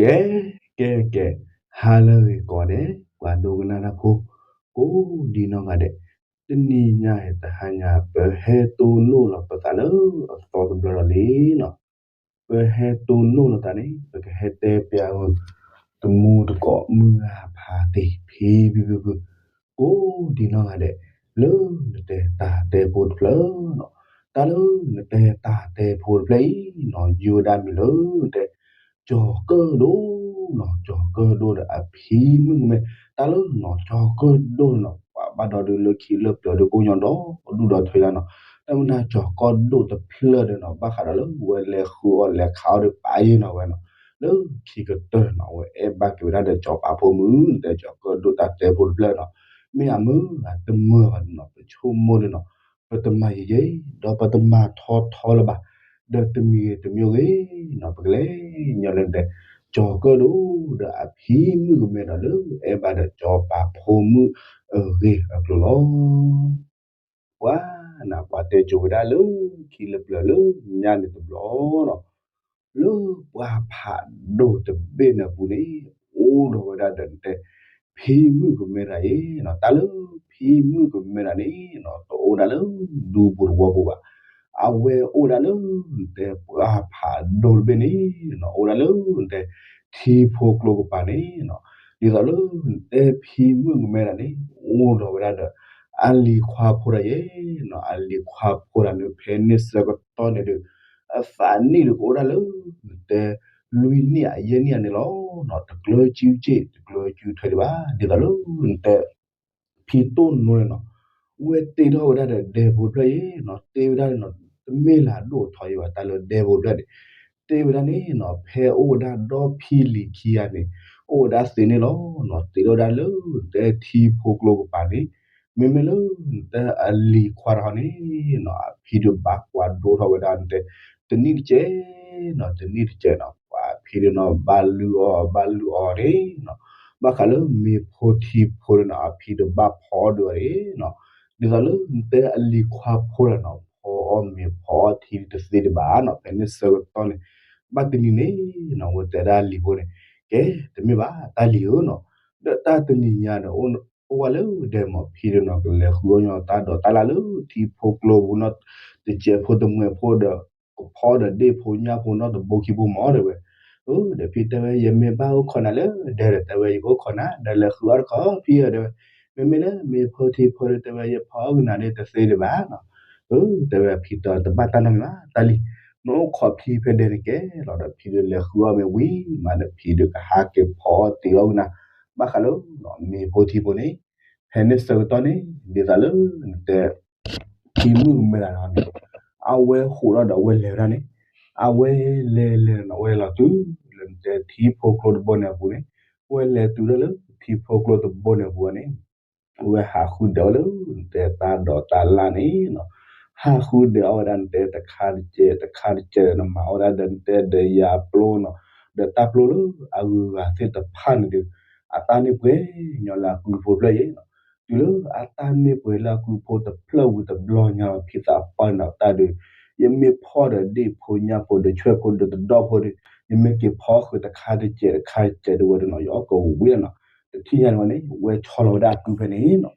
ကဲ ကဲ ကဲ, ဟါလၢအဂ့ၤကိးဂၤဒဲး ပှၤဒိကနၣ်တၢ်ဖိ ကိးဒံနီၢ်ဂၤဒဲး, တနံၤညါအံၤတဟါညါ ပဟဲတိၢ်နီၣ်လီၤပသးလၢအသီတဘျီဒီးလံနီၤ. ပဟဲတိၢ်နီၣ်လီၤသးန့ၣ် ပကဟဲတဲပျးဂီၤ တမူတကိးမုၢ်ဂၤဖးတံၢ်ဖံဖံဖုဖု ကိးဒံနီၢ်ဂၤဒဲး လၢနတဲတၢ်တဲဖိတဖျၢၣ်နီၤ. တၢ်လၢနတဲတၢ်တဲဖိတဖျၢၣ်အံၤနီၤ ယိၤဝဲဒၣ်မ့ၢ်လၢနတဲ ကၠီၤကၢၣ်ဒိၣ်နီၤ, ကၠီၤကၢၣ်ဒိၣ်ဒီးအဖံမုၣ်ကမဲ, တၢ်လၢနီၤ ကၠီၤကၢၣ်ဒိၣ်နီၤ ပှၤဘၣ်ဒီးဒုးလၢခံလၢပျၢၤဒုးကိးညီဒီဒူၣ်ဒီထၢယါနီၤ. တၢ်မ့ၢ်ဒၣ်ကၠီၤကၢၣ်ဒိၣ်တဖျၢၣ်ဒီးနီၤ ဘၣ်ဃးဒီးလၢဝဲလဲၤဃုအီၣ်လဲၤခးအီၣ်ဒီးပာ်ယ့ၢ်နီၤဝဲနီၤ. လၢခံကတၢၢ်နီၤ အဝဲအဲၣ်ဘၣ်က့ၤဝဲဒၣ်ဒီးကၠီၤပၤဖိမုၣ် နတဲကၠီၤကၢၣ်ဒိၣ်တၢ်တဲဖိတဖျၢၣ်နီၤ. မ့ၢ်အမုၢ်အတမုာ်ဘၣ်နီၤ ပဆိကမိၣ်ဒီးနီၤ ပတမၤယံာ်ယံာ် ဒီးပတမၤထီထီလၢၤဘၣ်, ဒီးတမံၤဂ့ၤတမံၤဂ့ၤနီၤ ပကလဲၤညီလၢနတဲ ကၠီၤကၢၣ်ဒိၣ်ဒီးအဖံမုၣ်ကမဲဒီးလၢအဲၣ်ဘၣ်ဒီးကၠီၤပၤဖိမုၣ်အဂ့ၢ်အကျိၤလီၤ. ပှၤနပှၤတဲကိၤဝဲဒၣ်လၢခံလၢပျၢၤလၢညါန့ၣ်တဘျီနီၤ လၢပှၢ်ဖးဒိၣ်တဘ့ၣ်န့ၣ်အပူၤန့ၣ် အိၣ်ဒီးဝဲဒၣ်ဒီးနတဲ ဖံမုၣ်ကမဲတၢ်အံၤနီၤ. တၢ်လၢဖံမုၣ်ကမဲတၢ်န့ၣ်နီၤ တအိၣ်ဒၣ်လၢဒူပူၤသဝီပူၤဘၣ်. အဝဲအိၣ်ဒၣ်လၢနတဲပှၢ်ဖးဒိၣ်တဘ့ၣ်န့ၣ်နီၤ အိၣ်ဒၣ်လၢနတဲ ထံဖိကျိကပၤန့ၣ်နီၤ. ဒ်သိးလၢနတဲဖံမုၣ်ကမဲတၢ်န့ၣ် အိၣ်ဒီးဝဲဒၣ်ဒီး အလံၤခွါဖိတၢ်ယဲနီၤ. အလံၤခွါဖိတၢ်န့ၣ် ဖဲန့ၣ်ဆၢကတီၢ်န့ၣ်ဒီး အသးနံၣ်ဒီးကအိၣ်ဒၣ်လၢ နတဲ လွံၢ်နံၣ်အယဲၢ်နံၣ်အန့ၣ်လီၤနီၤ. တကျၢၤစုစ့ၣ် တကျၢၤစုထွဲဒံးဘၣ်. ဒ်သိးလၢနတဲ ဖံတိၢ်နိန့ၣ်နီၤ ဝဲတ့ထီၣ်ဝဲဒၣ်ဒီးဒဲဖိတဖျၢၣ်အံၤနီၤ တ့ဝဲဒၣ်န့ၣ်နီၤ တမ့ၢ်လၢအဒိၣ်အထီယံာ်ဘၣ် တၢ်လၢဒဲဖိတဖျၢၣ်န့ၣ် တ့ဝဲဒၣ်န့ၣ်နီၤ ဖဲအိၣ်ဝဲဒၣ်ဒီဖံလံၤခံဂၤန့ၣ် အိၣ်ဝဲဒၣ်သ့န့ၣ်လီၤနီၤ. တ့ထီၣ်ဝဲဒၣ်လၢနတဲထံဖိကျိကပၤန့ၣ် မ့မ့ၢ်လၢနတဲအလံၤခွါတခီန့ၣ်နီၤ အဖံဒီးဘၣ်ကွၢ်ဒိၣ်ထီၣ်ဝဲဒၣ်နတဲ တနံၣ်တကဲးနီၤ တနံၣ်တကဲးနီၤ ပှၤဖံဒီးနီၤ ဘၣ်လုၢ်အီၣ် ဘၣ်လုၢ်အီၣ်န့ၣ်နီၤ ဘၣ်ဃးလၢမ့ၤဖိထံဖိန့ၣ်နီၤ အဖံဒီးဘၣ်ဖီအီၣ်ဒုးအီၤန့ၣ်နီၤ. ဒ်သိးလၢနတဲအလံၤခွါဖိတၢ်နီၤ ဖီအီၣ်မ့ၤဖီအီၣ်ထံတသ့ဒံးဘၣ်နီၤ ဖဲန့ၣ်ဆၢကတီၢ်န့ၣ် ဘၣ်တနံၤန့ၣ်နီၤ ဝဲတဲဒၣ်အလံၤဖိန့ၣ် ကဲ တမ့ၢ်ဘၣ်တၢ်လံၤဧၢနီၤ ဒီးတၢ်တနံၤညါဒီး အိၣ်ဝဲလၢဒဲမး ဖံဒီးနီၤ ကလဲၤဃုအီၣ်ညီတၢ်ဒိးတၢ်လၢ်လၢထံဖိကျိပူၤနီၤ တစဲးဖိတမှဲးဖိဒီး ကဖီဒီးဒ့ၣ်ဖိညၣ်ဖိနီတဘိခံဘိမးတဲဝဲ. အၢ ဒီးဖံတဲဝဲ ယမ့ၢ်ဘၣ်အိၣ်ခိးနၤလၢဒဲဒီး တဲဝဲ ယကအိၣ်ခိးနၤ ဒီးလဲၤဃုအီၣ်တခီဖံဧၢ တဲဝဲ. မ့မ့ၢ်လၢမ့ၤဖိထံဖိဒီး တဲဝဲ ယဖီအီၣ်ကနၤဒီးတသ့ဒံးဘၣ်နီၤ. အၢ တဲဝဲ ဖံတဲတဘၣ်တၢ်နီတမံၤဘၣ် တၢ်လံၤ နအိၣ်ခိးဖံဖဲဒဲန့ၣ်ကဲလီၤ ဒီးဖံဒီးလဲၤဃုအီၣ်မ့ၤဝံၤမးဒီး ဖံဒီးကဟးက့ၤဖီအီၣ်တ့ၢ်အီၣ်ကနၤ ဘၣ်ဃးလၢမ့ၤဖိထံဖိန့ၣ် ဖဲန့ၣ်ဆၢကတီၢ်န့ၣ် ဒ်သိးလၢနတဲ ဖံမုၣ်ကမဲတၢ်န့ၣ် အဝဲဃိးထီၣ်ဒီးအဝဲလဲၤဝဲဒၣ်န့ၣ် အဝဲလဲၤလဲၤနီၤ အဝဲလဲၤလီၤတုၤလၢနတဲထံဖိကျိတဘိန့ၣ်အပူၤန့ၣ် အဝဲလဲၤတုၤဒၣ်လၢထံဖိကျိတဘိန့ၣ်အပူၤန့ၣ် အဝဲဟးဃုဒဲးအီၣ်လၢနတဲတၢ်ဒိးတၢ်လၢ်န့ၣ်နီၤ ဟးဃုဒဲးအီၣ်ဝဲဒၣ်နတဲတခါတကဲး တခါတကဲးဒီး နမၤအီၣ်ဝဲဒၣ်ဒီးနတဲဒီးယၤပျိနီၤ ဒီးတၢ်ပျိလၢအဂုၤအဂၤသ့ၣ်တဖၣ်န့ၣ်ဒီး အတၢ်န့ၢ်ပှဲၤညီလၢအကုဖိတဖျၢၣ်အံၤနီၤ တုၤလၢအတၢ်န့ၢ်ပှဲၤလၢအကုဖိတဖျၢၣ်ဝံၤတဘျီညါလီၤ ဖံသးပှၢ်န့ၣ်ဒီးတၢ်ဒီး ယမ့ၢ်ဖီၣ်ဒီးဒ့ၣ်ဖိညၣ်ဖိဒီးဆွဲၣ်ဖိဒီးတဒီၣ်ဖိဒီး ယမ့ၢ်က့ၤဖီဃုာ်တခါတကဲးတခါတကဲးဒီးဝဲဒၣ်နီၤ ယအီၣ်ကဝံၤလီၤနီၤ တထံၣ်ညါန့ၣ်ဝဲန့ၣ် ဝဲဆီလီၤဝဲဒၣ်အကုဖဲန့ၣ်နီၤ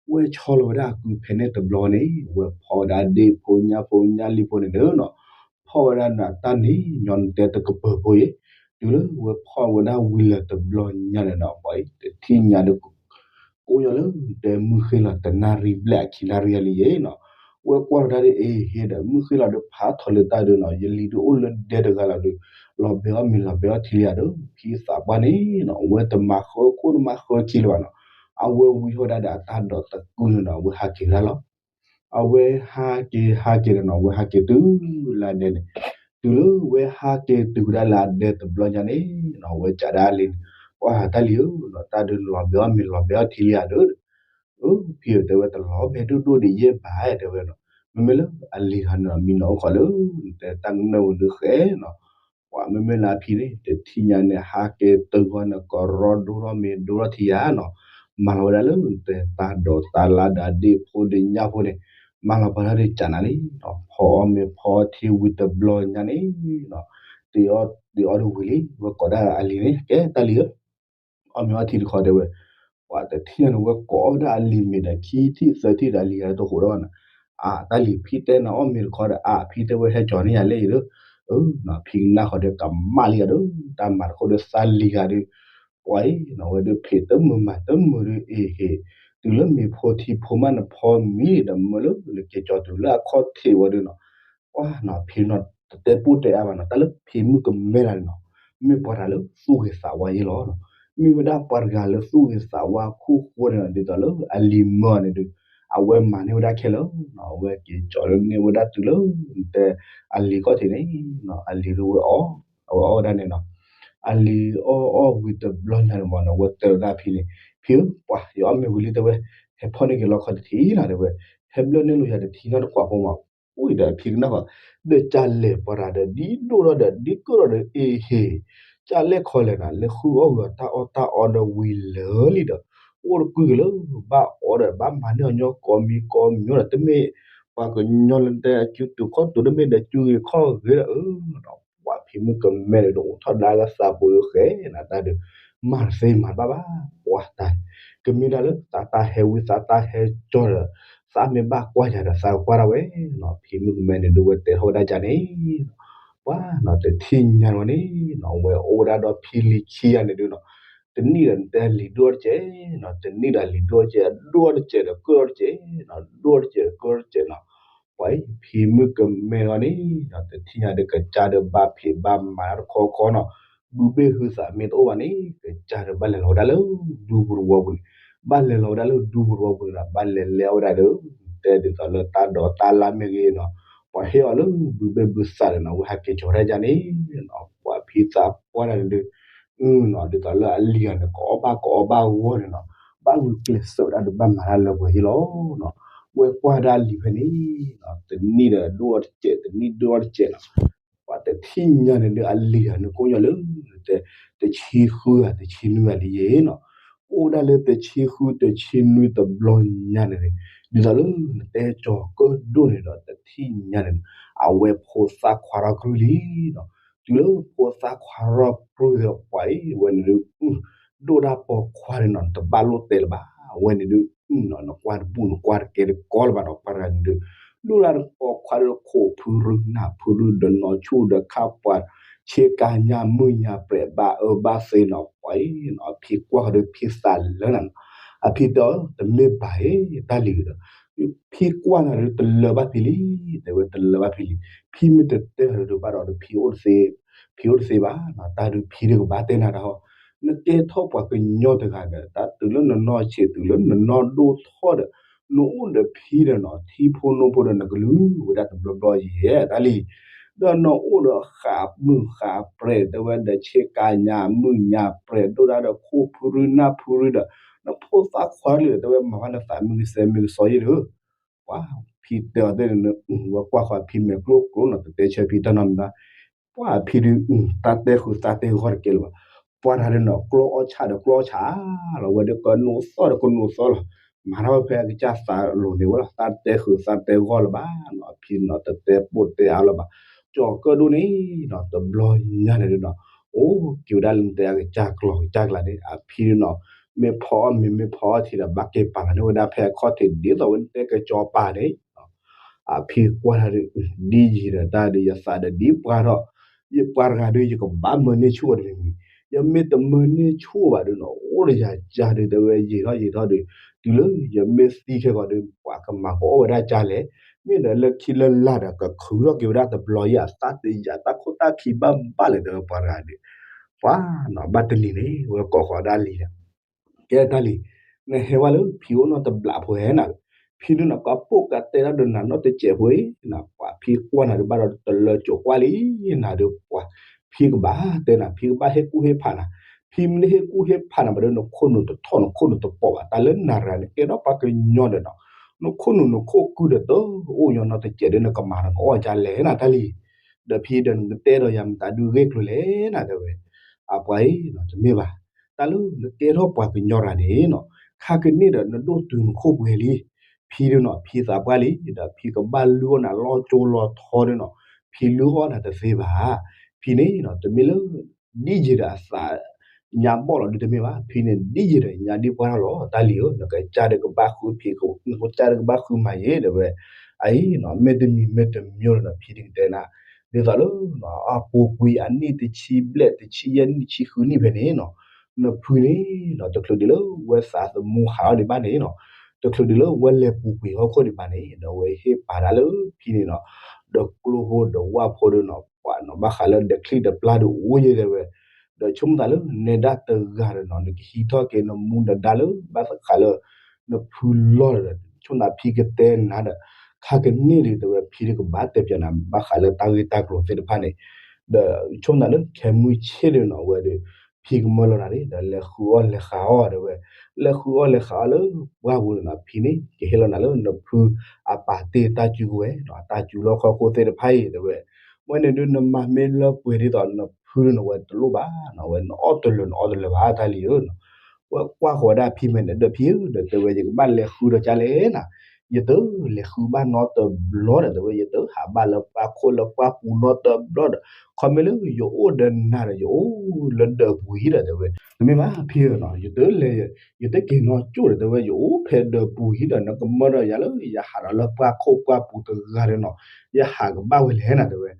ဝဲဆီလီၤဝဲဒၣ်အကုဖဲန့ၣ်တဘျီန့ၣ် ဝဲဖီၣ်ဝဲဒၣ်ဒ့ၣ်ဖိညၣ်ဖိညၣ်လံၣ်ဖိန့ၣ်ဒီးနီၤ ဖီၣ်ဝဲဒၣ်နတၢ်န့ၣ်ညီနတဲတကပၢၤဖိအံၤ တုၤလၢဝဲဖီၣ်ဝဲဒၣ်ဝံၤလၢၤတဘျီညါန့ၣ်ဒီး ပှၤအံၤတထံၣ်ညါဒီး ကိးညီလၢနတဲမုၢ်ဃ့လီၤတနၣ်ရံၣ်ဘျဲၣ်အခံနၣ်ရံၣ်အလံယဲနီၤ ဝဲကွၢ်လီၤတၢ်ဒီး အ့ ဟ့ဒီးမုၢ်ဃ့လီၤဒီးဖးထီၣ်လၢတၢ်ဒီးနီၤ ယလံၤဒုးအိၣ်လၢဒဲတဂၤလီၤဒီး လီၤဘဲအီၣ်မ့ၤလီၤဘဲအီၣ်ထံလံယၤဒီး ဖံသးပှၢ်န့ၣ်နီၤ ဝဲတမၤဃၢခိၣ်တမၤဃၢခံလၢၤဘၣ်နီၤ အဝဲဝံဟီၣ်ဒၣ်ဒီးအတၢ်ဒိးတကုန့ၣ်ဒီး အဝဲဟးက့ၤဝဲဒၣ်လီၤ အဝဲဟးက့ၤဟးက့ၤဒီးနီၤ အဝဲဟးက့ၤတုၤလၢအဒဲန့ၣ် တုၤလၢဝဲဟးက့ၤတုၤကဒါလၢအဒဲတဘျီညါန့ၣ်နီၤ ဝဲကးဒၣ်အလံၤန့ၣ် ပှၤတၢ်လံၤဧၢနီၤ တၢ်ဒုးလီၤဘဲအီၣ်မ့ၤလီၤဘဲအီၣ်ထံလံယၤဒီး အၢ ဖံဧၢ တဲဝဲတလီၤဘဲဒိၣ်ဒိၣ်ဒံးယဲၢ်ဘၣ် တဲဝဲနီၤ မ့မ့ၢ်လၢအလံၤတခီန့ၣ်နီၤ မံနီၤအိၣ်ခိးလၢ နတဲတၢ်ကနၢၣ်ဝဲဒုးဃဲနီၤ ပှၤမ့မ့ၢ်လၢအဖံန့ၣ် တထံၣ်ညါန့ၣ် ဟးက့ၤတုၤဃီန့ၣ် ကရီဒိၣ်ထီၣ်မ့ၤဒိၣ်ထီၣ်ထံယၤနီၤ မၤလီၤဝဲဒၣ်လၢနတဲတၢ်ဒိးတၢ်လၢ်ဒီးဒ့ၣ်ဖိဒီးညၣ်ဖိန့ၣ် မၤလီၤပှၤထီၣ်ဒံးကနၤလံနီၤ ဖီအီၣ်မ့ၤဖီအီၣ်ထံဝံၤတဘျီညါန့ၣ်နီၤ တ့အီၣ်တ့အီၣ်တဝံၤလံ ဝဲကိးဒၣ်အလံၤန့ၣ် ကဲတၢ်လံၤဧၢ အီၣ်မ့ၤအီထံတခီတဲဝဲ, ပှၤတထံၣ်ညါန့ၣ် ဝဲကိးဒၣ်အလံၤမ့ၢ်ဒီးခံထံၣ်သၢထံၣ်ဒီး အလံၤဂၤတဟူးထီၣ်ဘၣ်နီၤ, အတၢ်လံၤ ဖံတဲနၤအီၣ်မ့ၤတခီဒီး အဖံတဲဝဲဟဲကၠီၤန့ၢ်ယၤလဲၣ်အံၤဒီး, အဖံကနၣ်ဃီဒီးကမၣ်လံယၤဒီး တၢ်မၤတခိၣ်ဒီးသးလံၤဂၤဒီး, ပှၤအံၤနီၤ ဝဲဒုးဖံးတမုာ်မၤတမုာ်ဒီး အ့ဟ့ၣ်, တုၤလၢမ့ၤဖိထံဖိမးနဖီမံၤဒီး မၢလၢနက့ၤကၠီၤတုၤလၢအခီၣ်ထံးဝဲဒုးနီၤ, ပှၤနီၤ ဖံနီၤ တတဲပိၢ်တဲအါဘၣ်နီၤ တၢ်လၢဖံမုၣ်ကမဲတဂၤန့ၣ်နီၤ, မ့ၢ်ပှၤတဂၤလၢသူၣ်ဂ့ၤသးဝါယဲလီၤ, မ့ၢ်ဝဲဒၣ်ပှၤတဂၤလၢသူၣ်ဂ့ၤသးဝါခိၣ်ဃိန့ၣ်နီၤ ဒ်သိးလၢအလံၤမၢအီၤန့ၣ်ဒီး, အဝဲမၤန့ၢ်ဝဲဒၣ်ခဲလၢာ်နီၤ, အဝဲက့ၤကၠီၤန့ၢ်ဝဲဒၣ်တုၤလၢ တဲ အလံၤခီၣ်ထံးန့ၣ်နီၤ, အလံၤဒီးဝဲအီၣ်, အဝဲအီၣ်ဝဲဒၣ်န့ၣ်နီၤ, အလံၤအီၣ်အီၣ်ဝံၤတဘျီညါန့ၣ်မးနီၤ ဝဲတဲဝဲဒၣ်ဖံန့ၣ်, ဖံဧၢ ပှၤယအီၣ်မ့ၤဝံၤလံတဲဝဲ, ဟဲဖီၣ်န့ၢ်က့ၤလီခီတထံၣ်နီၤတဲဝဲ, ဟဲဘျၢၣ်န့ၢ်လိာ်ယၤတထံၣ်နီတခွးဖိမး, အိၣ်အံၤဒီးအဖံကနၣ်ဃီ, ဒီးကလဲာ်ပှၤတဂၤဒီး ဒ်ဒိၣ်ထီၣ်ဒီး ဒ်ကၢၣ်ထီၣ်ဒီး အ့ဟ့ၣ်, ကလဲာ်ခီလဲၣ်နၤ လဲၤဃုအီၣ်ဝံၤအီၤတၢ်အီၣ်တၢ်အီဒီးဝံၤလၢာ်လံဒီး, အိၣ်တကွံက့ၤလၢ ဘၣ်အီဒီး ဘၣ်မၤန့ၢ်အီၤညီကိးမံၤကိးမံၤဒီး တမ့ၢ်ပှၤကညီလၢတဲအစုတုၤခီၣ်တုၤ တမ့ၢ်ဒီးစုဂ့ၤခီၣ်ဂ့ၤဒီး အၢ ပှၤဖံမုၣ်ကမဲန့ၣ်ဒီး အိၣ်ထီၣ်ဒါကသးပူၤဃဲနၤတၢ်ဒီး, မၤတသ့မၤတဘၣ်ဘၣ်, ပှၤတၢ်, ကမ့ၢ်ဒၣ်လၢသးတၢ်ဟဲဝံသးတၢ်ဟဲကၠီဒီး, သးမ့ၢ်ဘၣ်ကွၢ်ယၤဒီး သးကကွၢ်ဒၣ်ဝဲနီၤ, ဖံမုၣ်ကမဲန့ၣ်ဒီး ဝဲတဲထီၣ်ဝဲဒၣ်ကန့ၣ်, ပှၤနီၤ တထံၣ်ညါန့ၣ်ဝဲန့ၣ်နီၤ ဝဲအိၣ်ဝဲဒၣ်ဒီးဖံလံၤခံဂၤန့ၣ်ဒုးနီၤ, တနံၣ်ဒီးနတဲလံၤဒိၣ်တကဲးနီၤ, တနံၣ်ဒီးလံၤဒိၣ်တကဲး, ဒိၣ်တကဲးဒီးကၢၣ်တကဲးနီၤ, ဒိၣ်တကဲးဒီးကၢၣ်တကဲးနီၤ, ပှၤအံၤ ဖံမုၣ်ကမဲန့ၣ်နီၤ တထံၣ်ညါဒီး ကစၢ်ဒီးဘၣ်ဖံးဘၣ်မၤတၢ်တခီခီနီၤ, ဘုဘ့ၣ်ဟုသးမ့ၢ်တအိၣ်ဘၣ်န့ၣ် ကစၢ်ဒီးဘၣ်လဲၤလီၤဝဲဒၣ်လၢ ဒူပူၤတဝီပူၤန့ၣ်, ဘၣ်လဲၤလီၤဝဲဒၣ်လၢဒူပူၤတဝီပူၤန့ၣ်ဒီး ဘၣ်လဲၤလဲၤအီၣ်ဝဲဒၣ်ဒီး, တဲဒ်သိးလၢတၢ်ဒိးတၢ်လၢ်မ့ၢ်ဂ့ၤနီၤ, ပှၤဟ့ၣ်အီၤလၢဘုဘ့ၣ်ဘုသးန့ၣ်နီၤ ဝဲဟဲက့ၤကၠီၤဝဲဒၣ်ကန့ၣ်နီၤ, ပှၤဖံသးပှၢ်တၢ်န့ၣ်ဒီး, အနီၤ ဒ်သိးလၢအလံၤဂၤန့ၣ် ကအီၣ်ဘၣ်ကအီဘၣ်ဂီၢ်န့ၣ်နီၤ, ဘၣ်ဂုာ်ကျဲးစၢးဝဲဒၣ်ဒီးဘၣ်မၤတၢ်လၢပှဲၤယ့ၢ်လီၤနီၤ, ဝဲကွၢ်ဒၣ်လံၤဖဲန့ၣ်နီၤ တနံၣ်ဒီးဒိၣ်အီၣ်တစဲး တနံၣ်ဒိၣ်အီၣ်တစဲးနီၤ, ပှၤတထံၣ်ညါန့ၣ်ဒီး အလံၤဂၤန့ၣ်ကိးညီလၢ တဆံဃုဂၤ တဆံနွံဂၤလံယ့ၢ်နီၤ, အိၣ်ဝဲဒၣ်လၢတဆံဃု တဆံနွံတဘျီညါန့ၣ်န့ၣ်, ဒ်သိးလၢနတဲကၠီၤကၢၣ်ဒိၣ်န့ၣ်ဒီး တထံၣ်ညါန့ၣ်န့ၣ်, အဝဲဖိသၣ်ခွါထီၣ်ကြုၢ်လံနီၤ, တုၤလၢဖိသၣ်ခွါထီၣ်ကြုၢ်ဒီးပှၤအံၤ ဝဲန့ၣ်ဒုး, ဒိၣ်ဒၣ်ပိာ်ခွါန့ၣ်နီၤ နတဘၣ်လိၣ်တဲလၢၤဘၣ်, အဝဲန့ၣ်ဒုး, နကွၢ်တဘူၣ်နကွၢ်တကဲတကီလၢၤဘၣ်နီၤ ပှၤတဂၤန့ၣ်ဒုး, ဒိၣ်ဒၣ်ပိာ်ခွါဒီးခိၣ်ဖုရူနၢ်ဖုရူဒီးနီၢ်ဆူၣ်ဒီးခါပှၤ, ဆ့ကၤညါမုၢ်ညါပြဲးဘၣ်အၢဘၣ်သ့နီၤ ပှၤအံၤနီၤ ဖံကွၢ်ဃီဒီးဖံသးလၢနၤနီၤ, အဖံတဲအီၤ တမ့ၢ်ဘၣ်ဧ့ တၢ်လံၤဒီး, ဖံကွၢ်နၤဒီးတလၢၤဘၣ်ဖံလံ, တဲဝဲတလၢၤဘၣ်ဖံလံ, ဖံမ့ၢ်တတဲဒီးဘၣ်ဒီး ဖံအိၣ်တသ့, ဖံအိၣ်တသ့ဘၣ်နီၤ တၢ်ဒုးဖံဒီးကဘၣ်တဲနၤတၢ်ဟီ, နကဲထီၣ်ပှၤကညီတဂၤဒီး တၢ်တုၤလၢနနီၢ်ဆံးတုၤလၢနနီၢ်ဒိၣ်ထီၣ်ဒီး, နအိၣ်ဒီးဖံဒီးနီၤ ထံဖိနိဖိဒီးနကလုၢ်ဝဲဒၣ်တဘျီဘျီယဲၢ်တၢ်လံ, ဒီးနအိၣ်ဒီးဃးမုၢ်ဃးပြဲး တဲဝဲဒီးဆ့ကၤညါမုၢ်ညါပြဲး ဒိၣ်ဒၣ်ဒီးခိၣ်ဖုရူနၢ်ဖုရူဒီး, နဖိသၣ်ခွါလံဒီး တဲဝဲမၤဘၣ်နသးမုၢ်ဂံၢ်သဲမုၢ်ဂံၢ်စီယ့ၢ်ဒီး, ပှၤဖံတဲအီၤသ့ၣ်န့ၣ်, ဝဲကွၢ်ဃီဖံမဲာ်ကျိၣ်ကျိနီၤ တတဲဆၢဖံတၢ်နီတမံၤဘၣ်, ပှၤဖံဒုး, တၢ်တဲဃုာ်သးတဲဂီၢ်တကဲလၢၤဘၣ်, ပှၤတဂၤဒီးနီၤ ကျိအီၣ်ဆၣ်ဒီးကျိအီၣ်ဆၣ်လီၤ ဝဲဒီးကနိးသီၣ်ဒီးကနိးသီၣ်လီၤ, မၤထီၣ်ဝဲဖဲအကစၢ်သးလိၤန့ၣ်ဝဲလီၤ တၢ်တဲဃုာ်သးတဲဂီၢ်လၢၤဘၣ်နီၤ အဖံနီၤ တတဲပိၢ်တဲအါလၢၤဘၣ်, ကၠီၤကၢၣ်ဒိၣ်န့ၣ်နီၤ တဘျီညါန့ၣ်ဒုးနီၤ, အိၣ်က့ၤဝဲဒၣ်လၢနတဲအကစၢ်ကျီၤကစၢ်ကျါန့ၣ် အဖံဒုးနီၤ, မ့ၢ်ဖီအီၣ်မ့ၤမ့ၢ်ဖီအီၣ်ထံဒီး ဘၣ်က့ၤပာ်လီၤန့ၢ်ဝဲဒၣ်ဖဲအခီၣ်ထံး ဒ်သိးဝဲနတဲကကၠီၤပာ်န့ၣ် အဖံကွၢ်တၢ်ဒီး, ဒ်ယံၤဒီးတၢ်ဒီးယသးဒီးဒ်ပှၤထီၣ်, ယပှၤတဂၤဒီး ယကဘၣ်မၢန့ၢ်ဆူၣ်အီၤတမံၤမံၤ, ယမ့ၢ်တမၢန့ၢ်ဆူၣ်အီၤဘၣ်ဒီးနီၤ အိၣ်ဒီးယၤကၢ်ဒီး တဲဝဲယံာ်ထီၣ်ယံာ်ထီၣ်ဒီး, တုၤလၢယမ့ၢ်သံခဲကီးဒီး ပှၤကမၤကအီၣ်ဝဲဒၣ်ကၢ်လဲၣ်, မ့ၢ်ဒီးလၢခံလၢလာ်ဒီး ကခုထီၣ်က့ၤဝဲဒၣ်တဘျီယဲၢ် အသၣ်တယာ်တၢ်ခိၣ်တၢ်ခံဘၣ်ဘၣ်လဲၣ် တဲဝဲပှၤတဂၤဒီး, ပှၤနီၤ ဘၣ်တနံၤန့ၣ် ဝဲကိးဃီဒၣ်လံၤဒီး ကဲတၢ်လံၤ, နဟဲဝဲလၢဖံအိၣ်နီတဘျီဖိဧါနၤ, ဖံဒုးနကပိာ်ကတဲတၢ်ဒီးနၤနီတစဲးဖိဧါနၤ, ပှၤဖံကွၢ်နၤဒုးဘၣ်ဒီးတလၢကိၤကွၢ်လံ, နၤဒုးပှၤ, ဖံကဘၣ်တဲနၤ ဖံကဘၣ်ဟ့ၣ်ကူၣ်ဟ့ၣ်ဖးနၤ, ဖံမ့ၢ်တဟ့ၣ်ကူၣ်ဟ့ၣ်ဖးနၤဘၣ်ဒီး နခိၣ်နူာ်တထီၣ်နခိၣ်နူာ်တပိာ်ဘၣ်, တၢ်လၢနၤရၤန့ၣ် ကဲထီၣ်ပှၤကညီဒီးနီၤ, နခိၣ်နူာ်နခိၣ်ကုၢ်ဒီးတအိၣ်ညီနီတစဲးဒီး နကမၤနကအီၣ်ကၢ်လဲၣ်နၤတၢ်လံၤ ဒီးဖံဒီးနကတဲဒီးယၤမတၤဒုးဂ့ၢ်ကျိၤလဲၣ်နၤတဲဝဲ, အပှၤအံၤ တမ့ၢ်ဘၣ်, တၢ်လၢနကဲထီၣ်ပှၤကညီတဂၤန့ၣ်နီၤ, ခါကန့ၣ်ဒီးနဒိၣ်တုၤနခိၣ်ပှဲၤလံ, ဖံဒုးနီၤ ဖံသးပှၢ်လံ ဒီးဖံကဘၣ်လုၢ်အီၣ်နၤလီၢ်ကၠိလီၤထီဒုးနီၤ, ဖံလုၢ်အီၣ်နၤတသ့ဘၣ်, ဖံ ဖံန့ၣ်နီၤ တမ့ၢ်လၢ ဒ်ယံာ်ဒီးအသးညါဘီၣ်လီၤဒုးတမ့ၢ်ဘၣ်, ဖံန့ၣ်ဒ်ယံာ်ဒီးညါဒံးပှၢ်ထီၣ်လီၤ တၢ်လံၤဧၢ, နကစၢ်ဒီးကဘၣ်ဃုဖံး, နကစၢ်ဒီးကဘၣ်ဃုမၤယဲၢ်တဲဝဲ, အအံၤနီၤ မ့ၢ်တမံၤမ့ၢ်တမံၤလီၤနီၤ ဖံတကတဲနၤ, ဒ်သိးလၢ အပူၤကွံာ်အနံၣ်တဆံဘျဲၣ် တဆံယဲၢ်နံၣ် တဆံဃုနံၣ်ဖဲန့ၣ်နီၤ, နဖုန့ၣ်နီၤ တချုးဒံးလၢဝဲသးသမူဟးထီၣ်ဒံးဘၣ်န့ၣ်နီၤ, တချုးဒံးလၢဝဲလဲၤပူၤကွံာ်ဟီၣ်ခိၣ်ဒံးဘၣ်န့ၣ် ဒီးဝဲဟ့ၣ်ပာ်ဒၣ်လၢဖံန့ၣ်နီၤ, ဒီးကျိဖိဒီးဝၣ်ဖိဒီးနီၤ ပှၤနီၤဘၣ်ဃးလၢဒီးချံဒီးပျၢ်ဒီးအိၣ်ယဲၢ်တဲဝဲ, ဒီးဆိကမိၣ်သးလၢနဲဒၣ်တဂၤဒီးနီၤ နကဟံးထီၣ်က့ၤနမူနဒါလၢဘၣ်ဃးလၢ နဖုလီၢ်ဒီး ဆိကမိၣ်သးဖံကတဲနၤဒီး ခါကန့ၢ်ဒံးတဲဝဲ ဖံဒုးကဘၣ်တဲပၠးနၤ ဘၣ်ဃးလၢတၢ်ဂ့ၢ်တၢ်ကျိၤသ့ၣ်တဖၣ်န့ၣ်, ဒီးဆိကမိၣ်သးလၢခဲမုၢ်ဆ့ၣ်ဒီးနီၤ အဝဲဒီး ဖံကမၢလီၤနၤဒၣ် ဒီးလဲၤဃုအီၣ်လဲၤဃးအီၣ်တဲဝဲ, လဲၤဃုအီၣ်လဲၤဃးအီၣ်လၢပှၢ်ပူၤန့ၣ်နီၤ ဖံန့ၣ် ကဟ့ၣ်လီၤနၤလၢနဖုအပာ်တ့ၢ်တၢ်စုကဝဲၤနီၤ တၢ်စုလီၢ်ခီၣ်ခိၣ်သ့ၣ်တဖၣ်အံၤတဲဝဲ, ဝဲန့ၣ်ဒုးနမၤမ့ၢ်လၢပှဲၤဒ်သိးနဖုန့ၣ် ဝဲတလိၣ်ဘၣ်နီၤ ဝဲနအီၣ်တလၢာ်နအီတလၢာ်ဘၣ်တၢ်လံၤဧၢနီၤ, ဝဲကွၢ်ဃီၤဝဲဒၣ်ဖံမဲာ်န့ၣ် ဒီးဖံဧၢ ဒီးတဲဝဲ ယကဘၣ်လဲၤဃုဒီးကၢ်လဲၣ်နၤ, ယတလဲၤဃုဘၣ်နီတဘျီဒီးတဲဝဲ ယတဟးဘၣ်လၢပှၢ်ခိၣ်လၢပှၢ်ပူၤနီတဘျီဒီး ခီမ့ၢ်လၢယအိၣ်ဒီးနၤဒီး ယအိၣ်လၢဒၢးပူၤအံၤဒီးတဲဝဲ, တမ့ၢ်ဘၣ်ဖံဧၢနီၤ ယတလဲၤ ယတက့ၤနီၢ်ကၠိၣ်ဒီးတဲဝဲ ယအိၣ်ဖဲဒၢးပူၤအံၤဒီး နကမၢဒီးယၤလၢယဟးဒီးလၢပှၢ်ခိၣ်ပှၢ်ပူၤတဂၤဒီးနီၤ ယဟးကဘၣ်ဝဲလဲၣ်နၤတဲဝဲ,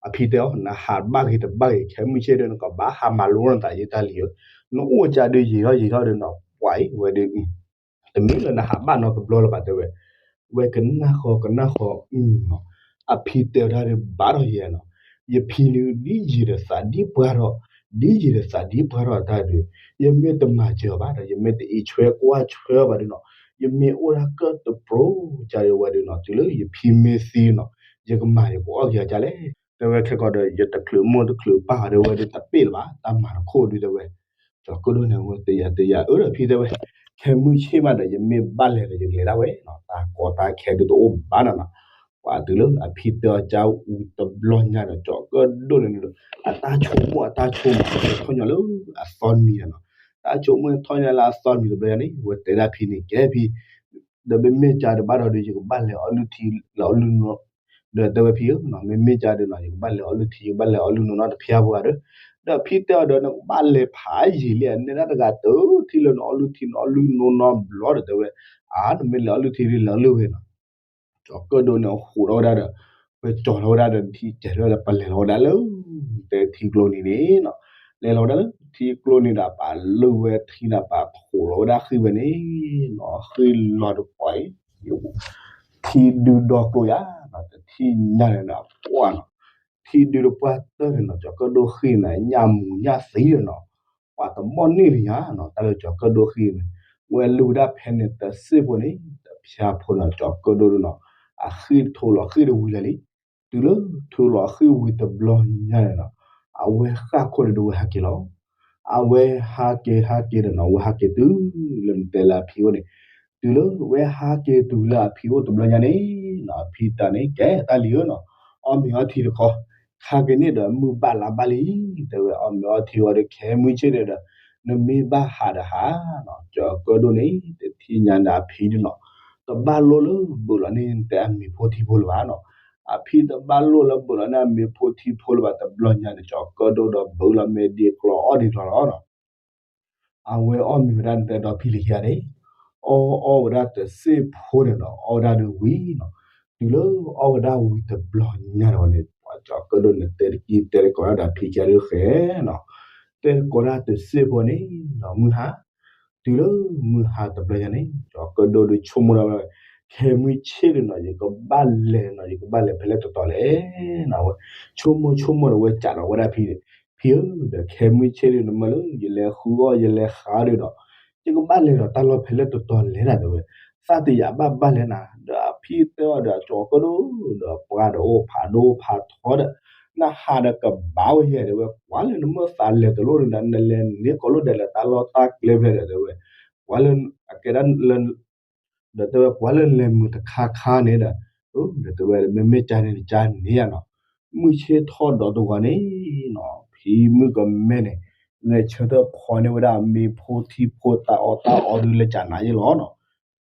အဖံတဲအီၤ နဟးဘၣ်ဂ့ၤတဘၣ်ဂ့ၤ ခဲမုၢ်ဆ့ၣ်ဒီး နကဘၣ်ဟးမၤလိနသးယဲၢ်တၢ်လံၤဧၢ, နအိၣ်ကၢ်ဒုးယံာ်ထီၣ်ယံာ်ထီၣ်ဒီးနီၤ ပှၤအံၤဝဲဒုး တမ့ၢ်လၢနဟးဘၣ်နီတဘျီလၢၤဘၣ်တဲဝဲ, ဝဲကနၣ်ဃီကနၣ်ဃီ, အဖံတဲဝဲဒၣ်ဒီးဘၣ်ထီၣ်ယဲနီၤ, ယဖံန့ၣ်ဒ်ယံာ်ဒီးသးဒံးပှၢ်ထီၣ်, ဒ်ယံာ်ဒီးသးဒံးပှၢ်ထီၣ်အတၢ်ဒုး, ယမ့ၢ်တမၤစၢၤအီၤဘၣ်ဒီး ယမ့ၢ်တအံးဆွဲကွၢ်ဆွဲအီၤဘၣ်ဒီးနီၤ, ယမ့ၢ်အိၣ်ဒၣ်ကၢၣ်တပျိကၢ်ဒီးဝဲဒီးနီၤ တုၤလၢယဖံမ့ၢ်သံနီၤ, ယကမၤယကအီၣ်က့ၤအီၤကၢ်လဲၣ်, တဲဝဲခဲကီးဒီး ယတချုးမိၢ်တချုးပၢ်အီၤဒီးဝဲဒီးတပ့ၢ်လၢၤဘၣ် တၢ်မၤတခိၣ်ဒုးတဲဝဲ ကၠီၤကၢၣ်ဒိၣ်န့ၣ်ဝဲတယာ်တယာ်အၢဒီးဖံတဲဝဲ, ခဲမုၢ်ဆ့ၣ်မးဒီး ယမ့ၢ်ဘၣ်လဲၤဒီးယကလဲၤဒၣ်ဝဲနီၤ, တၢ်ကီတၢ်ခဲဒုးတအိၣ်ဘၣ်နီၤနီၤ, ပှၤတုၤလၢအဖံတဲအီၤကၢ်ဝံၤတဘျီညါဒီး ကၠီၤကၢၣ်ဒိၣ်န့ၣ်ဒီး အတၢ်ဆိကမိၣ်အတၢ်ဆိကမိၣ်ထီၣ်ညီလၢအသီနံၤနီၤ, တၢ်ဆိကမိၣ်ထီၣ်ညီလၢအသီနံၤတဘျီညါန့ၣ် ဝဲတဲဒၣ်ဖံန့ၣ် ကဲဖံ ဒီးမ့မ့ၢ်ကၢ်ဒီးဘၣ်ဒီး ယကဘၣ်လဲၤအီၣ်လုၢ်ထံလၢအီၣ်လုၢ်နီၤ, ဒီးတဲဝဲဖံဧၢနီၤ မ့မ့ၢ်ကၢ်ဒီးနီၤ ယကဘၣ်လဲၤအီၣ်လုၢ်ထံ ယကဘၣ်လဲၤအီၣ်လုၢ်နီၤနီၤတဖျါပှၤဒီး, ဒီးဖံတဲအီၤဒီး နကဘၣ်လဲၤဖးယံာ်လံ အနဲဒၣ်တဂၤတထံၣ်လၢနအီၣ်လုၢ်ထံ နအီၣ်လုၢ်နီၤနီၤဘျီဒီးတဲဝဲ, အါ နမ့ၢ်လဲၤအီၣ်လုၢ်ထံဒုးလဲၤအီၣ်လုၢ်ဝဲနီၤ, ကၠီၤကၢၣ်ဒိၣ်န့ၣ်ဟူးထီၣ်ဝဲဒၣ်ဒီး, ပကၠီၤထီၣ်ဝဲဒၣ်ဒီးထံကဲထီၣ်ဒီး ပလဲၤလီၤဝဲဒၣ်လၢ တဲထံကျိနံၤန့ၣ်နီၤ, လဲၤလီၤဝဲဒၣ်လၢထံကျိနံၤဒီး ပလုၢ်ဝဲထံဒီး ပဟူးလီၤဝဲဒၣ်ဃံဝဲန့ၣ်နီၤ, ဃံလီၤတပှၢ်အံၤ ထံဒုဒီကျိယါနီၤ တထံၣ်ညါန့ၣ်ဒီးပှၢ်နီၤ, ထံဒုတပှၢ်တၢၢ်န့ၣ်နီၤ ကၠီၤကၢၣ်ဒိၣ်ဃံန့ၣ် ညၣ်မူညၣ်သံဒီးနီၤ, ပှၤတဘီၣ်န့ၢ်လၢညါနီၤ တၢ်လၢကၠီၤကၢၣ်ဒိၣ်ဃံန့ၣ်, ဝဲလုၢ်ဝဲဒၣ်ဖဲန့ၣ်တစ့ၢ်ဖိန့ၣ် တဖျါဖိနီၤ ကၠီၤကၢၣ်ဒိၣ်ဒီးနီၤ, အဃံထိးလီၤဃံတဝံၤလၢာ်လံ, တုၤလၢထိးလီၤဃံဝံၤတဘျီညါန့ၣ်နီၤ, အဝဲဃၣ်ခိၣ်ဒီးဝဲဟးက့ၤလီၤ အဝဲဟးက့ၤဟးက့ၤဒီးနီၤ ဝဲဟးက့ၤတုၤလၢနတဲလၢအဖံအိၣ်န့ၣ်, တုၤလၢဝဲဟးက့ၤတုၤလၢအဖံအိၣ်တဘျီညါန့ၣ်နီၤ အဖံတဲန့ၣ် ကဲတၢ်လံၤဧၢနီၤ, အီၣ်မ့ၤအီထံတခီ, ခါက့ၤန့ၣ်ဒီးမုၢ်ဘၣ်လါဘၣ်လံ, တဲဝဲအီၣ်မ့ၤအီထံဝံၤဒီးခဲမုၢ်ဆ့ၣ်န့ၣ်ဒီး, နမ့ၢ်ဘၣ်ဟးဒီးဟးနီၤ ကၠီၤကၢၣ်ဒိၣ်န့ၣ် တထံၣ်ညါဒီးအဖံဒုးနီၤ, တဘၣ်လိၣ်လၢဘုးလီၤန့ၢ်နတဲအမ့ၤဖိထံဖိလၢၤဘၣ်နီၤ, အဖံတဘၣ်လိၣ်လၢဘုးလီၤန့ၢ်အမ့ၤဖိထံဖိလၢၤဘၣ်တဘျီညါန့ၣ် ကၠီၤကၢၣ်ဒိၣ်ဒီးဘုးလီၤမ့ၤဒံးကျီအီၣ်ဒံးကျီလီၤနီၤ အဝဲအီၣ်မ့ၤဝဲဒၣ်နတဲဒီဖံလံၤခံဂၤန့ၣ်, အီၣ်အီၣ်ဝဲဒၣ်တစ့ၢ်ဖိန့ၣ်ဒီး အီၣ်ဝဲဒၣ်ဒီးဝံၤနီၤ, တုၤလၢအီၣ်ဝဲဒၣ်ဝံၤတဘျီညါဒီးန့ၣ် ပှၤကၠီၤကၢၣ်ဒိၣ်န့ၣ်တဲတကံတဲတကိးဒၣ်ဒီးဖံခံဂၤဒုးဃဲနီၤ, တဲတကိးဒၣ်တစ့ၢ်ဖိန့ၣ်နီၤ မုၢ်ဟါ, တုၤလၢမုၢ်ဟါတဘျီညါန့ၣ် ကၠီၤကၢၣ်ဒိၣ်ဒုးဆိကမိၣ်ဒၣ်ဝဲ, ခဲမုၢ်ဆ့ၣ်ဒုးနီၤ ယကဘၣ်လဲၤနီၤ ယကဘၣ်လဲၤဖဲလဲၣ်တတီၤလဲၣ်နီၤ, ဝဲဆိကမိၣ်ဆိကမိၣ်ဒီးဝဲစံးဒီးဝဲဒၣ်ဖံန့ၣ် ဖံဧၢ, ဒီးခဲမုၢ်ဆ့ၣ်ဒုးနမၢလၢ ယလဲၤဃုအီၣ်ယလဲၤဃုဒုးဒီး, ယကဘၣ်လဲၤဒီးတၢ်လီၢ်ဖဲလဲၣ်တတီၤလဲၣ်နၤတဲဝဲ, သးတယာ်ဘၣ်ဘၣ်လဲၣ်နၤ, ဒီးအဖံတဲအီၤဒီးကၠီၤကၢၣ်ဒိၣ်ဒီးပှၤဒီးအိၣ်ဖးဒိၣ်ဖးထီဒီး, နဟးဒီးကဘၣ်ဝဲယဲတဲဝဲ, ကွၢ်လၢနမၢသးလဲၤတလိၣ်န့ၣ်ဒီး နလဲၤန့ၢ်ကိးလိၣ်ဒဲးလၢတၢ်လီၢ်တၢ်ကျဲဖဲဒီးတဲဝဲ, ကွၢ်လၢ အကဲဒၣ်လၢ ဒီးတဲဝဲ ကွၢ်လၢလဲၤမုာ်တခါခါန့ၣ်ဒီး, ဒီးတဲဝဲ မ့မ့ၢ်ကၢ်န့ၣ်ကၢ်န့ၣ်ယါနီၤ, မုၢ်ဆ့ၣ်ထီၣ်ဒီးတဂီၤန့ၣ်နီၤ ဖံမုၣ်ကမဲန့ၣ် ဂဲၤဆၢထၢၣ်ဖီန့ၢ်ဝဲဒၣ်အမ့ၤဖိထံဖိတၢ်အီၣ်တၢ်အီဒုးလၢကၢ်နါယဲၢ်လီၤနီၤ,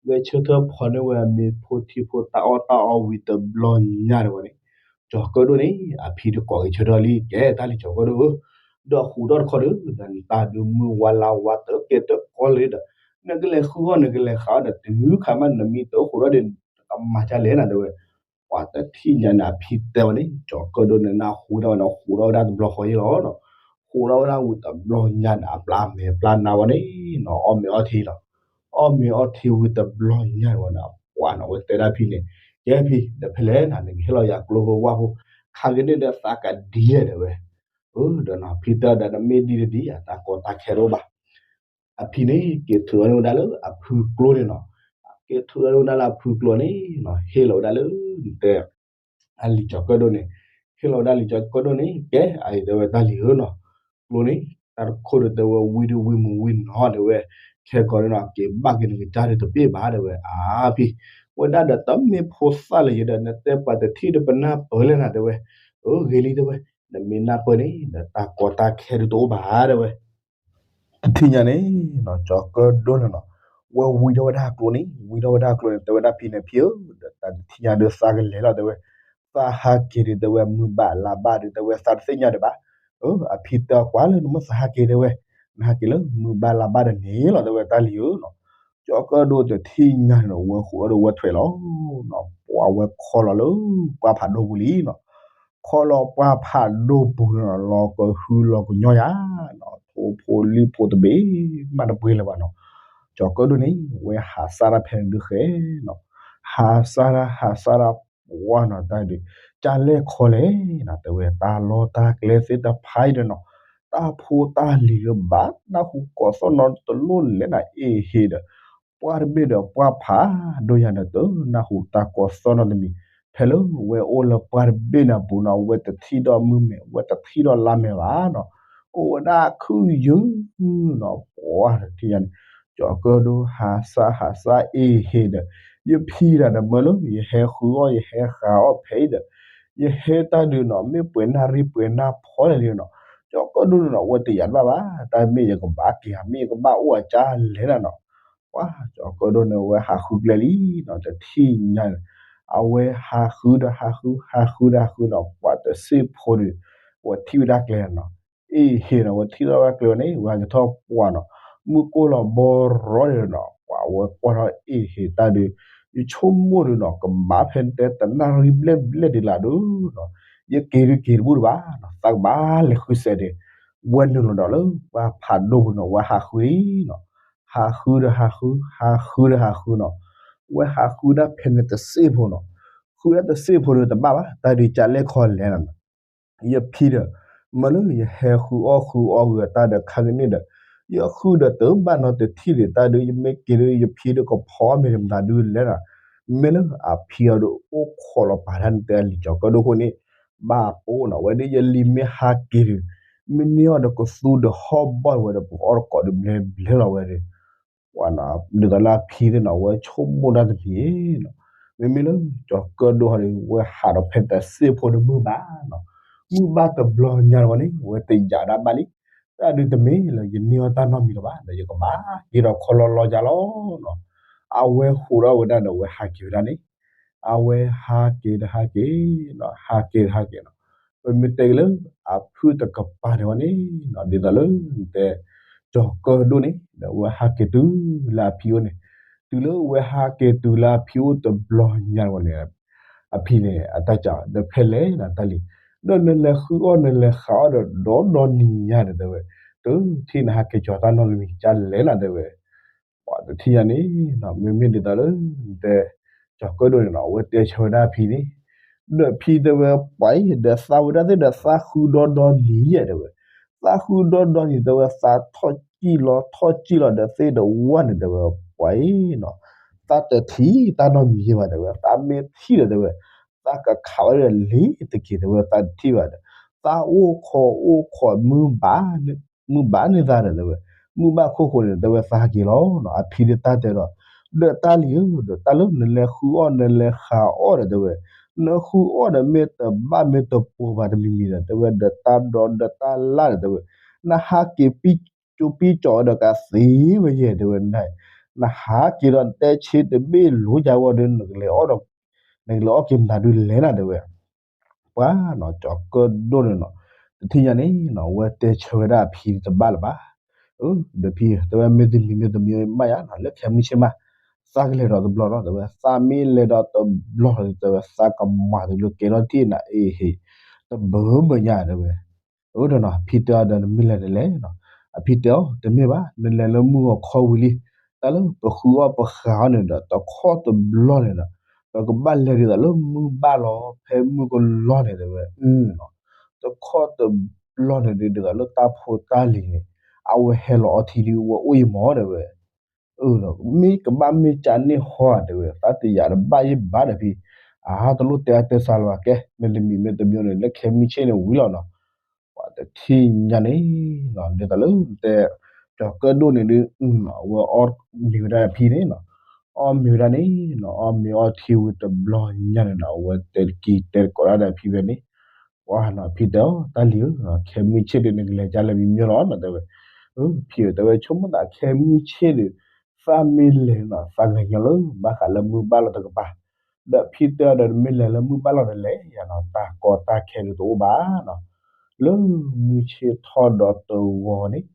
ဂဲၤဆၢထၢၣ်ဖီန့ၢ်ဝဲအမ့ၤဖိထံဖိတၢ်အီၣ်တၢ်အီဝံၤတဘျီညါတဂီၤန့ၣ်, ကၠီၤကၢၣ်ဒိၣ်န့ၣ် အဖံဒီးကိးက့ၤဆၢထၢၣ်လံ ကဲတၢ်လံၤကၠီၤကၢၣ်ဒိၣ်ဧၢ, ဒီးဃူးထီၣ်တခီဒီး ဒီးနတၢ်ဒုးမုၢ်ဝါလါဝါတကဲတကီလၢဒီး နကလဲၤဃုအီၣ်နကလဲၤဃုအီၣ်ဒီးတုၤခါမး နမ့ၢ်တအိၣ်ဃူးထီၣ်ဒီး နကမၤဒ်လဲၣ်နတဲဝဲ. ပှၤတထံၣ်ညါန့ၣ် အဖံတဲဝဲန့ၣ် ကၠီၤကၢၣ်ဒိၣ်န့ၣ် နဃူးထီၣ်ဝဲန့ၣ် ဃူးထီၣ်ဝဲဒၣ်တဘျီဃီယဲလီၤနီၤ. ဃူးထီၣ်ဝဲဒၣ်ဝံၤတဘျီညါန့ၣ် အပျၢ်မဲာ်ပျၢ်နါဝဲန့ၣ်နီၤ အီၣ်မ့ၤအီထံလီၤ. အီၣ်မ့ၤအီထံဝံၤတဘျီညါန့ၣ်ဝဲန့ၣ် ပှၤနီၤ ဝဲတဲဒၣ်ဖံန့ၣ် ကဲဖံ ဒီးဖဲလဲၣ်နၤ နကဟ့ၣ်လီၤယၤကျိဖိဝၣ်ဖိ ခါကန့ၣ်ဒီးသးကဒ်လဲၣ်တဲဝဲ. အၢ ဒီးနီၤ ဖံတဲဒီး နမ့ၢ်ဒ်န့ၣ်ဒ် အတၢ်ကီတၢ်ခဲတအိၣ်ဘၣ်. အဖံန့ၣ် က့ၤထုးဝဲန့ၣ်ဝဲဒၣ်လၢအဖုကျိန့ၣ်နီၤ, က့ၤထုးဝဲန့ၣ်ဝဲဒၣ်လၢအဖုကျိန့ၣ်နီၤ, ဟ့ၣ်လီၤဝဲဒၣ်လၢ တဲ အလံၤကၠီၤကၢၣ်ဒိၣ်န့ၣ်, ဟ့ၣ်လီၤဝဲဒၣ်လံၤကၠီၤကၢၣ်ဒိၣ်န့ၣ် ကဲ အအံၤတဲဝဲတၢ်လံၤဧၢနီၤ, ကျိန့ၣ် တၢ်တခိၣ်ဒီးတဲဝဲဝံၤဒီးဝံၤမုၢ်ဝံၤနီၤတဲဝဲ, ခဲကီးန့ၣ်နီၤ က့ၤဘၣ်က့ၤနကစၢ်ဒီးတပ့ၢ်ဘၣ်တဲဝဲ, အါဖံ, ဝဲဒၣ်ဒီးတမ့ၢ်ဖိသၣ်လၢၤယဲဒီး နတဲပှၤတထံၣ်ဒီးပနၢ်ပၢၢ်လဲၣ်နၤတဲဝဲ, အၢ ဂ့ၤလံတဲဝဲ, နမ့ၢ်နၢ်ပၢၢ်န့ၣ် ဒီးတၢ်ကီတၢ်ခဲဒုးတအိၣ်ဘၣ်တဲဝဲ တထံၣ်ညါန့ၣ်နီၤ ကၠီၤကၢၣ်ဒိၣ်န့ၣ်နီၤ, ဝဲဝံထီၣ်ဝဲဒၣ်ကျိန့ၣ်, ဝံထီၣ်ဝဲဒၣ်ကျိန့ၣ် တဲဝဲဒၣ်ဖံန့ၣ် ဖံဧၢ, ဒီးတၢ်တထံၣ်ညါဒီးသးကလဲၤလီၤတဲဝဲ, သးဟးက့ၤဒီးတဲဝဲ မုၢ်ဘၣ်လါဘၣ်ဒီးတဲဝဲ သးတသ့ၣ်ညါဒံးဘၣ်, အဖံတဲကွၢ်လၢ နမ့ၢ်သးဟးက့ၤတဲဝဲ, နဟးက့ၤလၢမုၢ်ဘၣ်လါဘၣ်ဒီးန့ၣ်လီၤတဲဝဲတၢ်လံၤဧၢနီၤ, ကၠီၤကၢၣ်ဒိၣ်တထံၣ်ညါန့ၣ်နီၤ ဝဲဃိးဒီးဝဲထွဲးလီၤနီၤ, ပှၤဝဲခီလီၤလၢပှၢ်ဖးဒိၣ်ပူၤလံနီၤ, ခီလီၤပှၢ်ဖးဒိၣ်ပူၤန့ၣ်နီၤ လီၤကဟုလီၤကညီယၤနီၤ, ထိၣ်ဖိလံၣ်ဖိတဘ့ၣ်မးတပှဲၤလၢၤဘၣ်နီၤ, ကၠီၤကၢၣ်ဒိၣ်န့ၣ် ဝဲဟးစၢ်တၢ်ဖဲန့ၣ်ဒုးဃဲနီၤ, ဟးစၢ်တၢ်ဟးစၢ်တၢ်ပှၢ်နီၤ တၢ်ဒုး ကၢ်လဲၣ်ခီလဲၣ်နီၤ တဲဝဲ တၢ်လီၢ်တၢ်ကျဲသ့ၣ်တဖၣ်အံၤဒီးနီၤ, တၢ်ဖိတၢ်လံၤဒီးဘၣ်နၢ်ဟူကီးသီၣ်နီတလိၣ်လဲၣ်နၤအ့ၣ်ဟ့ဒီး ပှၢ်တဘ့ၣ်ဒီးပှၢ်ဖးဒိၣ်ယၤဒီးတနၢ်ဟူတၢ်ကီးသီၣ်နီတမံၤ, ဖဲလၢဝဲအိၣ်လၢပှၢ်တဘ့ၣ်န့ၣ်အပူၤနီၤ ဝဲတထံၣ်ဒီးမုၢ်မဲာ် ဝဲတထံၣ်ဒီးလါမဲာ်ဘၣ်နီၤ, အိၣ်ဝဲဒၣ်ခုၣ်ယုၢ်နီၤ, ပှၢ်တထံၣ်ညါန့ၣ် ကၠီၤကၢၣ်ဒိၣ်ဟးစၢ်ဟးစၢ်အ့ၣ်ဟ့ဒီး ယဖံတၢ်ဒီးမၢလၢ ယဟဲဃုအီၣ်ယဟဲဃုအီၣ်ဖဲအံၤဒီး ယဟဲတၢ်ဒုးနီၤ မ့ၢ်ပှဲၤနၣ်ရံၣ်ပှဲၤနၣ်ဖီလဲၣ်လံနီၤ, ကၠီၤကၢၣ်ဒိၣ်န့ၣ်နီၤ ဝဲတယာ်တဘၣ်ဘၣ် တၢ်မ့ၢ်ယကဘၣ်က့ၤဧါ မ့ၢ်ယကဘၣ်အိၣ်အကၢ်လဲၣ်နၤနီၤ, ပှၢ်ကၠီၤကၢၣ်ဒိၣ်န့ၣ် ဝဲဟးဃုကျဲလံနီၤ တထံၣ်ညါန့ၣ် အဝဲဟးဃုဒီးဟးဃု ဟးဃုဒီးဟးဃုနီၤ ပှၢ်တစ့ၢ်ဖိဒီး ဝဲထံၣ်ဝဲဒၣ်ကျဲနီၤ, အ့ၣ်ဟ့နီၤ ဝဲထံၣ်ထီၣ်ဝဲဒၣ်ကျဲဝဲန့ၣ် ဝဲဟဲက့ၤထီၣ်ပှၢ်နီၤ, မုၢ်ကိၢ်လီၤဘီရီဒီးနီၤ ပှၢ်ဝဲကွၢ်ထီၣ်အ့ၣ်ဟ့တၢ်ဒီး ယဆိကမိၣ်ဒီးနီၤ ကဘၣ်ဖဲတဲတနၣ်ရံၣ်ဘျဲၣ်ဘျဲၣ်ဒံးလၢဒုးနီၤ, ယက့ၤဒုးက့ၤတဘူၣ်တဘၣ်နီၤ သးကဘၣ်လဲၤဃုစဲးဒီး ဝဲနုာ်လီၤဒီးလၢပှၢ်ဖးဒိၣ်ပူၤနီၤ ဝဲဟးဃုလံနီၤ, ဟးဃုဒီးဟးဃု ဟးဃုဒီးဟးဃုနီၤ, ဝဲဟးဃုဒၣ်ဖဲန့ၣ်တစ့ၢ်ဖိနီၤ, ဃုဒၣ်တစ့ၢ်ဖိဒီးတဘၣ်ဘၣ် တၢ်ဒုးကၢ်လဲၣ်ခီလဲၣ်နီၤ ယဖံဒီး မၢလၢယဟဲဃုအီၣ်ဃုအီၣ်ဂ့ၤတၢ်ဒီးခါကန့ၣ်ဒီး ယဃုဒီးတဘၣ်နီတထံၣ်ဒီး တၢ်ဒုးယမ့ၢ်က့ၤဒီး ယဖံဒီးကဖီအီၣ်မ့ၤဒီးမတၤဒုးလဲၣ်နီၤ, မ့ၢ်လၢအဖံအီၤဒီးအိၣ်ခိးလီၤပာ်တၢ်န့ၣ် တဲအလံၤကၠီၤကၢၣ်ဒိၣ်ခိၣ်န့ၣ် ဘၣ်ပိနီၤ ဝဲဒ်ယလံၤမ့ၢ်ဟးက့ၤဒီး မ့ၢ်န့ၢ်အီၤဒီးကသူဒီးဟီၣ်ဘီၣ်ဝဲဒီး ပကအီၣ်တကိးဒီးဘျဲဘျဲလီၤဝဲဒီး ပှၤနီၤ ဒ်သိးလၢအဖံသ့ၣ်နီၤ ဝဲဆိကမိၣ်တၢ်တမံၤနီၤ, မ့မ့ၢ်လၢကၠီၤကၢၣ်ဒိၣ်ဟီဒီး ဝဲဟးဒီးဖဲတစ့ၢ်ဖိဒီးမုၢ်ဘၣ်နီၤ, မုၢ်ဘၣ်တဘျီညါဝဲန့ၣ် ဝဲတယာ်ဒၣ်ဘၣ်လံ, တၢ်ဒုးတမ့ၢ်လၢယန့ၢ်အီၣ်တၢ်နီတမံၤလၢၤဘၣ် ဒီးယကဘၣ်က့ၤဒီးခီလီၤလီၤယါလီၤနီၤ, အဝဲဃိးထီၣ်ဝဲဒၣ်ဒီး အဝဲဟးက့ၤဝဲဒၣ်န့ၣ် အဝဲဟးက့ၤဒီးဟးက့ၤနီၤ ဟးက့ၤဒီးဟးက့ၤနီၤ, ပမ့ၢ်တဲက့ၤလၢအဖုၣ်တကပၤန့ၣ်ဝဲန့ၣ်နီၤ ဒ်သိးလၢတဲ ကၠီၤကၢၣ်ဒိၣ်န့ၣ် ဒီးအဝဲဟးက့ၤတုၤလၢအဖံအိၣ်န့ၣ်, တုၤလၢအဝဲဟးက့ၤတုၤလၢအဖံအိၣ်တဘျီညါန့ၣ်ဝဲန့ၣ်, အဖံန့ၣ် အတၢ်စံး ဒီးဖဲလဲၣ်နၤတၢ်လံၤ, ဒီးနလဲၤဃုအီၣ်နလဲၤဃုအီၣ်ဒီးဒီဒီနံၤညါဒီးတဲဝဲ, တထံၣ်နဟးက့ၤကၠီၤတၢ်နီတမံၤကၢ်လဲၣ်နၤတဲဝဲ ပှၤတထံၣ်ညါန့ၣ်နီၤ မ့မ့ၢ်ဒ်သိးလၢ တဲ ကၠီၤကၢၣ်ဒိၣ်န့ၣ်နီၤ အဝဲတဲဆၢဝဲဒၣ်အဖံန့ၣ်, ဒီးဖံတဲဝဲ ပှၤအံၤဒီးသးဝဲဒၣ်သ့ၣ်ဒီးသးဃုဒီဒီနံၤယဲၢ်တဲဝဲ, သးဃုဒီဒီနံၤတဲဝဲ သးထီၣ်ကံၣ်လီၤထီၣ်ကံၣ်လီၤဒီးသ့ၣ်ဒီးဝဲန့ၣ်တဲဝဲ ပှၤအံၤနီၤ သးတထံၣ်တၢ်နီတမံၤဘၣ်တဲဝဲ, သးမ့ၢ်ထံၣ်ဒီးတဲဝဲ သးကခးဝဲဒီးလ့ၤတက့ၤတဲဝဲ သးတထံၣ်ဘၣ်ဒီး, သးအိၣ်ခိးအိၣ်ခိး မုၢ်ဘၣ်န့ၢ်သးဒီးတဲဝဲ, မုၢ်ဘၣ်ခိၣ်ဃိန့ၣ် တဲဝဲသးဟးက့ၤလီၤနီၤ အဖံဒုးတၢ်တဲဒီး, ဒီးတၢ်လံၤဧၢ ဒီးတၢ်လၢနလဲၤဃုအီၣ်နလဲၤဃုအီၣ်ဒီးတဲဝဲ, နဃုအီၣ်ဒီးမ့ၢ်တဘၣ်မ့ၢ်တပိၤဘၣ်တမံၤမံၤဒီး တဲဝဲဒီးတၢ်ဒီဒီတၢ်လၢ်ဒီးတဲဝဲ, နဟးက့ၤပံကၠိပံကၠီၤဒီးကသ့ဝဲယဲၢ်တဲဝဲ, နဟးက့ၤဒီးနတဲဆ့တဘ့ၣ်လိၤယါဝဲဒီး နကလဲၤအီၣ်ဒီး နကလဲၤအီၣ်က့ၤမတၤဒုးလဲၣ်နၤတဲဝဲ, ပှၤနီၤ ကၠီၤကၢၣ်ဒိၣ်န့ၣ်နီၤ, တထံၣ်ညါန့ၣ်နီၤ အဝဲတဲဆၢဝဲဒၣ်အဖံတဘၣ်လၢၤဘၣ်. ဒီးဖံ တဲဝဲမ့ၢ်တမံၤမ့ၢ်တမံၤမးယါနီၤ လၢခဲမုၢ်ဆ့ၣ်မး သးကလဲၤဒီးတဘျီနီၤ တဲဝဲ သးမ့ၢ်လဲၤဒီးတဘျီ တဲဝဲ သးကမၤတုၤလၢကဲထီၣ်တ့ၢ်နၤအ့ဟ့ၣ် တဘၢဘၢညါ တဲဝဲ အၢဒီးနီၤ ဖံတဲအီၤဒီး နမ့ၢ်လဲၤတလဲၣ်နီၤ, အဖံတဲအီၤ တမ့ၢ်ဘၣ် နလဲၤလၢမုၢ်ဂီၤခီဝံၤလံ, တၢ်လၢပဃုအီၣ်ပဃုအီၣ်န့ၣ်ဒီး တခီတဘျီန့ၣ်ဒီး ပကဘၣ်လဲၤဒ်သိးလၢမုၢ်ဘၣ်လီၤ ဖဲမုၢ်ကလီၤန့ၣ် တဲဝဲ အၢနီၤ, တခီတဘျီန့ၣ်ဒ်သိးလၢတၢ်ဖိတၢ်လံၤန့ၣ် အဝဲဟဲလီၤအီထံဒ်ဝဲအိၣ်အံၤမး တဲဝဲ မ့ၢ်ကဘၣ်မ့ၢ်ကန့ၢ်ဟီဧါ တဲဝဲ သးတယာ်တဘၣ်ယံၣ်ဘၣ်ဒီးဖံ, အါတလိၣ်တဲအါတဲစှၤလၢၤဘၣ်ကဲ မ့တမံၤမ့တမံၤန့ၣ် လၢခဲမုၢ်ဆ့ၣ်န့ၣ်ဝံၤလီၤနီၤ, ပှၤတထံၣ်ညါန့ၣ်နီၤ ဒ်သိးလၢတဲ ကၠီၤကၢၣ်ဒိၣ်န့ၣ်ဒ် အဝဲအီၣ်မ့ၤဝဲဒၣ်ဒီးဖံန့ၣ်နီၤ, အီၣ်မ့ၤဝဲဒၣ်န့ၣ်နီၤ အီၣ်မ့ၤအီထံဝံၤတဘျီညါန့ၣ်ဒီး အဝဲတဲက့ၤတဲကိးဒၣ်ဒီးဖံဖဲန့ၣ် ပှၤနီၤ ဖံတဲအီၤ တၢ်လံၤဧၢ, ခဲမုၢ်ဆ့ၣ်ဒ်န့ၣ် ကလဲၤကၢ်လဲၤမံမီလီၤနီၤ တဲဝဲ, ဖံဧၢ တဲဝဲ ဆိကမိၣ်သးခဲမုၢ်ဆ့ၣ်ဒီး သးမ့ၢ်လဲၤနီၤ သးကညီလၢ ဘၣ်ဃးလၢမုၢ်ဘၣ်လီၤတကပၤ, ဒီးဖံတဲအီၤဒီး နမ့ၢ်လဲၤလၢမုၢ်ဘၣ်လီၤတလဲၣ်ယါနီၤ တၢ်ကီတၢ်ခဲဒုးတအိၣ်ဘၣ်နီၤ, လၢမုၢ်ဆ့ၣ်ထီၣ်ဒီးတဂီၤန့ၣ်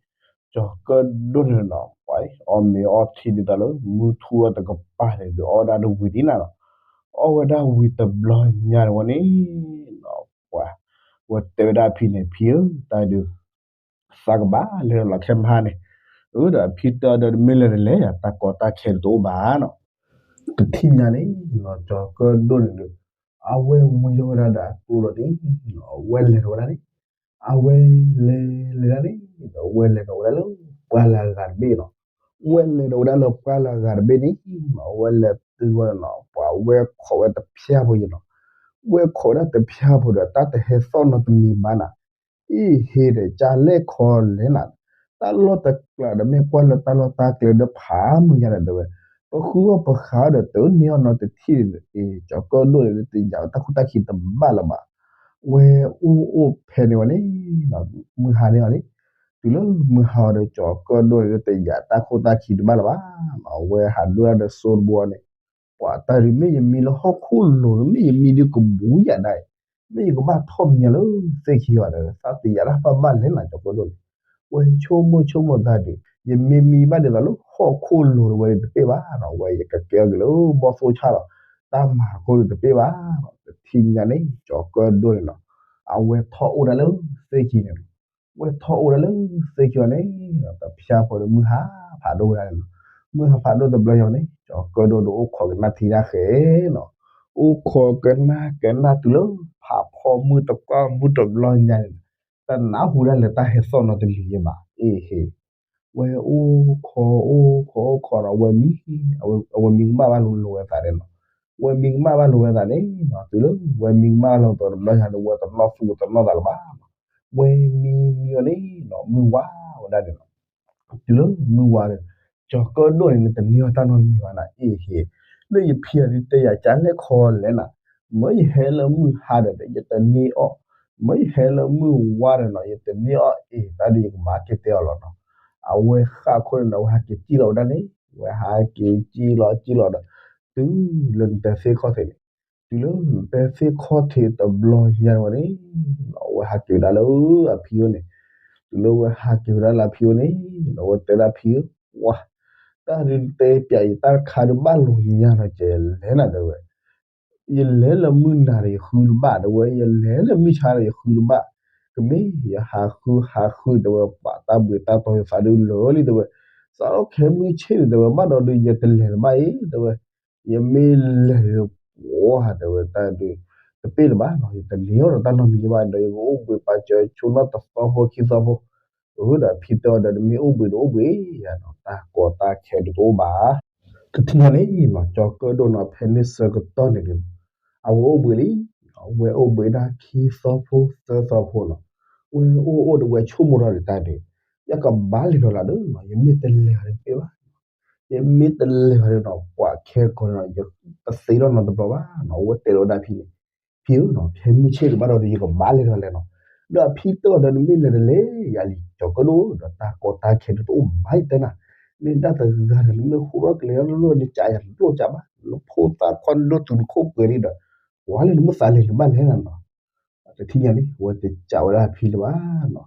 ကၠီၤကၢၣ်ဒိၣ်န့ၣ်နီၤ ပှၤအီၣ်မ့ၤအီထံဒ်သိးလၢ မုၢ်ထူၣ်အီၤတကပၤန့ၣ်ဒီး အီၣ်ဝဲဒၣ်တဝံၤဒ်နၤနီၤ, အီၣ်ဝဲဒၣ်ဝံၤတဘျီညါန့ၣ်ဝဲန့ၣ် ပှၤ ဝဲတဲဝဲဒၣ်ဖံန့ၣ် ဖံဧၢ တၢ်ဒုး သးကဘၣ်လဲၤဒီးလီၤခဲမဟါန့ၣ်, အၢဒီးဖံတဲအီၤဒီး နမ့ၢ်လဲၤတလဲၣ်ယါ တၢ်ကီတၢ်ခဲဒုးတအိၣ်ဘၣ်နီၤ, တထံၣ်ညါန့ၣ်နီၤ ကၠီၤကၢၣ်ဒိၣ်န့ၣ်ဒီး အဝဲဝံၤလီၤဝဲဒၣ်ဒီးအကျိဒီးန့ၣ် အဝဲလဲၤထီၣ်ဝဲဒၣ်န့ၣ်, အဝဲလဲၤလဲၤဒၣ်န့ၣ် ဒီးအဝဲလဲၤဒီးဝဲဒၣ်လၢ ပှၢ်လၢအဂၤတဘ့ၣ်နီၤ, အဝဲလဲၤဒီးဝဲဒၣ်လၢပှၢ်လၢအဂၤတဘ့ၣ်န့ၣ်နီၤ အဝဲလဲၤတုၤဝဲနီၤ ပှၤဝဲခိးဝဲတဖၠၣ်ဖိယါနီၤ, ဝဲခိးဝဲဒၣ်တဖၠၣ်ဖိဒီး တၢ်တဟဲသီၣ်နီတမံၤဘၣ်နၤ အ့ဟ့ဒီး ကၢ်လဲၣ်ခီလဲၣ်နၤ, တၢ်လီၢ်တကျါဒီး မ့ၢ်ကွၢ်လၢတၢ်လီၢ်တၢ်ကျဲဒီးဖးမုၢ်ညါဒီး တဲဝဲ, ပဃုအီၣ်ပဃုအီၣ်ဒီး တန့ၢ်အီၣ်နီတထံၣ်ဒီး ကၠီၤကၢၣ်ဒိၣ်န့ၣ် တယာ်တၢ်ခိၣ်တၢ်ခံးတဘၣ်လၢၤဘၣ်, ဝဲအိၣ်အိၣ်ဖဲန့ၣ်ဝဲန့ၣ် မုၢ်ဟါန့ၢ်အီၤန့ၣ်, တုၤလၢမုၢ်ဟါအီၤဒီး ကၠီၤကၢၣ်ဒိၣ်န့ၣ် တယာ်တၢ်ခိၣ်တၢ်ခံးတဘၣ်လၢၤဘၣ်, အဝဲဟးဒိၣ်ဒၣ်ဒီးစိတဘိအီၤန့ၣ် ပှၤတၢ်ဒုး မ့ၢ်ယမံလၢဟီၣ်ခိၣ်လိၤ မ့ၢ်ယမံဒုးကဘူးယၤဒၣ်အံၤ, မ့ၢ်ယကဘၣ်ထီၣ်မံလၢသ့ၣ်ခံအီၤဒီး သးတယာ်တၢ်ဘၣ်ဘၣ်လဲၣ်နၤ ကၠီၤကၢၣ်ဒိၣ်န့ၣ်, ဝဲဆိကမိၣ်ဆိကမိၣ်သးဒုး ယမ့ၢ်မံဘၣ်ဒ်သိးလၢဟီၣ်ခိၣ်လိၤဒီး ဝဲတပ့ၢ်ဘၣ်နီၤ, ဝဲယကကဲအီၤက့ၤလၢဘီၣ်သိၣ်ဆၣ်လီၤ, တၢ်မၤခိၣ်ဒီးတပ့ၢ်ဘၣ်, တထံၣ်ညါန့ၣ် ကၠီၤကၢၣ်ဒိၣ်န့ၣ်နီၤ, အဝဲထီၣ်အိၣ်ဒၣ်လၢသ့ၣ်ခံန့ၣ်လီၤ ဝဲထီၣ်အိၣ်ဒၣ်လၢသ့ၣ်ခံအီၤန့ၣ်, တဖၠၣ်ဖိဒီးမုၢ်ဟါဖးဒိၣ်ဝဲဒၣ်န့ၣ်လီၤ, မုၢ်ဟါဖးဒိၣ်တဘျီညါန့ၣ် ကၠီၤကၢၣ်ဒိၣ်ဒီးအိၣ်ခိးကနၣ်ထံတၢ်ဃဲနီၤ, အိၣ်ခိးကနၣ်ကနၣ်တုၤလၢ ဖးဖီမုၢ်တကွၢ်မုၢ်တဘျီညါန့ၣ်, တနၢ်ဟူဒၣ်လၢတၢ်ဟဲသီၣ်နီတမံၤယဲဘၣ်, အ့ဟ့ ဝဲအိၣ်ခိးအိၣ်ခိးအိၣ်ခိးဒီး အဝဲမံ အဝဲမံကမၣ်ဘၣ်လိာ်လိာ်ဝဲသးန့ၣ်လီၤ, ဝဲမံကမၣ်ဘၣ်လိာ်ဝဲသးန့ၣ်နီၤ, တုၤလၢဝဲမံကမၣ်လိာ်သးတဘျီညါန့ၣ် ဝဲတနီၣ်သူတနီၣ်သးလၢၤဘၣ်, ဝဲမံမံအီၤန့ၣ်နီၤ မုၢ်ဝါဝဲဒၣ်န့ၣ်လီၤ, တုၤလၢမုၢ်ဝါဒီး ကၠီၤကၢၣ်ဒိၣ်န့ၣ် နတန့ၢ်အီၣ်တၢ်နီတမံၤဘၣ်နၤ အ့ဟ့, လၢယဖံအီၤဒုးတဲယၤကၢ်လဲၣ်ခီလဲၣ်နၤ, မၢယဟဲလၢမုၢ်ဟါဒီး ယတန့ၢ်အီၣ်, မၢယဟဲလၢမုၢ်ဝါဒီးနီၤ ယတန့ၢ်အီၣ်အ့ တၢ်ဒုးယကဘၣ်က့ၤတဲအီၤလီၤနီၤ, အဝဲဃၣ်ခိၣ်န့ၣ်ဒီး အဝဲဟးက့ၤစံၣ်လီၤဝဲဒၣ်န့ၣ်, ဝဲဟးက့ၤစံၣ်လီၤစံၣ်လီၤဒီး တုၤလၢနတဲသ့ၣ်ခီၣ်ထံးန့ၣ်, တုၤလၢနတဲသ့ၣ်ခီၣ်ထံးတဘျီညါဝဲန့ၣ်, အဝဲဟးက့ၤဝဲဒၣ်လၢအဖံအိၣ်န့ၣ်, တုၤလၢဝဲဟးက့ၤဝဲဒၣ်လၢအဖံအိၣ်န့ၣ်, အဝဲတဲဒၣ်ဖံဧၢ, ဝါ, တၢ်ဒုးနတဲပျးယတၢ်တခါဒုးဘၣ်လိာ်ညါနီၤ ကဲလဲၣ်နၤ တဲဝဲ ယလဲၤလၢမုၢ်နၤဒီးယဃုတဘၣ် တဲဝဲ, ယလဲၤလၢမုၢ်ဆါဒီးယဃုတဘၣ်, ကမ့ၢ်ယဟးဃုဟးဃု တဲဝဲ ပှၤတၢ်ဘှံးတၢ်တီၤယသးဒုးလၢာ်လံ တဲဝဲ, စးထီၣ်ခဲမုၢ်ဆ့ၣ်န့ၣ် တဲဝဲ ဘၣ်ဒီးဒုးယတလဲၤတဘၣ်အံၤ တဲဝဲ, ယမ့ၢ်လဲၤဒီး ပှၤတဲဝဲတၢ်ဒုး တပ့ၢ်လၢၤဘၣ်နီၤ ယတန့ၢ်အီၣ်ဒီးတၢ်နီတမံၤဘၣ်ဒီး ယကအိၣ်ဘှံးပာ်စၢၤဆိနီၣ်တသီဖိခံသီဖိ, အဃိဒီးဖံတဲအီၤဒီး နမ့ၢ်အိၣ်ဘှံးဒီးအိၣ်ဘှံးယါနီၤ တၢ်ကီတၢ်ခဲဒုးတအိၣ်ဘၣ် တထံၣ်ညါန့ၣ်နီၤ ကၠီၤကၢၣ်ဒိၣ်နီၤ ဖဲန့ၣ်ဆၢကတီၢ်န့ၣ်ဒီး အဝဲအိၣ်ဘှံးလံ, အဝဲအိၣ်ဘှံးဒၣ်ခံသီဖိသၢသီဖိနီၤ, ဝဲအိၣ်အိၣ်ဒီးဝဲဆိကမိၣ်ထီၣ်ဒီးတၢ်ဒုး ယကဘၣ်လဲၤဒီးလၢ်ဒီးနီၤ ယမ့ၢ်တလဲၤဒီးတပ့ၢ်ဘၣ်, ယမ့ၢ်တလဲၤဒီးနီၤ ပှၤခဲကီးနီၤ ယတသ့ထီၣ်နီတဘျီဘၣ်နီၤ, အဝဲတဲဒီးဝဲဒၣ်ဖံန့ၣ်, ဖံဧၢနီၤ ဖဲမုၢ်ဆ့ၣ်တဘၣ်ဒီး ယကဘၣ်လဲၤဒီးလဲၣ်နီၤ, ဒီးဖံတဲအီၤဒီး နမ့ၢ်လဲၤဒီးလဲၣ် ယၤလံ ကၠီၤကၢၣ်ဒိၣ်ဒီးတၢ်ကီတၢ်ခဲဒုးတအိၣ်ဘၣ်ယတဲနၤ, နဒၣ်တဂၤဒီး နမ့ၢ်ဟူထီၣ်ကလဲၤထီၣ်လၢလၢ နကးယၤတလိၣ်ကးဘၣ်, နဖိသၣ်ခွါဒိၣ်တုၤနခိၣ်ပှဲၤလံဒီး ကွၢ်လၢနမ့ၢ်သးလဲၤနဘၣ်လဲၤနၤနီၤ, တထံၣ်ညါန့ၣ် အဝဲတကးဝဲဒၣ်ဖံလၢၤဘၣ်နီၤ.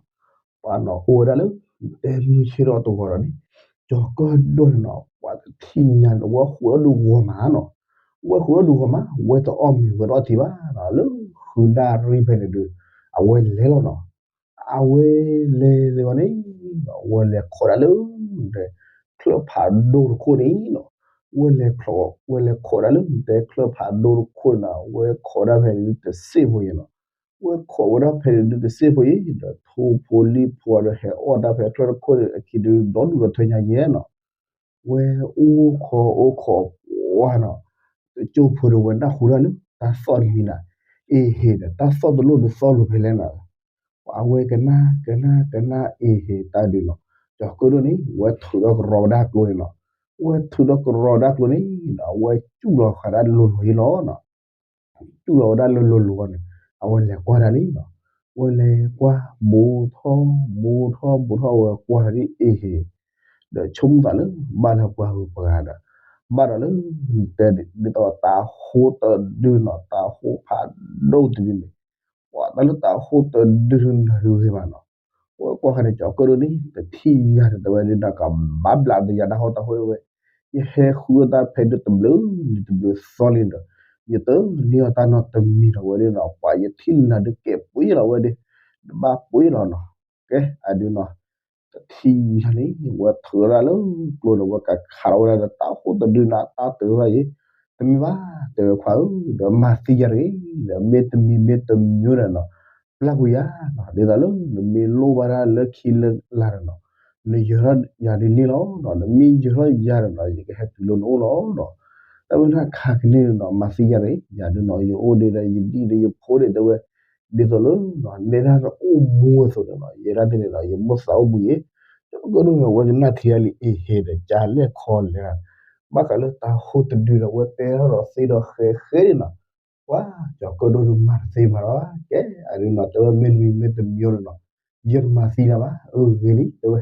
ပှၤနီၤအိၣ်ဝဲဒၣ်လၢ တဲမုၢ်ဆ့ၣ်ထီၣ်တဂီၤဒီးန့ၣ် ကၠီၤကၢၣ်ဒိၣ်န့ၣ်နီၤ ပှၤတထံၣ်ညါန့ၣ် ဝဲဃိးထီၣ်ဒုးဂီၤမးနီၤ. ဝဲဃိးထီၣ်ဒုးဂီၤမး ဝဲတအီၣ်မ့ၤဝဲတအီၣ်ထံဘၣ်နီၤ လၢဃုနၣ်ရံၣ်ဖဲန့ၣ်ဒုး အဝဲလဲၤလီၤနီၤ. အဝဲလဲၤလဲၤဝဲန့ၣ် အဝဲလဲၤခိးဒၣ်လၢ ချၢၣ်ဖးဒိၣ်တခိၣ်န့ၣ်နီၤ. ဝဲလဲၤ ဝဲလဲၤခိးဒၣ်လၢ တဲချၢၣ်ဖးဒိၣ်တခိၣ်န့ၣ်နီၤ ဝဲခိးဒၣ်ဖဲန့ၣ်ဒုးတစ့ၢ်ဖိယဲၢ်နီၤ. ဝဲခိးဝဲဒၣ်ဖဲန့ၣ်ဒုးတစ့ၢ်ဖိအံၤ ဒီးထိၣ်ဖိလံၣ်ဖိဒီးဟဲအီၣ်တၢ်ဖဲချၢၣ်တခိၣ်အခံဒုး ဒီဒူၣ်ဒီထၢညါယဲၢ်နီၤ. ဝဲအိၣ်ခိးအိၣ်ခိးပှၢ်နီၤ တကၠိဖိဒီးဝဲနၢ်ဟူဒၣ်လၢ တၢ်သီၣ်တမံၤနၤ အ့ဟ့ၣ်ဒီး တၢ်သီၣ်တလိၣ်ဒုးသီၣ်လိၤဖဲလဲၣ်နီၤ. ပှၤအဝဲကနၣ်ကနၣ်ကနၣ်အ့ဟ့ၣ်တၢ်ဒုးနီၤ ကၠီၤကၢၣ်ဒိၣ်န့ၣ် ဝဲထုးထီၣ်ကရီဝဲဒၣ်ကျိန့ၣ်နီၤ. ဝဲထုးထီၣ်ကရီဝဲဒၣ်ကျိန့ၣ်ဒီး အဝဲစူၣ်လီၤဃာ်ဒၣ်လိၤလိၤအံၤလီၤနီၤ. စူၣ်လီၤဝဲဒၣ်လၢလိၤလိၤအံၤန့ၣ် အဝဲလဲၤကွၢ်တၢ်လံနီၤ. ဝဲလဲၤကွၢ် ဘူးထီၣ် ဘူးထီၣ် ဘူးထီၣ် ဝဲကွၢ်တၢ်ဒ်အ့ဟ့ၣ် ဒီးဆိကမိၣ်သးလၢ ဘၣ်လၢပှၤဂုၤပှၤဂၤဒီး ဘၣ်ဒီးလၢ တဲဒ်သိးတၤဟိတဒုနီၤ တၤဟိဖးဒိၣ်တဒုန့ၣ် ပှၤတၢ်လၢတၤဟိတဒုနၢၤဒုဂ့ၤဘၣ်နီၤ. ဝဲကွၢ်ဃီန့ၣ် ကၠီၤကၢၣ်ဒိၣ်န့ၣ် တထံၣ်ညါန့ၣ် တဲဝဲဒၣ်နီၤ ကဘၣ်ဘျးဒီးယၤတၢ်ဟီၣ်တၢ်ဟိဝဲ ယဟဲဃုအီၣ်တၢ်ဖဲဒုးတဘျုးနံၤတဘျုးသီန့ၣ်ဒီး ယတန့ၢ်အီၣ်တၢ်နီတမံၤဒီးဝဲဒၣ်နီၤ ပှၤယထံၣ်နၤဒုးကဲပှ့ၤလီၤဝဲဒၣ် တဘၣ်ပှ့ၤလီၤနီၤ. ကဲအဒုးနီၤ တထံၣ်ညါန့ၣ် ဝဲထုးထီၣ်ဒၣ်လၢကျိဒီး ဝဲကခးထီၣ်ဝဲဒၣ်ဒီးတၤဟိတဒုနီၤ တၢ်တုၤထီၣ်ယဲၢ် တမ့ၢ်ဘၣ် တဲဝဲခွါဧၢ ဒီးမၤသံယၤတဂ့ၤ ဒီးမ့ၢ်တမံၤမ့ၢ်တမံၤဒီးနီၤ ပျၢ်ကွံာ်ယၤနီၤ ဒ်သိးလၢနမ့ၢ်လိၣ်ဘၣ်ဒၣ်လၢခံလၢလါဒီးနီၤ နယၢၤထီၣ်ယၤဒ်န့ၣ်လီၤနီၤ နမ့ၢ်ယၢၤထီၣ်ယၤဒီးနီၤ ယကဟဲတုၤလၢနအိၣ်လီၤနီၤ. တၢ်ဝဲဒၣ်ခါကန့ၣ်နီၤ မၤသံယၤတဂ့ၤ ယၤဒုးနီၤ ယအိၣ်ဒံးဒီးယဒံၣ်ဒီးယဖိဒံး တဲဝဲ ဒ်သိးလၢ နဲဒၣ်နအိၣ်မူအသိးန့ၣ်နီၤ ယဲဒၣ်သ့ၣ်န့ၣ်ဒီး ယမိၣ်သးအိၣ်ဘှံးယဲၢ် ကၠီၤကၢၣ်ဒိၣ်န့ၣ် ဝဲကနၣ်ထံအါလံ အ့ဟ့ၣ်ဒီးကလဲၣ်ခီလဲၣ် ဘၣ်ဃးလၢတၤဟိတဒုဒီး ဝဲတဲထီၣ်ဒီးသ့ဒီးဃဲးဃဲးန့ၣ်နီၤ ပှၤကၠီၤကၢၣ်ဒိၣ်ဒုးမၤတသ့မၤဒီး ကဲအဒုးနီၤ တဲဝဲမ့ၢ်တမံၤမ့ၢ်တမံၤန့ၣ်နီၤ ယတမၤသံနၤဘၣ် အဂ့ၤလံ တဲဝဲ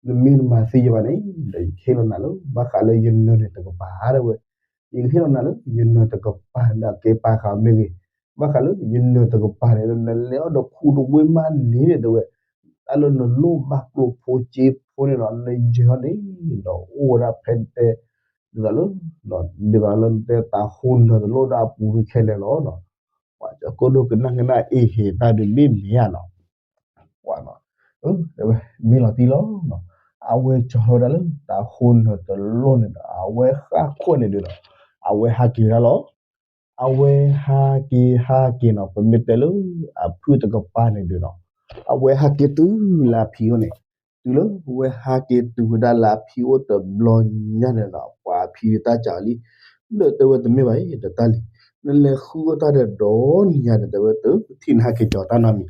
နမ့ၢ်တမၤသံယၤဘၣ်န့ၣ် ဒီးယကဟ့ၣ်လီၤနၤလၢ ဘၣ်ဃးလၢယနၢၤန့ၣ်တကပၤ တဲဝဲ ယကဟ့ၣ်လီၤနၤလၢ ယနၢၤတကပၤန့ၣ်ဒီးက့ၤပာ်ဃာ်မ့ၢ်ဂ့ၤ ဘၣ်ဃးလၢယနၢၤတကပၤန့ၣ် နလဲၤအီၣ်ဒီးခူတဝ့ၢ်မးန့ၣ် တဲဝဲ တၢ်လၢနလိၣ်ဘၣ်ကျိဖိစ့ဖိန့ၣ်ဒီး နယၢၤန့ၣ် ဒီးအိၣ်ဝဲဒၣ်ဖဲတဲ ဒ်သိးလၢ ဒ်သိးလၢနတဲတၤဟိနၢၤတလိၣ်ဒၣ်အပူၤခဲလၢာ်လီၤနီၤ ပှၤကၠီၤကၢၣ်ဒိၣ်ကနၣ်ကနၣ်အ့ဟ့ၣ်တၢ်ဒုးမ့ၢ်မ့ၢ်ဧါနီၤ ပှၤနီၤ တဲဝဲ မ့ၢ်လီၤတံၢ်လီၤနီၤ အဝဲကၠီၤထီၣ်ဝဲဒၣ်လၢတၤဟိနၢၤတလိၣ်န့ၣ်ဒီး အဝဲဃၣ်ခိၣ်န့ၣ်ဒုးနီၤ အဝဲဟးက့ၤဝဲဒၣ်လီၤ အဝဲဟးက့ၤဟးက့ၤနီၤ ပမ့ၢ်တဲလၢ အဖုၣ်တကပၤန့ၣ်ဒုးနီၤ အဝဲဟးက့ၤတုၤလၢအဖံအိၣ်န့ၣ် တုၤလၢဝဲဟးက့ၤတုၤဝဲဒၣ်လၢအဖံအိၣ်တဘျီညါန့ၣ်နီၤ ပှၤအဖံတၢ်စံးလံ ဒီးတဲဝဲတမ့ၢ်ဘၣ်အံၤ ဒီးတၢ်လံ နလဲၤဃုအီၣ်တၢ်ဒီးဒီနံၤညါန့ၣ် တဲဝဲတထံၣ်နဟးက့ၤကၠီၤတၢ်နီတမံၤ ဒီးနဟးက့ၤကၠီၤလၢတၢ်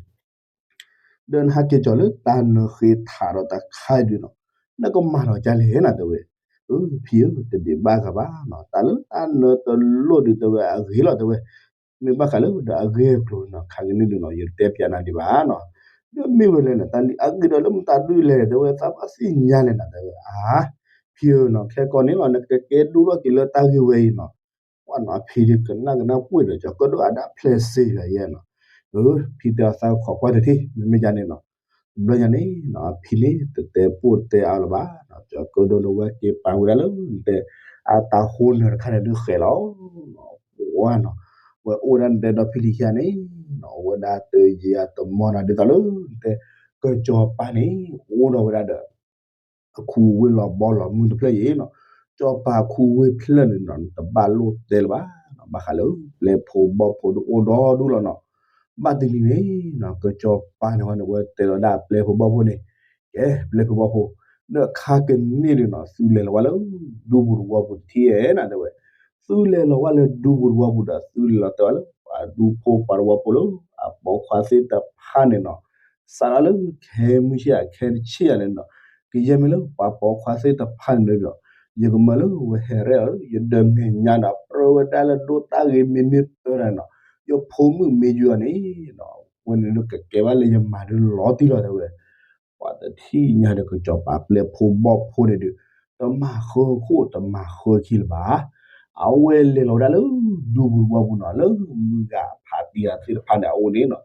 နၢၤဃ့ထးဒီးတခါဒုးနီၤ နကမၤလီၤကလဲၣ်နီၤ တဲဝဲ ဖံဧၢ တဒံးဘၣ်ဂၤဘၣ်နီၤ တၢ်လၢတၢ်နၢၤတလိၣ်ဒုး တဲဝဲအဂ့ၤလီၤ တဲဝဲ မ့ၢ်ဘၣ်ဃးလၢဒီးအဂ့ၢ်အကျိၤနီၤ ခါကန့ၣ်ဒုးနီၤ ယတဲပျးနၤဒံးဘၣ်နီၤ ဒီးမ့ၢ်ဝဲလဲၣ်နီၤ တၢ်လံအဂ့ၢ်ဒီးလၢမတၤဒုးလဲၣ် တဲဝဲသးဘၣ်သ့ၣ်ညါလဲၣ်နီၤ တဲဝဲ အါ ဖံဧၢနီၤ ခဲကီန့ၣ်လီၤ နကကဲဒိၣ်ထီၣ်က့ၤလၢတၢ်ဂ့ၢ်ဝဲအံၤနီၤ ပှၤနီၤ အဖံဒုးကနၣ်ကနၣ်ပှ့ၤဒီး ကၠီၤကၢၣ်ဒိၣ်အဒၣ်ဖျဲးစ့ယွၤယဲနီၤ ဖံတဲအီၤသးခိးကွၢ်တထံၣ် မ့မ့ၢ်ယါန့ၣ်နီၤ တဘျီညါန့ၣ်နီၤ အဖံန့ၣ် တတဲပိၢ်တဲအါလၢၤဘၣ်နီၤ ကၠီၤကၢၣ်ဒိၣ်ဒီးဝဲက့ၤပာ်ဝဲဒၣ်လၢ နတဲ အတၤဟိနၢၤတခါန့ၣ်ဒုးဃဲးလီၤ ပှၤနီၤ ဝဲအိၣ်ဝဲဒၣ်နတဲဒီဖံလံၤခံဂၤန့ၣ်နီၤ ဝဲဒၣ်တယံာ်အတမီၢ်နီၤ ဒ်သိးလၢ နတဲ ကၠီၤပၤန့ၣ် အိၣ်ဒီးဝဲဒၣ်ဒီး အခူဝ့ၢ်လီၤဘီလီၤမုၢ်တဖျၢၣ်အံၤနီၤ ကၠီၤပၤခူဝ့ၢ်ဖျၢၣ်န့ၣ်နီၤ နတဘၣ်လိၣ်တဲလၢၤဘၣ်နီၤ ဘၣ်ဃးလၢ ပျဲဖိဘီၣ်ဖိဒုးအိၣ်ဒီဒူၣ်လီၤနီၤ ဘၣ်တနံၤန့ၣ်နီၤ ကၠီၤပၤန့ၣ်ဝဲန့ၣ် ဝဲတဲလီၤဒၣ်ပျဲဖိဘီၣ်ဖိန့ၣ် ကဲ ပျဲဖိဘီၣ်ဖိ ဒီးခါကန့ၣ်ဒုးနီၤ သုလဲၤလီၤဝဲလၢ ဒူပူၤသဝီပူၤတထံၣ်ဧဲနီၤ တဲဝဲ သုလဲၤလီၤဝဲလၢဒူပူၤသဝီပူၤဒီး သုလဲၤလီၤတဲဝဲလၢ ပှၤဒူဖိပှၤသဝီဖိလၢ အပိာ်ခွါသ့ၣ်တဖၣ်န့ၣ်နီၤ စးထီၣ်လၢခဲမုၢ်ဆ့ၣ်ယၤ ခဲတဆ့ၣ်ယၤန့ၣ်နီၤ ကယဲၢ်မ့ၢ်လၢပှၤပိာ်ခွါသ့ၣ်တဖၣ်န့ၣ်ဒီး ယကမၢလၢဝဲဟဲရဲၣ်လီၤလၢ ယဒၢးမဲာ်ညါဒီး ပြၢဝဲဒၣ်လၢဒိၣ်တၢ်ဂ့ၤမ့ၢ်န့ၢ်တၢ်ဒီးနီၤ ယဖိမုၣ်မ့ၢ်ယွၤန့ၣ်နီၤ ဝဲန့ၣ်လၢကကဲဘၣ်လၢယမၤဒုးလီၤတံၢ်လီၤတဲဝဲ ပှၤတထံၣ်ညါဒီးကစီၤပၤပျဲဖိဘီၣ်ဖိန့ၣ်ဒုး တမၤဃၢခိၣ်တမၤဃၢခံလၢၤဘၣ်. အဝဲလဲၤလီၤဝဲဒၣ်လၢဒူပူၤတဝီပူၤနီၤ လၢမုၢ်ဂၤဖးတံၢ်ဂၤသ့ၣ်တဖၣ်န့ၣ်အအိၣ်န့ၣ်နီၤ,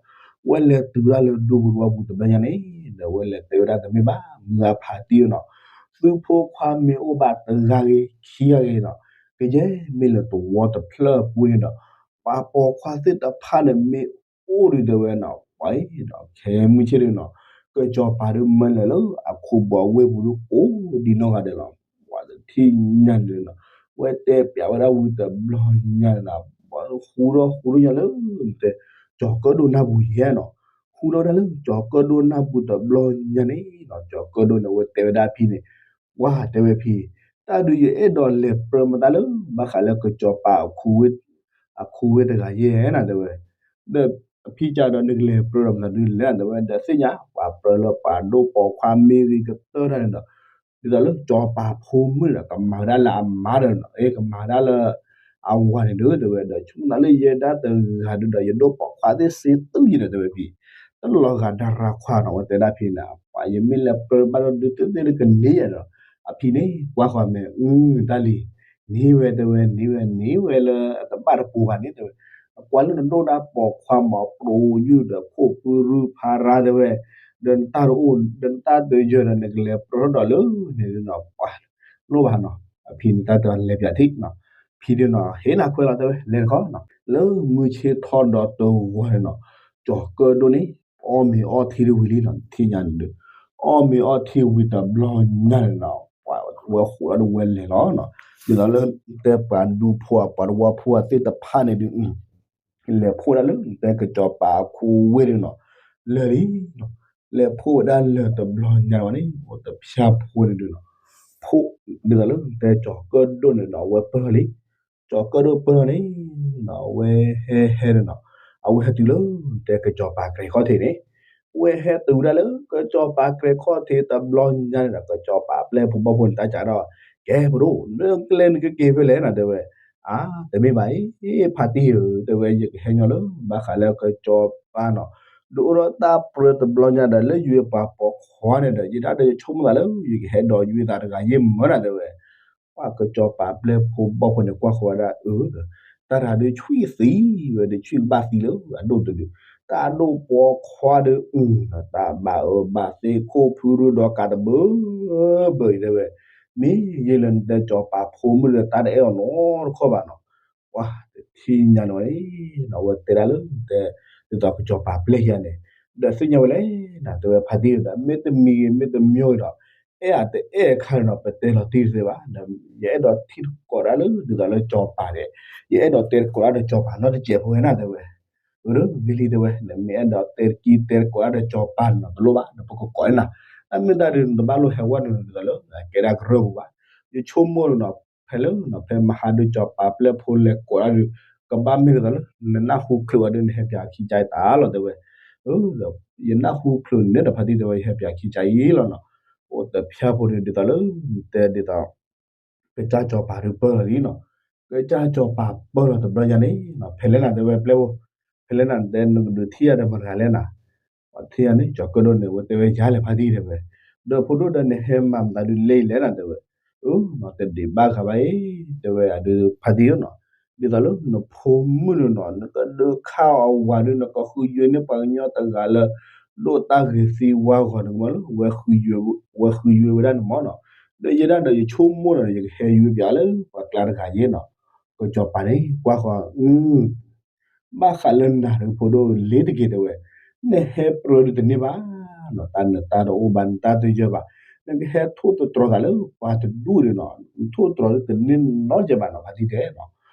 ဝဲလဲၤတုၤဝဲဒၣ်လၢဒူပူၤသဝီပူၤတဘျီညါန့ၣ် ဒီးဝဲလဲၤတဲဝဲဒၣ်တမ့ၢ်ဘၣ် မုၢ်ဂၤဖးတံၢ်နီၤ, သုဖိခွါမ့ၢ်အိၣ်ဘၣ်တဂၤဂ့ၤ ခံဂၤဂ့ၤနီၤ, ကယဲၢ်မ့ၢ်လၢသဝီတဖျၢၣ်အပူၤန့ၣ်ဒီး ပှၤပိာ်ခွါသ့ၣ်တဖၣ်န့ၣ်မ့ၢ်အိၣ်ဒံးတဲဝဲနီၤ, ပှၤအံၤဒီးခဲမုၢ်ဆ့ၣ်ဒုးနီၤ, ကစီၤပၤဒုးမၢလဲၤလၢအခိၣ်ဘီဝ့ၢ်ပူၤဒုးအိၣ်ဒံးနီၢ်ဂၤဒဲးလီၤ. ပှၤတထံၣ်ညါန့ၣ်နီၤ, ဝဲတဲပျးဝဲဒၣ်ဝံၤတဘျီညါန့ၣ်နီၤ, ပှၤဃူထီၣ်ဃူထီၣ်ညါလၢ တဲ ကၠီၤကၢၣ်ဒိၣ်နၢ်ပူၤယဲနီၤ, ဃူထီၣ်ဒၣ်လၢကၠီၤကၢၣ်ဒိၣ်နၢ်ပူၤတဘျီညါန့ၣ်နီၤ, ကၠီၤကၢၣ်ဒိၣ်န့ၣ် ဝဲတဲဝဲဒၣ်ဖံန့ၣ်, ပှၤတဲဝဲဖံ, တၢ်ဒုးယအဲၣ်ဒိးလဲၤပြၢမတၤလၢ ဘၣ်ဃးလၢကစီၤပၤ အခိၣ်ဝ့ၢ်တဂၤယဲနီၤ တဲဝဲ, ဒီးအဖံကဒီးနကလဲၤပြၢဒီးမတၤဒုးလဲၣ်တဲဝဲ, ဒီးသ့ၣ်ညါ ပှၤပြၢလၢပှၤဒိၣ်ပိာ်ခွါမ့ၢ်ဂ့ၤကတၢၢ်တၢ်န့ၣ်ဒီး ဒ်သိးလၢကၠီၤပၤဖိမုၣ်ဒီး ကမၤဝဲဒၣ်လၢအမါဒီး ကမၤဝဲဒၣ်လၢအဝၤန့ၣ်ဒီး တဲဝဲ, ဒီးဆိကမိၣ်သးလၢယဲဒၣ်တဂၤဒုးဒီး ယဒိၣ်ပိာ်ခွါသ့ၣ်စ့တုၤယဲဒီး တဲဝဲဖံ, တလီၤဂာ်ဒၣ်ရၤခွါနီၤ, ဝဲတဲဒၣ်ဖံန့ၣ်, ပှၤယမ့ၢ်လဲၤပြၢဘၣ်ဒီးဒုးသ့ၣ်သ့ၣ်ဒီးကန့ၢ်ယဲဒီး, အဖံန့ၣ် ကွၢ်ဃီၤမဲာ် အု တၢ်လံၤ, န့ၢ်ဝဲတဲဝဲ န့ၢ်ဝဲန့ၢ်ဝဲလၢအတဘၣ်တပူၤဘၣ်န့ၣ် တဲဝဲ, အကွၢ်လၢနဒိၣ်ဒၣ်ပိာ်ခွါမၤပြိယုၢ်ဒီးခိၣ်ဖုရူဖးရါတဲဝဲ, ဒီးနတၢ်တအိၣ် ဒီးနတၢ်တယၢၤဒီး နကလဲၤပြၢထီၣ်ဒီးလၢန့ၣ်နီၤ, ပှၤလိၣ်ဘၣ်နီၤ, အဖံန့ၣ်တၢ်တဲလဲၤပၠးထံၣ်နီၤ, ဖံဒုးနီၤ ဟ့ၣ်နၤခွဲးလီၤတဲဝဲ လဲၤတခီနီၤ, လၢမုၢ်ဆ့ၣ်ထီၣ်ဒီးတဂီၤန့ၣ်နီၤ, ကၠီၤကၢၣ်ဒိၣ်န့ၣ် အီၣ်မ့ၤအီထံတဝံၤလံနီၤ, ထံၣ်ညါန့ၣ်ဒီး အီၣ်မ့ၤအီထံဝံၤတဘျီညါန့ၣ်နီၤ, ပှၤဝဲဃိးဒီးဝဲလဲၤလီၤနီၤ, ဒ်သိးလၢတဲပှၤဒူဖိအပှၤသဝီဖိအသ့ၣ်တဖၣ်န့ၣ်ဒီး လဲၤဖှိၣ်ဒၣ်လၢတဲကစီၤပၤအခိၣ်ဝ့ၢ်ဒီးနီၤ, လၢာ်လံနီၤ, လဲၤဖှိၣ်ဝဲဒၣ်လၢာ်တဘျီညါဝဲန့ၣ် အိၣ်တဖျၢၣ်ဖိန့ၣ်ဒီးနီၤ, ဖှိၣ်ဒ်သိးလၢတဲကၠီၤကၢၣ်ဒိၣ်န့ၣ်နီၤ အဝဲပၢၢ်လံ, ကၠီၤကၢၣ်ဒိၣ်ပၢၢ်န့ၣ်နီၤ အဝဲဟဲဟဲဒီးနီၤ, အဝဲဟဲတုၤလၢတဲကစီၤပၤကြဲၤခီၣ်ထံးန့ၣ်, ဝဲဟဲတုၤဝဲဒၣ်လၢကစီၤပၤကြဲၤခီၣ်ထံးတဘျီညါန့ၣ်ဒီး ကစီၤပၤပျဲၢ်ဖိဘီၣ်ဖိန့ၣ် တၢ်ကးဒီး, ကဲပဒိၣ် နကလဲၤနကက့ၤဖဲလဲၣ်နီၤ တဲဝဲ, အါ တမ့ၢ်ဘၣ်အံၤ ဖါတံၢ်ဧၢ တဲဝဲ ယကဟဲညီလၢ ဘၣ်ဃးလၢကစီၤပၤနီၤ, ဒုးအိၣ်ဒီးတၢ်ပြၢတဘျီညါဒီး လၢယွၤပှၤပိာ်ခွါန့ၣ်ဒီး ယဒၣ်ဒီးယဆိကမိၣ်သးလၢ ယကဟဲဒိးယွၤသးတဂၤယ့ၢ်မၢနီၤ တဲဝဲ, ပှၤကစီၤပၤပျဲၢ်ဖိဘီၣ်ဖိန့ၣ် ကွၢ်ဃီၤဝဲဒၣ်အၢ, တၢ်တဂၤဒုးဆွံၣ်သံဝဲဒီး ဆွံၣ်ကဘၣ်သံလၢအဒိၣ်တုၤဒုး, တၢ်အဒိၣ်ပိာ်ခွါဒီးအုၣ်, တၢ်ဘၣ်အၢဘၣ်သီခိၣ်ဖုရူဒီးကးတဘၢဘၢအံၤ တဲဝဲ, မ့ၢ်ယဲလၢနတဲကစီၤပၤဖိမုၣ်ဒီးတၢ်တအဲၣ်အီၤနီတခီၣ်ဘၣ်နီၤ, ပှၤတထံၣ်ညါန့ၣ်ဝဲ, ဒ်သိးကစီၤပၤပျဲၢ်ယါန့ၣ်, ဒီးသ့ၣ်ညါဝဲလဲၣ်နီၤ တဲဝဲ ဖါတံၢ်ဒီး မ့တမံၤဂ့ၤ မ့တမံၤဂ့ၤဒီး အဲၣ်အတအဲၣ်အခါန့ၣ်နီၤ ပတဲလီၤတံၢ်တသ့ဘၣ်, ယအဲၣ်ဒိးထံၣ်သကိးဒၣ်လၢ ဒ်သိးလၢကစီၤပၤန့ၣ်, ယအဲၣ်ဒိးတဲသကိးဒၣ်ဒီးကစီၤပၤနီတစဲးဖိဝဲနီၤ တဲဝဲ, အၢ ဂ့ၤလံ တဲဝဲ, နမ့ၢ်အဲၣ်ဒိးတဲတကံတဲသကိးဒၣ်ဒီးကစီၤပၤန့ၣ်နီၤ တလိၣ်ဘၣ် နပကကိးန့ၣ်နီၤ, တၢ်မ့ၢ်တၢ်ဒုးနတဘၣ်လိၣ်ဟဲဝဲန့ၣ် ဒ်သိးလၢ ကဲဒၣ်ကရၢၢ်ပူၤဘၣ်, ယဆိကမိၣ်န့ၣ်နီၤ ဖဲလၢနီၤ ဖဲမဟါဒုးကစီၤပၤပျဲၢ်ဖိလဲၤကိးဒၣ်ဒုး ကဘၣ်မ့ၢ်ဒ်သိးလၢ နနၢ်ဟူချုးဝဲဒုး နဟဲပၠးခံကၠါအံၤတၢ်လီၤ တဲဝဲ, ယနၢ်ဟူချုးန့ၣ်ဒီး ဖါတံၢ် တဲဝဲ ယဟဲပၠးခံကၠါအံၤလီၤနီၤ, အိၣ်တဖျၢၣ်ဖိန့ၣ် ဒ်သိးလၢ တဲဒ်သိး ကစၢ်စီၤပၤဒုးပၢၢ်လီၤလံနီၤ, ကစၢ်စီၤပၤပၢၢ်လီၤတဘျီညါန့ၣ်နီၤ ဖဲလဲၣ်နၤ တဲဝဲ ပျဲၢ်ဖိ, ဖဲလဲၣ်နၤ တဲနကဒုးထံၣ်ယၤဒီးမတၤလဲၣ်နၤ, ပှၤထံၣ်ယၤန့ၣ် ကၠီၤကၢၣ်ဒိၣ်န့ၣ် ဝဲတဲဝဲယၤလဲၣ် ဖါတံၢ် တဲဝဲ, ဒီးဖိဒိၣ်ဒီးနဟဲမၤမတၤဒုးလဲၣ်လဲၣ်နၤ တဲဝဲ, အၢ တဒံးဘၣ်ဂၤဘၣ်အံၤ တဲဝဲ အဒုးဖါတံၢ်နီၤ, ဒ်သိးလၢနဖိမုၣ်န့ၣ်နီၤ နကဒုးခါအီၤဝၤဒုး နကဃုယွဲန့ၢ်ပှၤကညီတဂၤလၢ ဒိၣ်တၢ်ဂ့ၤသံဝါဂီၤန့ၣ်မးလၢ ဝဲဃုယွဲဝဲဒၣ်န့ၣ်မးနီၤ, ဒီးယဲဒၣ်ဒီးယဆိကမိၣ်နီၤ ယကဟဲယွဲပၠးလၢပှၤကျါတဂၤယဲနီၤ, ကစီၤပၤန့ၣ် ကွၢ်ဃီၤ အု ဘၣ်ဃးလၢနၤဒီး ဖိဒိၣ်လ့ၤတက့ၤတဲဝဲ, နဟဲပြၢဒုးတန့ၢ်ဘၣ်နီၤ, တၢ်နတၢ်တအိၣ်ဘၣ် နတၢ်တယၢၤဘၣ်, နကဟဲထိၣ်သတြီၤသးလၢပှၤတဒူၣ်န့ၣ်နီၤ, နထိၣ်သတြီၤဒုးတန့ၢ်နီတစဲးဘၣ်နီၤ ဖါတံၢ်တဲနီၤ,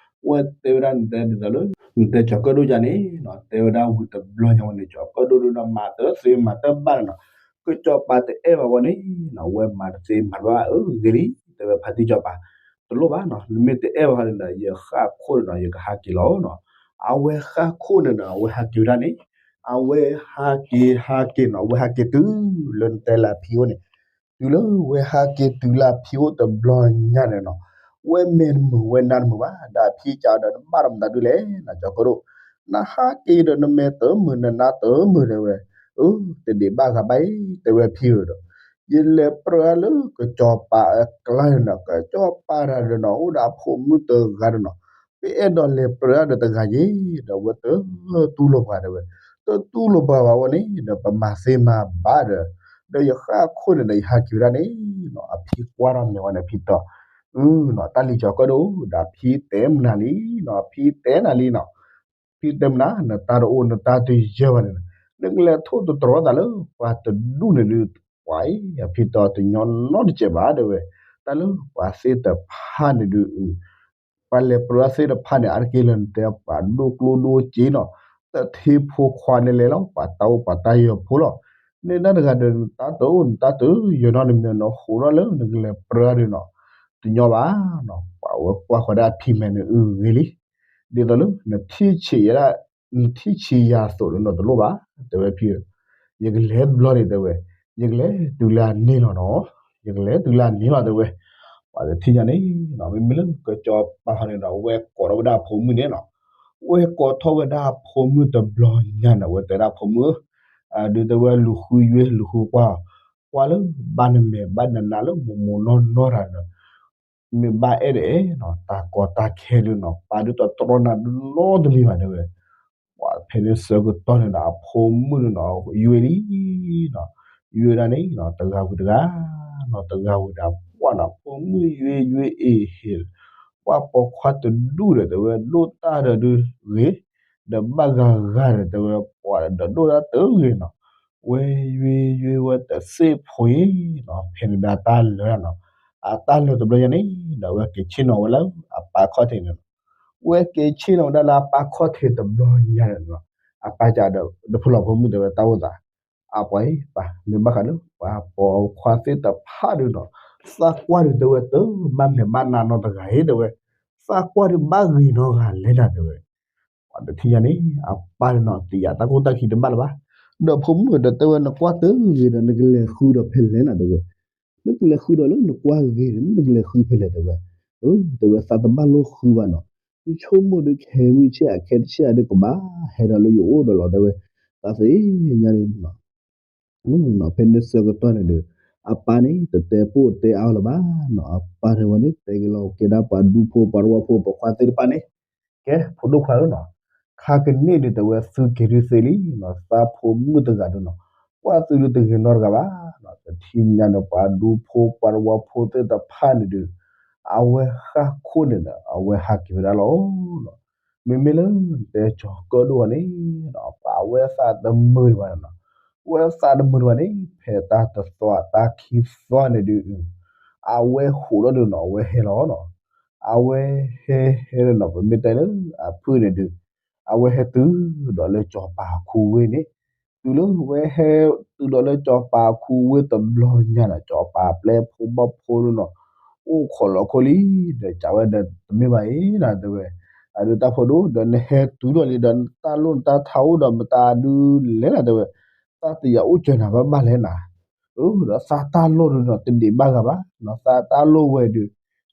ဝဲတဲဝဲဒၣ်နတဲဒ်သိးလၢ နတဲကၠီၤကၢၣ်ဒိၣ်ယၤန့ၣ်နီၤ, တဲဝဲဒၣ်ဝံၤတဘျီညါဝဲန့ၣ် ကၠီၤကၢၣ်ဒိၣ်ဒုးနီၤ မၤတသ့မၤတဘၣ်န့ၣ်နီၤ, ကစီၤပၤတအဲၣ်ဘၣ်ဝဲန့ၣ်နီၤ ဝဲမၤတသ့မၤတဘၣ် အၢ ဂ့ၤလံ တဲဝဲဖါတံၢ်ကစီၤပၤ, တလိၣ်ဘၣ်နီၤ နမ့ၢ်တအဲၣ်ဘၣ်န့ၣ်ဒီး ယဃၣ်ခိၣ်န့ၣ်နီၤ ယကဟးက့ၤလီၤနီၤ, အဝဲဃၣ်ခိၣ်န့ၣ်နီၤ အဝဲဟးက့ၤဝဲဒၣ်န့ၣ်, အဝဲဟးက့ၤဟးက့ၤနီၤ အဝဲဟးက့ၤတုၤလၢနတဲလၢအဖံအိၣ်န့ၣ်, တုၤလၢဝဲဟးက့ၤတုၤလၢအဖံအိၣ်တဘျီညါန့ၣ်နီၤ, ဝဲမဲာ်တမုာ်ဝဲနါတမုာ်ဘၣ် ဒီးအဖံကဒီး နဘၣ်ဒီးမတၤဒုးလဲၣ် နကၠီၤကၢၣ်ဒိၣ်, နဟးက့ၤဒီးနမဲာ်တမုာ်နနါတမုာ်တဲဝဲ, အၢ တဒံးဘၣ်ဂၤဘၣ်အံၤ တဲဝဲဖံဧၢဒီး ယလဲၤပြၢလၢကစီၤပၤအကျါန့ၣ်နီၤ, ကစီၤပၤတဂၤဒီးနီၤ အိၣ်ဒီးအဖိမုၣ်တဂၤဒီးနီၤ, ပအဲၣ်ဒိးလဲၤပြၢဒီးတဂၤယဲဒီး ဝဲတတူၢ်လိာ်ပှၤတဲဝဲ, တတူၢ်လိာ်ပှၤဘၣ်ဝဲန့ၣ် ဒီးပမၤသ့မၤဘၣ်ဒီး, ဒီးယဃၣ်ခိၣ်န့ၣ်ဒီးယဟးက့ၤဝဲဒၣ်န့ၣ်နီၤ, အဖံကွၢ်ထီၣ်မဲာ်ဝဲန့ၣ် ဖံတဲ, အု နီၤ တၢ်လံၤကၠီၤကၢၣ်ဒိၣ် ဒီးအဖံတဲမနုၤလံနီၤ, အဖံတဲနၤလံနီၤ, ဖံတဲမနုၤ နတၢ်တအိၣ်နတၢ်တယၢၢ်ဘၣ်န့ၣ်, နကလဲၤထိၣ်သတြီၤသးလၢပှၤတဒူၣ်န့ၣ်ဒုး, ပှၤအံၤ အဖံတဲတညီနီတစဲးဘၣ်တဲဝဲ, တၢ်လၢပှၤသ့ၣ်တဖၣ်န့ၣ်ဒုး ပှၤလဲၤပြၢသ့ၣ်တဖၣ်န့ၣ် အါတက့ၢ်လၢနတဲပှၤဒိၣ်ကျိၣ်ဒိၣ်စ့နီၤ, တထ့ဖိခွါန့ၣ်လဲၤလီၤ ပှၤတၢ်အိၣ်ပှၤတၢ်ယၢၤဖိလီၤ, န့ၣ်တၢ်တဂၤဒီး နတၢ်တအိၣ်နတၢ်တယၢၤနီတမံၤ နဟူးထီၣ်လၢနကလဲၤပြၢဒုးနီၤ, တညီဘၣ်နီၤ, ပှၤဝဲကွၢ်ဃီၤဒၣ်အဖံမဲာ်န့ၣ် အုဂ့ၤလံ, ဒ်သိးလၢ နထံၣ်ဆံးယၤသိးလၢနီတလိၣ်ဘၣ်, တဲဝဲဖံ ယကလဲၤတဘျီန့ၣ်တဲဝဲ, ယကလဲၤတုၤလၢအန့ၢ်လီၤနီၤ, ယကလဲၤတုၤလၢအန့ၢ်လီၤတဲဝဲ, ပှၤတထံၣ်ညါန့ၣ်နီၤ, မ့မ့ၢ်လၢကၠီၤပၤန့ၣ်ဒီး ဝဲကိးထီၣ်ဝဲဒၣ်အဖိမုၣ်န့ၣ်နီၤ, ဝဲကိးထီၣ်ဝဲဒၣ်အဖိမုၣ်တဘျီညါန့ၣ် ဝဲတဲဒၣ်ဖိမုၣ်, ဒုးတဲဝဲလူၤဃုယွ့လူၤဃုကွၢ်, ကွၢ်လၢဘၣ်နမဲာ်ဘၣ်နနါလၢမိၢ်မိၢ်နီၢ်နီၢ်တၢ်ဒီး မ့ၢ်ဘၣ်အဲၣ်ဒိးအဲၣ်နီၤ တၢ်ကီတၢ်ခဲဒုးနီၤ ပၢ်ဒုးတတြီနၤဒုးနီတမံၤဘၣ်တဲဝဲ, ပှၤဖဲန့ၣ်ဆၢကတီၢ်န့ၣ်ဒီး အဖိမုၣ်န့ၣ်နီၤ ယွ့လံနီၤ, ယွ့ဒၣ်န့ၣ်နီၤ တဂၤဝံၤတဂၤနီၤ တဂၤဝံၤဒီး ပှၤနီၤ ဖိမုၣ်ယွ့ယွ့အ့ၣ်ဟ့ၣ်, ပှၤပိာ်ခွါတဒူၣ်ဒီးတဲဝဲ ဒိၣ်တၢ်ဒီးဒုးဂ့ၤ, ဒီးဘၣ်ဂၤဂၤဒီးတဲဝဲ ပှၤဒီးဒိၣ်တၢ်တဂ့ၤနီၤ, ဝဲယွ့ယွ့ဝဲတသ့ၣ်ဖိအံၤနီၤ ဖဲန့ၣ်ဒီးတၢ်လၢာ်နီၤ, အတၢ်လၢာ်တဘျီညါန့ၣ် ဒီးဝဲက့ၤဆ့ၣ်နီၤဝဲလၢအပၢ်ခီၣ်ထံးန့ၣ်နီၤ, ဝဲက့ၤဆ့ၣ်နီၤဝဲဒၣ်လၢအပၢ်ခီၣ်ထံးတဘျီညါန့ၣ်နီၤ, အပၢ်ကဒီး တဖိလီၤဖိမုၣ်တဲဝဲတၢ်အိၣ်သး, အပှၤအံၤပၢ် မ့ၢ်ဘၣ်ဃးလၢပှၤပိာ်ခွါသ့ၣ်တဖၣ်ဒုးနီၤ, သးကွၢ်ဒုးတဲဝဲတဘၣ်မဲာ်ဘၣ်နါနီတဂၤအံၤတဲဝဲ, သးကွၢ်ဒုးဘၣ်ဂ့ၤနီတဂၤလဲၣ်နၤတဲဝဲ ပှၤတထံၣ်ညါန့ၣ် အပၢ်န့ၣ်နီၤ တယာ်တၢ်ကိၢ်တၢ်ခံတဘၣ်လၢၤဘၣ်, ဒီးဖိမုၣ်ဒီးတဲဝဲ နကွၢ်တဂ့ၤဒီး နကလဲၤဃုဒီးဖဲလဲၣ်နၤတဲဝဲ, နကလဲၤဃုဒီးလၢနကွၢ်ဂ့ၤန့ၣ် မ့ၢ်နကလဲၤဃုဖဲလဲၣ်တဲဝဲ, အၢ တဲဝဲ သးတဘၣ်လိၣ်ဃုဘၣ်နီၤ, ယဆိကမိၣ်ဒုးခဲမုၢ်ဆ့ၣ်အခဲတဆ့ၣ်အဒုးကဘၣ်ဟဲဒီးလၢယအိၣ်ဒီးလီၤတဲဝဲ, သးသ့ၣ်ညါန့ၣ်နီၤ နီၤ ဖဲန့ၣ်ဆၢကတီၢ်န့ၣ်ဒီး အပၢ်န့ၣ် တတဲပိၢ်တဲအါလၢၤဘၣ်နီၤ, အပၢ်တဲဝဲန့ၣ် တဲက့ၤလီၤကဲဒၣ်ပှၤဒူဖိပှၤတဝီဖိပိာ်ခွါသ့ၣ်တဖၣ်န့ၣ်, ကဲ ဖိဒိၣ်ခွါဧၢနီၤ, ခါကန့ၣ်ဒုးတဲဝဲသုက့ၤဒုးသ့လံနီၤ, သးဖိမုၣ်တဂၤဒုးနီၤ, ကွၢ်သုဒုးတဂ့ၤနီတဂၤဘၣ်နီၤ, တထံၣ်ညါန့ၣ် ပှၤဒူဖိပှၤတဝီဖိသ့ၣ်တဖၣ်န့ၣ်ဒုး အဝဲဃၣ်ခိၣ်န့ၣ်ဒီး အဝဲဟးက့ၤဝဲဒၣ်လီၤနီၤ, မ့မ့ၢ်လၢတဲကၠီၤကၢၣ်ဒိၣ်အီၤန့ၣ်နီၤ, ပှၤအဝဲသးတမုာ်ဘၣ်နီၤ, ဝဲသးတမုာ်ဘၣ်န့ၣ် ဖဲတၢ်တသီတၢ်ခံသီန့ၣ်ဒုး အဝဲဟူးထီၣ်ဒုးနီၤ အဝဲဟဲလီၤနီၤ, အဝဲဟဲဟဲလီၤနီၤ ပမ့ၢ်တဲလၢအဖုၣ်န့ၣ်ဒုး အဝဲဟဲတုၤဒီးလၢကၠီၤပၤခူဝ့ၢ်န့ၣ်, တုၤလၢဝဲဟဲတုၤဒီးလၢကၠီၤပၤခူဝ့ၢ်တဘျီညါနီၤ ကၠီၤပၤပျဲၢ်ဖိဘီၣ်ဖိဒုးနီၤ အိၣ်ခိးလီၤခိၣ်လံ, ဒီးစံးဝဲဒီးတမ့ၢ်ဘၣ်အံၤနၤတဲဝဲ, အဒုးတၢ်ဖိဒိၣ် ဒီးနဟဲတုၤဒီးလံဒီး နတၢ်လိၣ်နတၢ်ထါအိၣ်ဒီးမတၤဒုးလဲၣ်နၤတဲဝဲ, သးတယာ်အိၣ်စၢၤနၤဘၣ်ဘၣ်လဲၣ်နၤ, ဒီးသးတၢ်လိၣ်ဒုးနီၤ တဒံးဘၣ်ဂၤဘၣ်နီၤ, သးတၢ်လိၣ်ဝဲဒုး ဒ်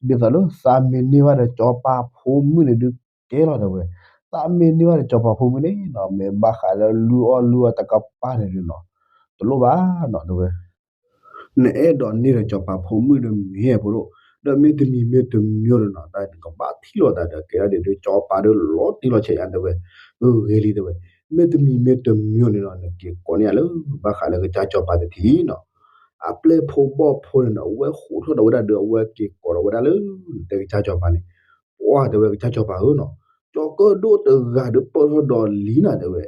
သိးလၢသးမ့ၢ်န့ၢ်ဘၣ်ဒီးကၠီၤပၤဖိမုၣ်န့ၣ်ဒုးကဲလီၤတဲဝဲ, သးမ့ၢ်န့ၢ်ဘၣ်ဒီးကၠီၤပၤဖိမုၣ်န့ၣ်နီၤ မ့ၢ်ဘၣ်ဃးလၢလုၢ်အီၣ်လုၢ်အီတကပၤန့ၣ်ဒုးနီၤ တလိၣ်ဘၣ်နီၤတဲဝဲ နအဲၣ်ဒိးန့ၢ်ဒီးကၠီၤပၤဖိမုၣ်ဒီးမ့ၢ်ဖိဒိၣ်, ဒီးမ့တမံၤမ့တမံၤဒီးနီၤ တၢ်နကဘၣ်ထံၣ်လိာ်သးဒီးကဲဒၣ်ဒ်ဒီးကၠီၤပၤဒီးလီၤတံၢ်လီၤဆဲးယါတဲဝဲ, အဂ့ၤလံတဲဝဲ, မ့တမံၤမ့တမံၤန့ၣ်နီၤ နက့ၤကိးန့ၢ်ယၤလၢ ဘၣ်ဃးလၢကစၢ်ကၠီၤပၤတထံၣ်နီၤ, အပျဲၢ်ဖိဘီၣ်ဖိန့ၣ်နီၤ အဝဲဟူးထီၣ်ဒီးဝဲဒၣ်ဒီး အဝဲက့ၤကိးဒီးဝဲဒၣ်လၢ နတဲကစၢ်ကၠီၤပၤန့ၣ်, ပှၢ်တဲဝဲကစၢ်ကၠီၤပၤဧၢနီၤ, ကၠီၤကၢၣ်ဒိၣ်တဂၤဒီးပၢၢ်ထီၣ်ဒီးလံနၤတဲဝဲ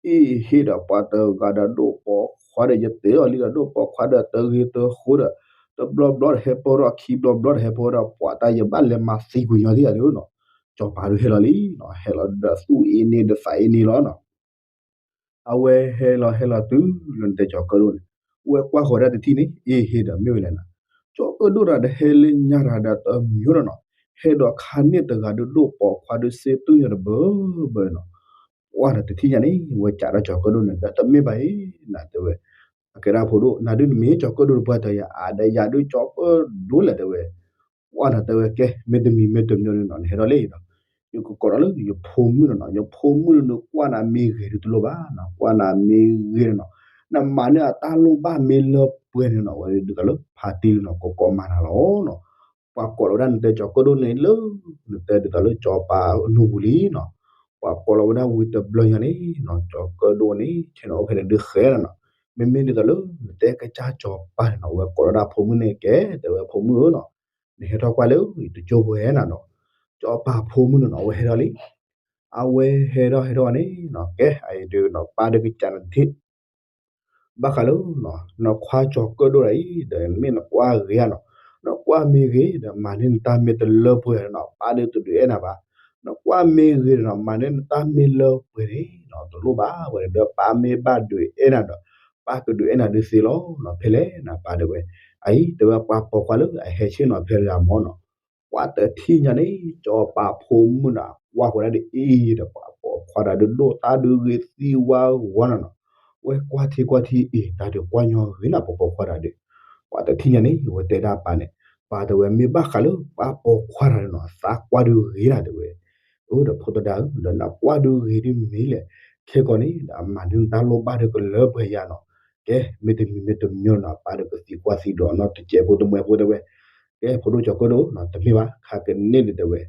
အ့ၣ်ဟ့ၣ်ဒီးပှၤတဂၤဒီးဒိၣ်ပိာ်ခွါဒီး ယတဲအီၤလံဒီးဒိၣ်ပိာ်ခွါဒီးတဂ့ၤတဃိဒီး တဘျီဘျီဒီးဟဲပၢၢ်ထီၣ်ခံဘျီဘျီဒီးဟဲပၢၢ်ထီၣ် ပှၤတၢ်ယဘၣ်လဲၤမၤသံကွံာ်ညီသ့ၣ်ဧါဒုးနီၤ, ကၠီၤပၤဒုးဟဲလီၤလံနီၤ, ဟဲလီၤဒီးသူၣ်အ့န့ဒီးသးအ့န့လီၤနီၤ အဝဲဟဲလီၤဟဲလီၤတုၤလၢနတဲကၠီၤကၢၣ်ဒိၣ်န့ၣ်, ဝဲကွၢ်ဃီၤဒၣ်တထံၣ်န့ၣ် အ့ၣ်ဟ့ၣ်ဒီးမ့ၢ်ဝဲလဲၣ်နၤ, ကၠီၤကၢၣ်ဒိၣ်ဒီးဟဲလၢညါတဂၤဒီးတမံၤဒီးနီၤ, ဟဲဒီးခါန့ၣ်တဂၤဒီးဒိၣ်ပိာ်ခွါဒီးစ့သူၣ်ညီတဘၢဘၢနီၤ, ပှၢ်ဒီးတထံၣ်ညါန့ၣ် ဝဲကးဒီးကၠီၤကၢၣ်ဒိၣ်န့ၣ် ဒီးတမ့ၢ်ဘၣ်အံၤနၤတဲဝဲ, အကဲဒၣ်ဖိဒိၣ် နၤဒုးနမ့ၢ်ကၠီၤကၢၣ်ဒိၣ်တပှၢ်တၢၢ်ယၤ အါဒီးယၤဒုးကၠီၤကၢၣ်ဒိၣ်လဲၣ်တဲဝဲ ပှၢ်နၤတဲဝဲကဲ မ့တမံၤမ့တမံၤန့ၣ်နီၤ နဟဲထီၣ်လံဒီး ယကကိးဒီးလၢယဖိမုၣ်န့ၣ်နီၤ, ယဖိမုၣ်န့ၣ် ကွၢ်နၤမ့ၢ်ဂ့ၤဒုးတလိၣ်ဘၣ်နီၤ, ကွၢ်နၤမ့ၢ်ဂ့ၤန့ၣ်နီၤ, နမၤန့ၢ်အတၢ်လိၣ်ဘၣ်မ့ၢ်လၢပှဲၤန့ၣ်နီၤ ဝဲဒ်သိးလၢဖါတံၢ်လံနီၤ ကကိးမၤနၤလီၤနီၤ, ပှၤကိးလီၤဝဲဒၣ်နတဲကၠီၤကၢၣ်ဒိၣ်န့ၣ်လၢ နတဲဒ်သိးလၢကၠီၤပၤနူပူၤလံနီၤ, ပှၤကိးလီၤဝဲဒၣ်ဝံၤတဘျီညါန့ၣ်နီၤ ကၠီၤကၢၣ်ဒိၣ်န့ၣ် ဆ့ၣ်နီၤအိၣ်ဖဲန့ၣ်ဒုးဃဲနီၤနီၤ, မ့မ့ၢ်ဒ်သိးလၢ နတဲကစၢ်စီၤပၤန့ၣ်နီၤ အဝဲကိးလီၤဒၣ်ဖိမုၣ်န့ၣ်ကဲ တဲဝဲဖိမုၣ်ဧၢနီၤ, နဟဲထီၣ်ကွၢ်လၢ ယတကၠိဖိဟဲနၤနီၤ, စီၤပၤဖိမုၣ်န့ၣ်နီၤ အဝဲဟဲထီၣ်လံ, အဝဲဟဲထီၣ်ဟဲထီၣ်န့ၣ်နီၤ ကဲအံၤဒုးနီၤ ပၢ်ဒုးကစၢ်နထံၣ် ဘၣ်ဃးလၢ နခွါကၠီၤကၢၣ်ဒိၣ်ဒၣ်အံၤ ဒီးမ့ၢ်နကွၢ်ဂ့ၤဧါနီၤ, နကွၢ်မ့ၢ်ဂ့ၤ ဒီးမၤန့ၢ်နတၢ်မ့ၢ်တလၢပှဲၤနီၤ ပၢ်ဒုးတဒုးအဲၣ်နၤဘၣ်, နကွၢ်မ့ၢ်ဂ့ၤနီၤ မၤန့ၢ်နတၢ်မ့ၢ်လၢပှဲၤန့ၣ်နီၤ တလိၣ်ဘၣ်ဝဲဒီး ပၢ်မ့ၢ်ဘၣ်ဒုးအဲၣ်နၤဒီး ပၢ်ကဒုးအဲၣ်နၤဒုးသ့လီၤနီၤ ဖဲလဲၣ်နၤပၢ်တဲဝဲ, အံၤတဲဝဲပှၤပိာ်ခွါလၢ အဟဲဆ့ၣ်နီၤဖဲတဂၤမ့ၢ်နီၤ ပှၤတထံၣ်ညါန့ၣ် စီၤပၤဖိမုၣ်န့ၣ် ကွၢ်ဃီၤဒၣ်ဒ်အံၤဒီး ပှၤပိာ်ခွါတၢ်ဒုးဒိၣ်တၢ်ဒုးဂ့ၤသံဝါဂီၤနီၤနီၤ, ဝဲကွၢ်ထံကွၢ်ထံအံၤ တၢ်ဒုးကွၢ်ညီဂ့ၤနၤ ပှၤပိာ်ခွါတၢ်ဒုး, ပှၤတထံၣ်ညါန့ၣ် ဝဲတဲဒၣ်ပၢ်န့ၣ်, ပၢ်တဲဝဲမ့ၢ်ဘၣ်ဃးလၢ ပှၤပိာ်ခွါတၢ်ဒုးနီၤ သးကွၢ်ဒုးဂ့ၤနၤတဲဝဲ, အိၣ်ဒီးဖိသဒါဧၢ ဒီးနကွၢ်ဒုးဂ့ၤဒ်မ့ၢ်လဲၣ်, ခဲကီးန့ၣ် ဒီးအမၤန့ၢ်နတၢ်လိၣ်ဘၣ်ဒုးကလၢပှဲၤယၤနီၤ, ကဲ မ့တမံၤမ့တမံၤနီၤ ပၢ်ဒုးကသံကွၢ်သံဒိးနီၤ တစဲးဖိတမှဲးဖိတဲဝဲ ကဲဖိဒိၣ်ကၠီၤကၢၣ်ဒိၣ်နီၤ တမ့ၢ်ဘၣ် ခါကန့ၢ်န့ၣ်တဲဝဲ,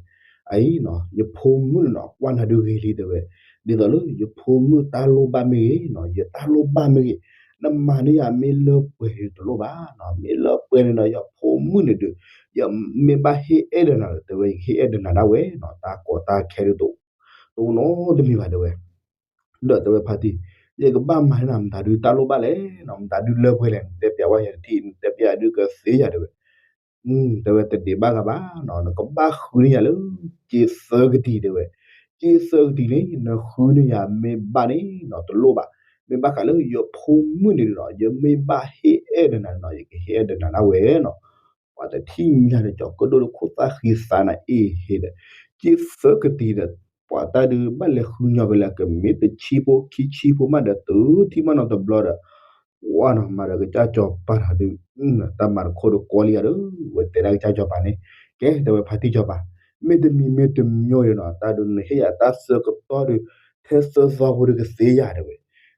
အံၤနီၤ ယဖိမုၣ်န့ၣ်နီၤ ကွၢ်နၤဒုးဂ့ၤလံတဲဝဲ, ဒ်သိးလၢယဖိမုၣ်တၢ်လိၣ်ဘၣ်မ့ၢ်ဂ့ၤနီၤ ယတၢ်လိၣ်ဘၣ်မ့ၢ်ဂ့ၤ, နမၤန့ၢ်ယၤမ့ၢ်လၢပှဲၤဒုးတလိၣ်ဘၣ်နီၤ မ့ၢ်လၢပှဲၤန့ၣ်ဒီး ယဖိမုၣ်န့ၣ်ဒုး ယမ့ၢ်ဘၣ်ဟ့ၣ်အဲၣ်ဒီးနၤဒီး တဲဝဲ ယကဟ့ၣ်အဲၣ်ဒီးနၤဒၣ်ဝဲနီၤ တၢ်ကီတၢ်ခဲဒုးတ တအိၣ်နီတမံၤဘၣ်တဲဝဲ, ဒီးတဲဝဲဖါတံၢ်, ယကဘၣ်မၤန့ၢ်နၤမတၤဒုးတၢ်လိၣ်ဘၣ်လဲၣ်နီၤ မတၤဒုးလၢပှဲၤလဲၣ် နတဲပျးဝဲယၤတထံၣ် နတဲပျးဒုးကသ့ယၤတဲဝဲ, တဲဝဲတဒံးဘၣ်ဂၤဘၣ်နီၤ နကဘၣ်ဃုန့ၢ်ယၤလၢ က့သၢကတံၤတဲဝဲ, က့သၢကတံၤန့ၣ် နဃုန့ၢ်ယၤမ့ၢ်ဘၣ်န့ၣ်နီၤ တလိၣ်ဘၣ်, မ့ၢ်ဘၣ်ဃးလၢယဖိမုၣ်န့ၣ်နီၤ ယမ့ၢ်ဘၣ်ဟ့ၣ်အဲၣ်ဒီးနၤနီၤ ယကဟ့ၣ်အဲၣ်ဒီးနၤဒၣ်ဝဲနီၤ ပှၤတထံၣ်ညါဒီး ကၠီၤကၢၣ်ဒိၣ်ဒီးခိၣ်သၣ်ဃံသးနၤအ့ၣ်ဟ့ဒီး, က့သၢကတံၤဒီး ပှၤတၢ်ဒုးဘၣ်လဲၤဃုညီဖဲလဲၣ် ကမ့ၢ်တဆံဖိခံဆံဖိမးဒီး တုၤထံၣ်မးနီၤတဘျီဒီး, ဝါနီၤ မၤဒီးကစၢ်စီၤပၤတၢ်ဒုး, တၢ်မၤတခီဒီးကီလံယၤဒီး, ဝဲတဲဒၣ်ကစၢ်စီၤပၤန့ၣ်, ကဲတဲဝဲဖါတံၢ်စီၤပၤ, မ့တမံၤမ့တမံၤဒီးနီၤ တၢ်ဒုးနဟ့ၣ်ယၤတၢ်ဆၢကတီၢ်ဒီး, ထဲသၢသီဖိဒီးကသ့ယၤတဲဝဲ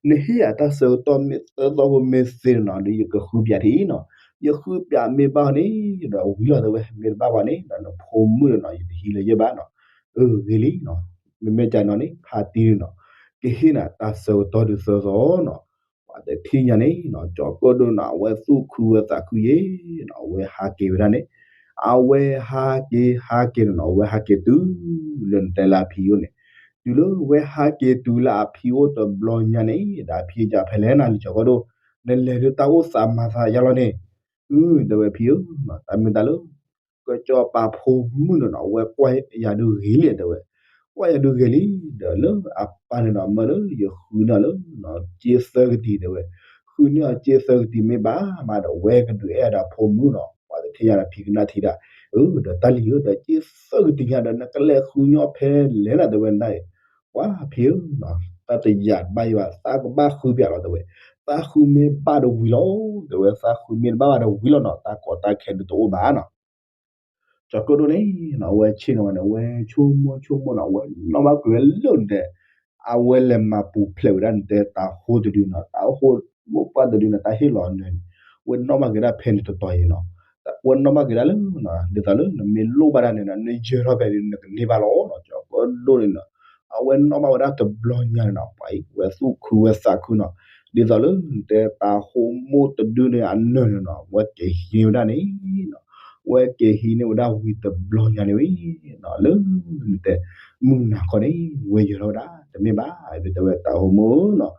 နဟ့ၣ်ယၤတၢ်ဆၢကတီၢ်မ့ၢ်သၢသီဖိမ့ၢ်သ့န့ၣ်နီၤ ဒီးယကဃုပျးထံနီၤ, ယဃုပျးမ့ၢ်ဘၣ်န့ၣ် ဒီးဝံၤလီၤတဲဝဲ မ့ၢ်တဘၣ်ဘၣ်န့ၣ် ဒီးနဖိမုၣ်ဒီးနီၤ ယတဟံးလၢၤယဲၢ်ဘၣ်နီၤ, အၢ ဂ့ၤလံနီၤ, မ့မ့ၢ်ကနီၤန့ၣ် ဖါတံၢ်နီၤ, ကဟ့ၣ်နၤတၢ်ဆၢကတီၢ်ဒုးသၢသီနီၤ, ပှၤတထံၣ်ညါန့ၣ်နီၤ ကၠီၤကၢၣ်ဒိၣ်နီၤ အဝဲသူၣ်ခုဝဲသးခုယဲၢ်နီၤ အဝဲဟးက့ၤဝဲဒၣ်န့ၣ်, အဝဲဟးက့ၤဟးက့ၤန့ၣ်နီၤ အဝဲဟးက့ၤတုၤလၢနတဲလၢအဖံအိၣ်န့ၣ်, တုၤလၢဝဲဟးက့ၤတုၤလၢအဖံအိၣ်တဘျီညါန့ၣ် ဒီးအဖံကဖဲလဲၣ်နၤလံ ကၠီၤကၢၣ်ဒိၣ်, နလဲၤဒုးတၢ်အိၣ်သးမၤသးယါလီၤန့ၣ်, အၢ တဲဝဲဖံဧၢ, တၢ်မ့ၢ်တၢ်လၢ ကစီၤပၤဖိမုၣ်န့ၣ်နီၤ အဝဲကွၢ်ယၤဒုးဂ့ၤလံတဲဝဲ, ကွၢ်ယၤဒုးဂ့ၤလံ, ဒီးလၢအပၢ်န့ၣ်နီၤ မၢလၢယဃုန့ၢ်အီၤလၢ က့သၢကတံၤတဲဝဲ, ဃုန့ၢ်အီၤက့သၢကတံၤမ့ၢ်ဘၣ်မးဒီး ဝဲကဒုးအဲၣ်အီၤဒီးဖိမုၣ်နီၤ ပှၤတထံၣ်ညါဒီးဖံကနၣ်ထံဒၣ်, အၢ ဒီးတၢ်လံၤဧၢ ဒီးက့သၢကတံၤညါဒီး နကလဲၤဃုညီဖဲလဲၣ်နၤတဲဝဲနၤအံၤ, ပှၤဖံဧၢ, တၢ်တယာ်တဘၣ်ယဘၣ် သးကဘၣ်ဃုပျးလီၤတဲဝဲ, သးဃုမ့ၢ်ဘၣ်ဒီးဝံၤလီၤ, တဲဝဲသးဃုမ့ၢ်တဘၣ်ဘၣ်ဒီးဝံၤလီၤနီၤ တၢ်ကီတၢ်ခဲဒုးတအိၣ်ဘၣ်နီၤ ကၠီၤကၢၣ်ဒိၣ်န့ၣ်နီၤ အဝဲဆ့ၣ်နီၤဝဲန့ၣ် အဝဲဆိကမိၣ်ဆိကမိၣ်နီၤ အဝဲနီၣ်ဘၣ်ကွံာ်ဝဲလၢနတဲ, အဝဲလဲၤမၤပူၤဖျဲးဝဲဒၣ်နတဲတၤဟိတဒုနီၤ တၤဟိမိၢ်ပှၢ်တဒုန့ၣ် တၢ်ဟ့ၣ်လီၤအနၢၤန့ၣ်, အဝဲနီၣ်ဘၣ်က့ၤဒၣ်ဖဲန့ၣ်တတီၤအံၤနီၤ, အဝဲနီၣ်ဘၣ်က့ၤဒၣ်လၢ ဒ်သိးလၢနမ့ၢ်လိၣ်ဘၣ်ဒၣ်န့ၣ်နီၤ နယၢၤထီၣ်ဖဲန့ၣ် နကန့ၢ်ဘၣ်လီၤနီၤ ကၠီၤကၢၣ်ဒိၣ်န့ၣ်နီၤ, အဝဲနီၣ်ဘၣ်ဝဲဒၣ်တဘျီညါန့ၣ်နီၤ ပှၤအံၤ ဝဲသူၣ်ခုဝဲသးခုနီၤ, ဒ်သိးလၢနတဲတၤဟိမိၢ်တဒုန့ၣ်အနၢၤန့ၣ်နီၤ ဝဲက့ၤဟံးန့ၢ်ဝဲဒၣ်န့ၣ်နီၤ, ဝဲက့ၤဟံးန့ၢ်ဝဲဒၣ်ဝံၤတဘျီညါန့ၣ်ဝဲနီၤ လၢနတဲ မုၢ်နၤခီန့ၣ် ဝဲယၢၤထီၣ်ဝဲဒၣ် တမ့ၢ်ဘၣ် ဒ်တဲဝဲတၤဟိမိၢ်နီၤ,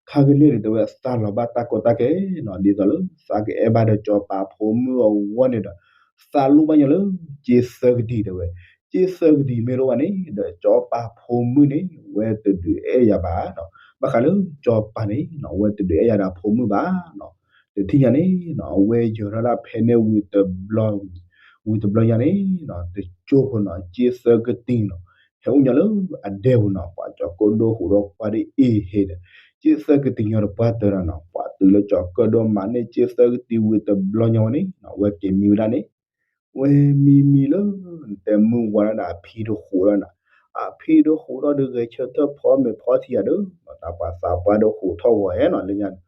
ခါကန့ၣ်ဒ်တဲဝဲသးလီၤဘၣ်တၢ်ကီတၢ်ခဲနီၤ ဒ်သိးလၢသးကအဲၣ်ဘၣ်ဒီးစီၤပၤဖိမုၣ်အဂီၢ်န့ၣ်ဒီး သးလိၣ်ဘၣ်ညီလၢ က့သၢကတံၤတဲဝဲ, က့သၢကတံၤမ့ၢ်လိၣ်ဘၣ်န့ၣ် ဒီးစီၤပၤဖိမုၣ်န့ၣ် ဝဲတဒုးအဲၣ်ယၤဘၣ်နီၤ, ဘၣ်ဃးလၢစီၤပၤန့ၣ်နီၤ ဝဲတဒုးအဲၣ်ယၤဒီးဖိမုၣ်ဘၣ်နီၤ, တထံၣ်ညါန့ၣ်နီၤ အဝဲယၢၤထီၣ်ဒၣ်ဖဲန့ၣ်ဝံၤတဘျီ ဝံၤတဘျီညါန့ၣ်နီၤ တကၠိဖိနီၤ က့သၢကတံၤနီၤ ဟဲအိၣ်ညီလၢအဒဲပူၤနီၤ ပှၤကၠီၤကၢၣ်ဒိၣ်ဟူးဒီးကွၢ်ဒ်အံၤဟ့ဒီး က့သၢကတံၤညီတပှၢ်တၢၢ်နီၤ ပှၤတုၤလၢကၠီၤကၢၣ်ဒိၣ်မၤန့ၢ်က့သၢကတံၤဝံၤတဘျီညါဝဲန့ၣ်နီၤ ဝဲက့ၤမံဝဲဒၣ်န့ၣ် ဝဲမံမံလၢ နတဲမုၢ်ဝါဒၣ်ဒီးအဖံတဟူးထီၣ်နီၤ, အဖံတဟူးထီၣ်ဒီးဂဲၤဆၢထၢၣ်ဖီမ့ၤဖီထံယၤဒီး တၢ်ပှၤသးပှၢ်ဒီးဟူးထီၣ်ဂီၤဟဲနီၤ လၢညါန့ၣ်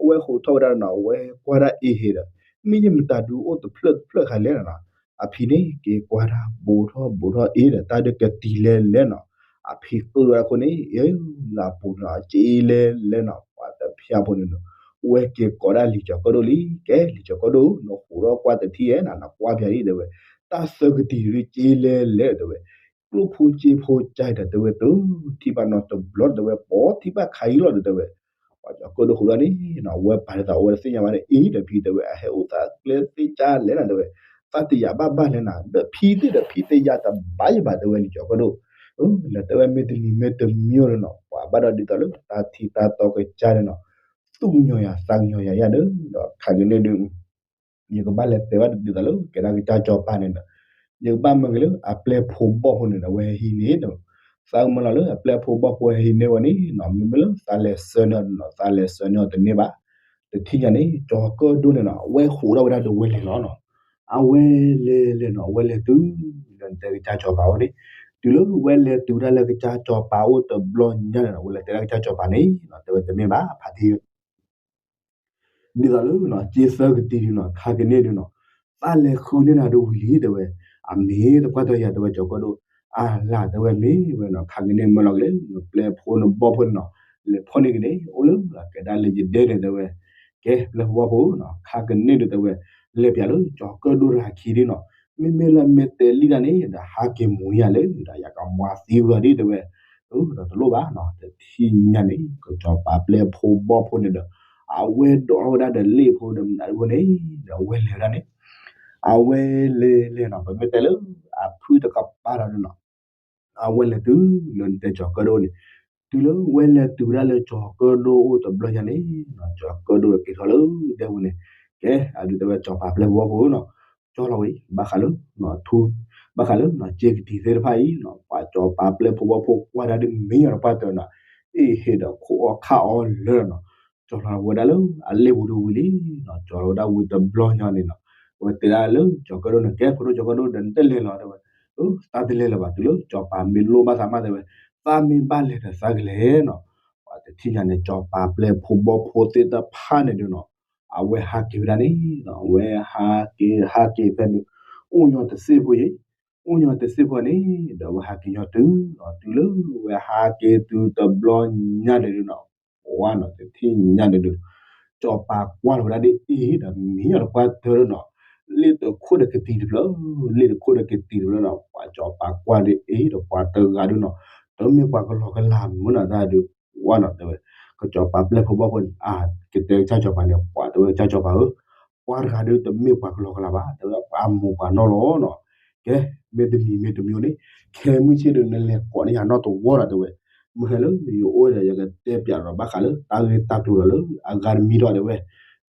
အဝဲဟူးထီၣ်ဝဲဒၣ်နီၤ အဝဲကွၢ်ဒၣ်အ့ဟ့ဒီး မ့ၢ်ယမတၤဒုးအိၣ်တဖျၢၣ်တဖျၢၣ်ခါလဲၣ်နီၤ, အဖံန့ၣ်က့ၤကွၢ်ဒၣ်ဘူးထီၣ်ဘူးထီၣ်အ့ဒီး တၢ်ဒုးကတံၤလဲၤလဲၣ်နီၤ, အဖံးဃုာ်ဝဲဒၣ်အဃိန့ၣ် လၢအပူၤန့ၣ် အကၠ့လဲၤလဲၤနီၤ ပှၤတဖၠၣ်ဖိန့ၣ်ဒီး ဝဲက့ၤကိးဒၣ်လံာ်စီၤကၢၣ်ဒိၣ်လံ ကဲလံာ်စီၤကၢၣ်ဒိၣ် နဃိးထီၣ်ကွၢ်တထံၣ်ဧဲနီၤ နကွၢ်ဖဲအံၤတဲဝဲ တၢ်သၢကတံၤဒုးကၠ့လဲၤလဲၤဒီးတဲဝဲ ကျိၣ်ဖိကၠ့ဖိကၠဲဒီးတဲဝဲ တထံၣ်ဘၣ်နီတဘျီဒီးတဲဝဲ ပိာ်ထံၣ်ဘၣ်ခါအံၤလီၤဒီးတဲဝဲ ပှၤစီၤကၢၣ်ဒိၣ်ဃုာ်ဒီးန့ၣ်နီၤ ဝဲပာ်ဒ်သိးအဝဲတသ့ၣ်ညါဘၣ်န့ၣ် အံၤဒီးဖံတဲဝဲ အဟဲအိၣ်သးကျဲသ့ၣ်ကၠၢ်လဲၣ်နီၤတဲဝဲ သးတယာ်ဘၣ်ဘၣ်လဲၣ်နီၤ ဒီးဖံသ့ၣ်ဒီးဖံသ့ၣ်ယါတဘၣ်ယဘၣ်တဲဝဲလံာ်စီၤကၢၣ်ဒိၣ် လၢတဲဝဲမ့ၢ်တမံၤမ့ၢ်တမံၤဒီးနီၤ ပှၤဘၣ်ဒီးဒ်သိးလၢတၢ်ထံတၢ်တီကစၢ်ဒီးနီၤ သူၣ်ကညီၤယၤသးကညီၤယၤယါဒီး ဒီးခါကန့ၣ်ဒုး ယကဘၣ်လဲၤတဲဘၣ်ဒ်သိးလၢကဲဒၣ်ကစၢ်စီၤပၤန့ၣ်ဒီး ယကဘၣ်မၢက့ၤလၢအပျဲၢ်ဖိဘီၣ်ဖိန့ၣ်ဒီး အဝဲဟဲဟံးန့ၢ်ဒီး သးကမၢလီၤလၢအပျဲၢ်ဖိဘီၣ်ဖိဟဲဟံးန့ၢ်ဝဲန့ၣ်နီၤ မ့မ့ၢ်လၢသးလဲၤဆှၢန့ၢ်ဒီးနီၤ သးလဲၤဆှၢန့ၢ်အီၤတန့ၢ်ဘၣ် တထံၣ်ညါန့ၣ် စီၤကၢၣ်ဒိၣ်န့ၣ်နီၤ အဝဲဃိးထီၣ်ဝဲဒၣ်ဒီးဝဲလဲၤလီၤနီၤ အဝဲလဲၤလဲၤနီၤ အဝဲလဲၤတုၤ လၢနတဲကစၢ်စီၤပၤဝဲန့ၣ် တုၤလၢဝဲလဲၤတုၤဒၣ်လၢကစၢ်စီၤပၤအိၣ်တဘျီညါန့ၣ်နီၤ ဝဲလဲၤတဲဒၣ်ကစၢ်စီၤပၤန့ၣ်နီၤ တဲဝဲတမ့ၢ်ဘၣ် ဖါတံၢ် ဒ်သိးလၢနီၤ ကၠ့သၢကတံၤဒုးနီၤ ခါကန့ၣ်ဒုးနီၤ သးလဲၤဃုန့ၢ်နၤဒုးဝံၤလံတဲဝဲ အမ့ၢ်တပှၢ်တၢၢ်ယၤတဲဝဲစီၤကၢၣ်ဒိၣ် အလၢ်တဲဝဲမ့ၢ်ဝဲနီၤ ခါကန့ၣ်မၢလီၤက့ၤလၢ နပျဲၢ်ဖိနဘီၣ်ဖိန့ၣ်နီၤ လဲၤဖီၣ်န့ၢ်က့ၤန့ၣ် အိၣ်လၢအကဲဒၣ်လၢယဒဲန့ၣ်တဲဝဲ ကဲပျဲၢ်ဖိဘီၣ်ဖိနီၤ ခါကန့ၣ်ဒုးတဲဝဲ လဲၤပၠးလၢစီၤကၢၣ်ဒိၣ်တဂၤခံဒုးနီၤ မ့မ့ၢ်လၢမ့ၢ်တဲလံတၢ်န့ၣ် ဒီးဟးက့ၤမူၤယၤလၢ ဒီးယကမၤသံဝဲဒ်တဲဝဲ ဒီးတလိၣ်ဘၣ်နီၤ တထံၣ်ညါန့ၣ် ကစီၤပၤပျဲၢ်ဖိဘီၣ်ဖိန့ၣ်ဒီး အဝဲဒိးထီၣ်ဝဲဒၣ်ဒီးလ့ၣ်ဖိဒီးမနုၤဖိန့ၣ် ဒီးအဝဲလဲၤဝဲဒၣ်န့ၣ် အဝဲလဲၤလဲၤနီၤ ပမ့ၢ်တဲလၢ အဖုၣ်တကပၤဒီးနီၤ အဝဲလဲၤတုၤလၢနတဲစီၤကၢၣ်ဒိၣ်န့ၣ် တုၤလၢဝဲလဲၤတုၤဝဲဒၣ်လၢစီၤကၢၣ်ဒိၣ်အိၣ်တဘျီညါန့ၣ် စီၤကၢၣ်ဒိၣ်က့ၤထီၣ်လၢဒဲပူၤန့ၣ် ကဲ အဒုးတဲဝဲစီၤပၤပျဲၢ်ဖိဘီၣ်ဖိနီၤ ကၠီလီၤဝဲ ဘၣ်ဃးလၢ ထူ ဘၣ်ဃးလၢ ကၠ့ကတံၤသ့ၣ်တဖၣ်အံၤနီၤ ပှၤစီၤပၤပျဲၢ်ဖိဘီၣ်ဖိကွၢ်ဒၣ်ဒ်မ့ၢ်ညီတပှၢ်တၢၢ်နီၤ အ့ၣ်ဟ့ၣ်ဒီးခိၣ်အီၣ်ခၣ်အီၣ်လၢာ်နီၤ ကၠီလီၤဝဲဒၣ်လၢအလ့ၣ်ပူၤဒုးဝံၤလံနီၤ ကၠီလီၤဝဲဒၣ်ဝံၤတဘျီညါန့ၣ်နီၤ ဝဲတဲဒၣ်လၢစီၤကၢၣ်ဒိၣ်န့ၣ် ကဲဖိဒိၣ်စီၤကၢၣ်ဒိၣ်ဒီးနတလဲၤလီၤတဲဝဲ သးတလဲၤလၢၤဘၣ်တုၤလၢစီၤပၤမ့ၢ်လိၣ်ဘၣ်သးမးတဲဝဲ သးမ့ၢ်ဘၣ်လဲၤဒီးသးကလဲၤနီၤ ပှၤတထံၣ်ညါန့ၣ် စီၤပၤပျဲၢ်ဖိဘီၣ်ဖိသ့ၣ်တဖၣ်န့ၣ်ဒုးနီၤ အဝဲဟးက့ၤဝဲဒၣ်န့ၣ်နီၤ အဝဲဟးက့ၤဟးက့ၤဖဲန့ၣ် အိၣ်ညီတစ့ၢ်ဖိယံၤ အိၣ်ညီတစ့ၢ်ဖိန့ၣ် ဒီးအဝဲဟးက့ၤညီတုၤ တုၤလၢအဝဲဟးက့ၤတုၤတဘျီညါန့ၣ်ဒုးနီၤ ဝါနီၤ တထံၣ်ညါန့ၣ်ဒုး စီၤပၤကွၢ်လီၤဝဲဒၣ်ဒ်အံၤဒီးမ့ၢ်ညီတပှၢ်တၢၢ်နီၤ လ့ၣ်တခိၣ်ဒီးကတံၤတဖျၢၣ် လ့ၣ်တခိၣ်ဒီးကတံၤတဖျၢၣ်နီၤ ပှၤစီၤပၤကွၢ်ဒ်အံၤဒီးပှၤတဂၤဒုးနီၤ တမ့ၢ်ပှၤကလီကလီမုၢ်နီၤတၢ်ဒုး ဝါနီၤတဲဝဲ ကစီၤပၤပျဲၢ်ဖိဘီၣ်ဖိန့ၣ် အကတဲကစၢ်စီၤပၤန့ၣ် ပှၤတဲဝဲကစၢ်စီၤပၤဧၢ ပှၤတဂၤဒုးတမ့ၢ်ပှၤကလီကလီဘၣ် တဲဝဲပှၤမိၢ်ပှၤနီၢ်လီၤနီၤ ကဲ မ့တမံၤမ့တမံၤန့ၣ် ခဲမုၢ်ဆ့ၣ်ဒုးနလဲၤကိးန့ၢ်ယၤနီတဝီဒီးတဲဝဲ မ့ၢ်ဟဲလၢယအိၣ်ဒီး ယကတဲပၠးဒီးဘၣ်ဃးလၢတၢ်ဂ့ၢ်တၢ်ကျိၤဒီးလၢအဂၤတမံၤဒီးတဲဝဲ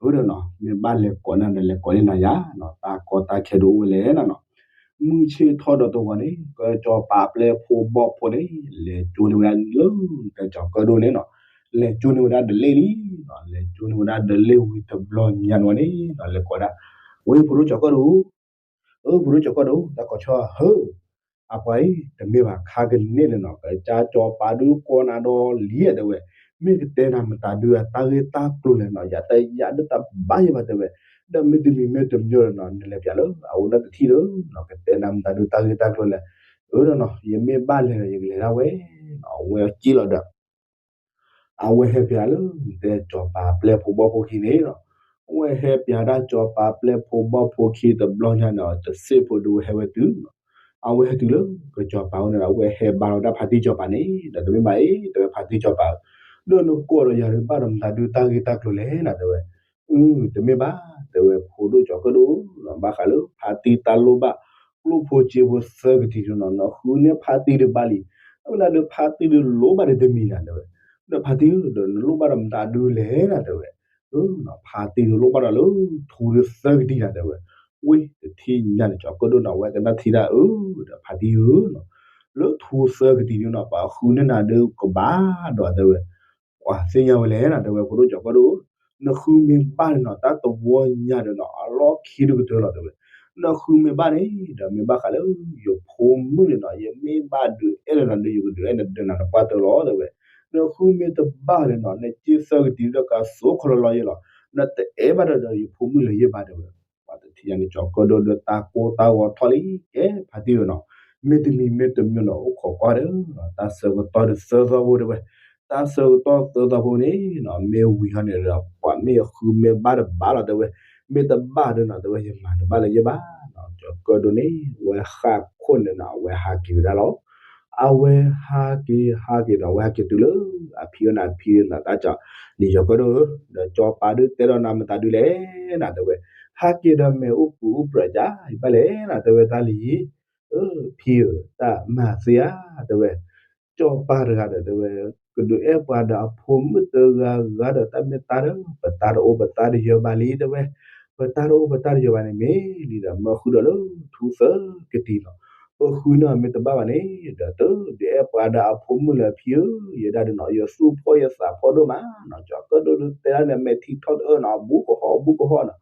အၢဒီးနီၤ မ့ၢ်ဘၣ်လဲၤကိးန့ၢ်ဒီးလဲၤကိးန့ၢ်နၤယၤနီၤ တၢ်ကီတၢ်ခဲဒုးအိၣ်ဝဲလဲၣ်နီၤနီၤ မုၢ်ဆ့ၣ်ထီၣ်ဒီးတဝီန့ၣ် ကစီၤပၤပျဲၢ်ဖိဘီၣ်ဖိန့ၣ် လဲၤကၠိန့ၢ်ဝဲဒၣ်လၢ ကစီၤကၢၣ်ဒိၣ်န့ၣ်နီၤ လဲၤကၠိန့ၢ်ဝဲဒၣ်ဒီးလ့ၣ်လံနီၤ လဲၤကၠိန့ၢ်ဝဲဒၣ်ဒီးလ့ၣ်ဝံၤတဘျီညါန့ၣ်ဝဲန့ၣ်နီၤ လဲၤကိးဒၣ် ဝဲဖိဒိၣ်စီၤကၢၣ်ဒိၣ် အၢ ဖိဒိၣ်စီၤကၢၣ်ဒိၣ် တၢ်ကိးဆၢဟၢ အပှၤအံၤ တမ့ၢ်ဘၣ်ခါကန့ၣ်န့ၣ်နီၤ ကစၢ်စီၤပၤဒုးကိးနၤဒီးလံဧါတဲဝဲ မ့ၢ်ကတဲနၤမတၤဒုးအတၢ်ဂ့ၢ်တၢ်ကျိၤလဲၣ်နီၤ ယတယာ်ဒုးတဘၣ်ယဘၣ်တဲဝဲ ဒီးမ့တမံၤမ့တမံၤဒီးနီၤ နလဲၤပၠးလၢအအိၣ်လၢတထံၣ်ဒီးနီၤ ကတဲနၤမတၤဒုးတၢ်ဂ့ၢ်တၢ်ကျိၤလဲၣ် အၢဒီးနီၤ ယမ့ၢ်ဘၣ်လဲၤဒီးယကလဲၤဒၣ်ဝဲနီၤ အဝဲက့ၤလီၤဒီး အဝဲဟဲပၠးလၢ တဲစီၤပၤပျဲၢ်ဖိဘီၣ်ဖိခံန့ၣ်နီၤ အဝဲဟဲပၠးဒၣ်စီၤပၤပျဲၢ်ဖိဘီၣ်ဖိခံတဘျီညါန့ၣ် တစ့ၢ်ဖိဒုးဝဲဟဲဝဲတုၤနီၤ အဝဲဟဲတုၤလၢ ကစီၤပၤဝဲန့ၣ်ဒီးအဝဲဟဲဘါလီၤဝဲဒၣ်ဖါတံၢ်စီၤပၤန့ၣ် ဒီးတမ့ၢ်ဘၣ်အံၤ တဲဝဲဖါတံၢ်စီၤပၤ ဒီးနကိးဒီးယၤဒုးဘၣ်ဒီးမတၤဒုးတၢ်ဂ့ၢ်တၢ်ကျိၤလဲၣ်နီၤတဲဝဲ အၢ တမ့ၢ်ဘၣ် တဲဝဲဖိဒိၣ်စီၤကၢၣ်ဒိၣ် ဘၣ်ဃးလၢဖါတံၢ်တၢ်လိၣ်ဘၣ် ကျိၣ်ဖိစ့ဖိသၢကတံၤဒုးနီၤ နဃုန့ၢ်ဖါတံၢ်ဒုးဘၣ်လံ အဝဲဒၣ်ဒီးဖါတံၢ်ဒုးလိၣ်ဘၣ်ဒီးတမံၤနၤတဲဝဲ ဒီးဖါတံၢ်ဧၢ ဒီးနလိၣ်ဘၣ်ဒီးမတၤဒုးလဲၣ်နၤတဲဝဲ အၢ ဖါတံၢ်ဒုးလိၣ်ဘၣ်ဒီးလၢ ထူဒုးသၢကတံၤနၤတဲဝဲ ဝ့ၢ်တထံၣ်ညါန့ၣ် စီၤကၢၣ်ဒိၣ်နီၤ အဝဲကနၣ်ထံၣ်ဒၣ်အၢ ဒီးဖါတံၢ်ဧၢ လၢထူသၢကတံၤဒုးနီၤ ပှၤဃုန့ၢ်နၤဒုးကဘၣ်ဒီးတဲဝဲ ပှၤသ့ၣ်ညါဝဲလဲၣ်နၤတဲဝဲ ဖိဒိၣ်စီၤကၢၣ်ဒိၣ်ဧၢ နဃုမ့ၢ်ဘၣ်န့ၣ်နီၤ တၢ်တဝီညါဒီးနီၤ အလီၢ်ခံဒုးကတၢၢ်လီၤတဲဝဲ နဃုမ့ၢ်ဘၣ်န့ၣ် ဒီးမ့ၢ်ဘၣ်ဃးလၢ ယဖိမုၣ်န့ၣ်နီၤ ယမ့ၢ်ဘၣ်ဒုးအဲၣ်လီၤနၤဒီး ယကဒုးအဲၣ်နၤဒီးနၤနပှၢ်တၢၢ်လီၤတဲဝဲ နဃုမ့ၢ်တဘၣ်န့ၣ်နီၤ နက့သၢကတံၤဒီးကဆိးခီလီၤလီၤယဲလီၤ နတအဲၣ်ဘၣ်ဒီး ယဖိမုၣ်လၢၤယဲဘၣ်တဲဝဲ ပှၤတထံၣ်ညါန့ၣ် စီၤကၢၣ်ဒိၣ်ဒီးတၢ်ကိၢ်တၢ်ဂီၤထီၣ်လံ ကဲဖါတံၢ်ဧၢနီၤ မ့တမံၤမ့တမ့ၢ်နီၤ အိၣ်ခိးကွၢ်ဒီး တၢ်ဆၢကတီၢ်ဒုးသၢသီဖိတဲဝဲ, တၢ်ဆၢကတီၢ်သၢသီဖိန့ၣ်နီၤ မ့ၢ်ဝံၤဟီန့ၣ်ဒီး ပှၤမ့ၢ်ဃုမ့ၢ်ဘၣ်တဘၣ်လီၤတဲဝဲ, မ့ၢ်တဘၣ်ဒီးနီၤ တဲဝဲ ယမၤတဘၣ်လၢၤယဲဘၣ်နီၤ. ကၠီၤကၢၣ်ဒိၣ်န့ၣ် ဝဲဃၣ်ခိၣ်န့ၣ်နီၤ အဝဲဟးက့ၤဝဲဒၣ်လီၤ. အဝဲဟးက့ၤဟးက့ၤဒီး အဝဲဟးက့ၤတုၤလၢအဖံအအိၣ်နီၤ ဖံဒုးနၤတၢ်ကၠီၤ လံာ်ကၠီၤကၢၣ်ဒိၣ်ဧၢ, ဒီးကၠီၤပၤဒုးတဲဒီးနၤမတၤဒုးလဲၣ်နီၤ တဲဝဲ, ဟးက့ၤဒီးမ့ၢ်အိၣ်ပူၤအိၣ်ပြၢးကၠီၤ ယဘၣ်လဲၣ်နီၤ တဲဝဲတၢ်လံၤ ဖံဧၢ တၢ်မၤသ့ဧါ တဲဝဲ, ကၠီၤပၤတဂၤဒီးတဲဝဲ ကဒုးအဲၣ်ပှၤဒီးအဖိမုၣ်တဂၤဂၤဒီး တၢ်မ့ၢ်တၢ်ဒီး ပတၢ်တအိၣ်ပတၢ်တယၢၤဘၣ်လံ တဲဝဲ, ပတၢ်တအိၣ်ပတၢ်တယၢၤဘၣ်န့ၣ်မ့ၢ်လံဒီး မၢဃုာ်ဒီးလၢထူသၢကတံၤနီၤ, ပဃုန့ၢ်မ့ၢ်တဘၣ်ဘၣ်န့ၣ် ဒီးတဒုးအဲၣ်ပှၤဒီးအဖိမုၣ်လၢၤဖံဧၢ, ယဲဒၣ်ဒီးနီၤ ယသူၣ်ဖှီၣ်ယသးဖှီၣ်ဒိၣ်မးနီၤ, ကၠီၤကၢၣ်ဒိၣ်ဒုးတဲဒၣ်န့ၣ် မဲာ်ထံထီၣ်တအၢနီၤ အဘူးကဟီၣ်အဘူးကဟီၣ်နီၤ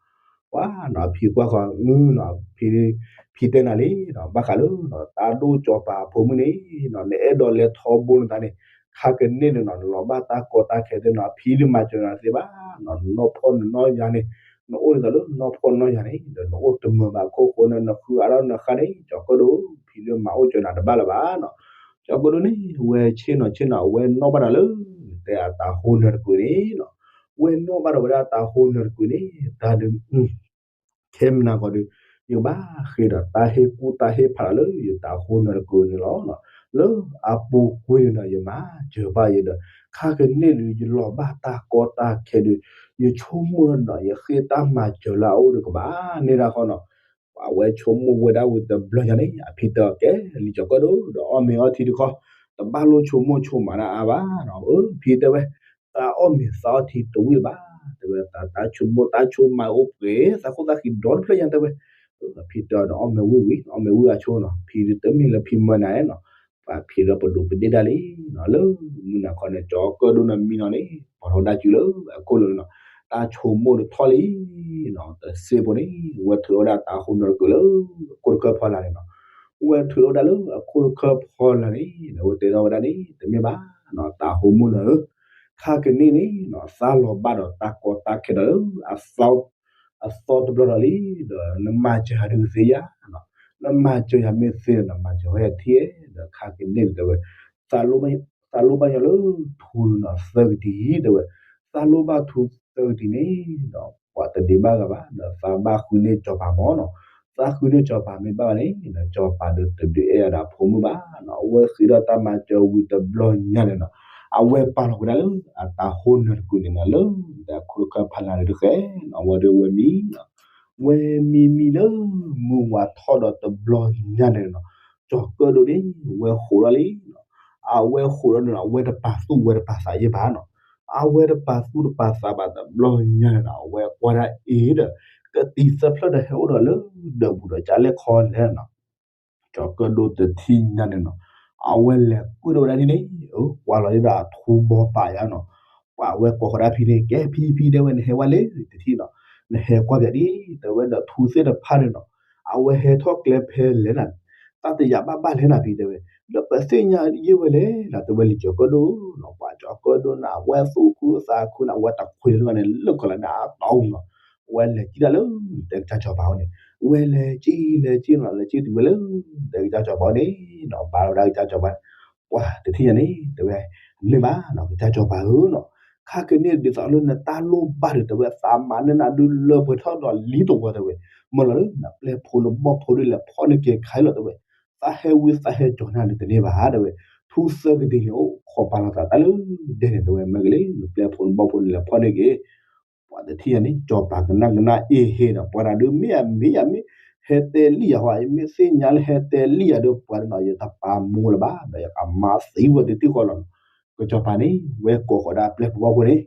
ပှၤနီၤ ဖံကွၢ်ဃီ အနီၤ ဖံတဲနၤလံနီၤ ဘၣ်ဃးလၢ တၢ်ဒိၣ်ကၠီၤပၤအဖိမုၣ်န့ၣ်နီၤ နအဲၣ်ဒိးလဲၤထီဘိနသးန့ၣ် ခါကန့ၢ်န့ၣ်နီၤ နလီၤဘၣ်တၢ်ကီတၢ်ခဲသ့ၣ်နီၤ ဖံဒုးမၤစၢၤနၤသ့ဘၣ်နီၤ, နနီၢ်ဖှီၣ်နနီၢ်ယၤန့ၣ် နအိၣ်ဒ်သိးလၢနီၢ်ဖှီၣ်နီၢ်ယၤန့ၣ် ဒီးနအိၣ်တမုာ်ဘၣ်ခိၣ်ဃိန့ၣ် နဃုအါထီၣ်နဃၣ်န့ၣ် ကၠီၤကၢၣ်ဒိၣ် ဖံဒုးမၤအိၣ်စၢၤနၤတဘၣ်လၢၤဘၣ်နီၤ. ကၠီၤကၢၣ်ဒိၣ်န့ၣ် ဝဲဆ့ၣ်နီၤဆ့ၣ်နီၤ အဝဲနီၣ်ဘၣ်ဒီးလၢ တဲအတၤဟိနၢၤတကုာ်န့ၣ်နီၤ, ဝဲနီၣ်ဘၣ်ဒီးဝဲဒၣ်တၤဟိနၢၤတကုာ်န့ၣ် တၢ်ဒုး ခဲမနၤဃီဒီး ယကဘၣ်ဃ့ဒီးတၢ်ဟ့ၣ်ကူၣ်တၢ်ဟ့ၣ်ဖးလၢယတၤဟိနၢၤတကုာ်န့ၣ်လီၤ. လၢအပူၤကွံာ်န့ၣ်ဒီး ယမၤစၢၤဘၣ်ယဲဒီး ခါကန့ၢ်ဒီး ယလီၤဘၣ်တၢ်ကီတၢ်ခဲဒီး ယဆိကမိၣ်ဒီး ယဃ့တၢ်မၤစၢၤလၢအအိၣ်ဒီးကဘၣ်န့ၢ်ဒၣ်ဃီနီၤ. အဝဲဆိကမိၣ်ဝဲဒၣ်ဝံၤတဘျီညါန့ၣ် အဖံတဲအီၤ ကဲ လံာ်ကၠီၤကၢၣ်ဒိၣ်ဒီး အီၣ်မ့ၤအီထံတခီ တဘၣ်လိၣ်ဆိကမိၣ်ဆိကမးဒၣ်အါဘၣ်နီၤ. အၢ ဖံတဲဝဲ သးအီၣ်မ့ၤသးအီထံတဝံၣ်ဘၣ် တဲဝဲ သးတၢ်ဆိကမိၣ်တၢ်ဆိကမးအိၣ်ပှဲၤ သးခိၣ်သးဃံဒီတဖျၢၣ်ညါ တဲဝဲ. အဖံတဲအီၤဒီး အီၣ်မ့ၤဝံၣ်ဝံၤ အီၣ်မ့ၤဝံၣ်အဆိနီၤ ဖံတမ့ၢ်လၢဖံမၢနၤနီၤ ပှၤဖံဒီးပဒိးပဒ့ၣ်ဒၣ်လံနီၤ. လၢမုၢ်နၤခီန့ၣ် ကၠီၤကၢၣ်ဒိၣ်န့ၣ်မံနီၤန့ၣ် ပိာ်ထီၣ်ဝဲဒၣ်စုလၢအခိၣ်လိၤနီၤ တၢ်ဆိကမိၣ်တထီၣ်လံနီၤ. တစ့ဖိန့ၣ် ဝဲထုးထီၣ်ဝဲဒၣ်တၤဟိနၢၤတကုာ်လၢ အခိၣ်တခၢၣ်ဖီလာ်န့ၣ်နီၤ. ဝဲထုးထီၣ်ဝဲဒၣ်လၢအခိၣ်တခၢၣ်ဖီလာ်န့ၣ် ဝဲတဲထီၣ်ဝဲဒၣ်န့ၣ် တမ့ၢ်ဘၣ်နီၤ တၤဟိမုၣ်နၤဧၢ, ခါကန့ၢ်န့ၣ်နီၤ သးလီၤဘၣ်ဒီးတၢ်ကီတၢ်ခဲဒီးလၢ အသီတဘျီဒီးလံ ဒီးနမၤစၢၤယၤဒုးသ့ဧါနီၤ, နမၤစၢၤယၤမ့ၢ်သ့ဒီး နမၤစၢၤဝဲထံဧါဒီး ခါကန့ၢ်န့ၣ်တဲဝဲ သးလိၣ်ဘၣ်ယၤလၢထူနီၤသၢကတံၤတဲဝဲ, သးလိၣ်ဘၣ်ထူသၢကတံၤန့ၣ်ဒီး ပှၤတဒ့ဘၣ်ဂၤဘၣ် ဒီးသးဘၣ်ဃုန့ၢ်ကၠီၤပၤမၢ်နီၤ, သးဃုန့ၢ်ကၠီၤပၤမ့ၢ်ဘၣ်ဘၣ်န့ၣ် ဒီးကၠီၤပၤဒီးတဒုးအဲၣ်အဒီးအဖိမုၣ်ဘၣ်နီၤ, အဝဲဃ့ဒီးတၢ်မၤစၢၤဝံၤတဘျီညါန့ၣ်နီၤ အဝဲပာ်လီၤဝဲဒၣ်လၢ အတၤဟိနၢၤတကုာ်န့ၣ်နီၤ လၢ ဒီးခိၣ်တခၢၣ်ဖီလာ်န့ၣ်တဃဲနီၤ အဝဲဒီးဝဲမံနီၤ, ဝဲမံမံလၢ မုၢ်ဝါထီၣ်ဒီးတဘျီညါန့ၣ်နီၤ, ကၠီၤကၢၣ်ဒိၣ်န့ၣ် ဝဲဃိးထီၣ်လံနီၤ, အဝဲဃိးထီၣ်န့ၣ်နီၤ အဝဲတပာ်သူၣ်ဝဲတပာ်သးယဲၢ်ဘၣ်နီၤ, အဝဲတပာ်သူၣ်တပာ်သးဘၣ်တဘျီညါန့ၣ်နီၤ အဝဲကွၢ်ဒၣ်အ့ၤဒီး ကတံၤသၢဖျၢၣ်ဒီးဟဲအိၣ်ဒီးလၢ ဒၢးပူၤဒီးကၢ်လဲၣ်ခီလဲၣ်နီၤ ကၠီၤကၢၣ်ဒိၣ်တထံၣ်ညါန့ၣ်နီၤ, အဝဲလဲၤကွံာ်ဒီးဝဲဒၣ်ဒ်န့ၣ် ကွၢ်လီၤဒ်ဒီးအထူဘီပာ်ယါနီၤ, ပှၤဝဲကိးဃီၤဒၣ်ဖံန့ၣ် ကဲဖံဖံတဲဝဲ နဟဲဝဲလဲၣ်တထံၣ်နီၤ, နဟဲကွၢ်ပၠးဒ် တဲဝဲဒီးထူသ့ၣ်တဖၣ်န့ၣ်နီၤ, အဝဲဟဲထီၣ်ကျဲဖဲလဲၣ်နၤ, တၢ်တယာ်ဘၣ်ဘၣ်လဲၣ်နၤဖံတဲဝဲ, ဒီးပသ့ၣ်ညါယဲၢ်ဝဲလဲၣ်နၤ တဲဝဲလံာ်ကၠီၤကၢၣ်ဒိၣ်နီၤ, ပှၤကၠီၤကၢၣ်ဒိၣ်န့ၣ် အဝဲသူၣ်ခုသးခုန့ၣ် အဝဲတခွ့လၢန့ၣ် လၢကီးလၢဒၣ်အတီအူနီၤ, ဝဲလဲၤကံၣ်ဒၣ်လၢ တဲကစၢ်ကၠီၤပၤအအိၣ်န့ၣ်, ဝဲလဲၤကံၣ်လဲၤကံၣ်နီၤ လဲၤကံၣ်တုၤဝဲလၢ တဲကစၢ်ကၠီၤပၤအအိၣ်န့ၣ်နီၤ, ဘါလီၤဝဲဒၣ်ကစၢ်ကၠီၤပၤန့ၣ်, ပှၤတထံၣ်ညါန့ၣ် တဲဝဲ, မ့ၢ်ဘၣ်နီၤ ကစၢ်ကၠီၤပၤဧၢနီၤ, ခါကန့ၣ်ဒ်သိးလၢနတၢ်လိၣ်ဘၣ်ဒီး တဲဝဲ သးမၤန့ၢ်နၤဒုးလၢပှဲၤထီၣ်ဒီးလံတဝီတဲဝဲ, မ့ၢ်လီၤလၢနပျဲၢ်ဖိနဘီၣ်ဖိဒုးလဲၤဖီၣ်န့ၢ်က့ၤခါအံၤလီၤတဲဝဲ, သးဟဲဝံသးဟဲကၠီၤန့ၢ်ဒုးတန့ၢ်ဘၣ်တဲဝဲ, ထူသၢကတံၤန့ၣ်အိၣ်ခိးပာ်လီၤသးတၢ်လၢဒဲန့ၣ်တဲဝဲ, မ့ၢ်က့ၤလံ နပျဲၢ်ဖိနဘီၣ်ဖိဒုးလဲၤဖီၣ်န့ၢ်က့ၤ ပှၤတထံၣ်ညါန့ၣ် ကၠီၤပၤကနၣ်ကနၣ်အ့ၣ်ဟ့ဒီး ပှၤတၢ်ဒုးမ့ၢ်အမ့ၢ်ယမ့ၢ် ဟဲတဲလံယၤဟီ ယမ့ၢ်သ့ၣ်ညါလၢဟဲတဲလံယၤဒီး ပှၤတနီၤ ယတပာ်မူလၢၤဘၣ် ဒီးယကမၤသံဝဲတထံၣ်ဃီလီၤနီၤ, ကစၢ်ကၠီၤပၤန့ၣ် ဝဲကိးဃီၤဒၣ်ပျဲၢ်ဖိဝီဖိန့ၣ်,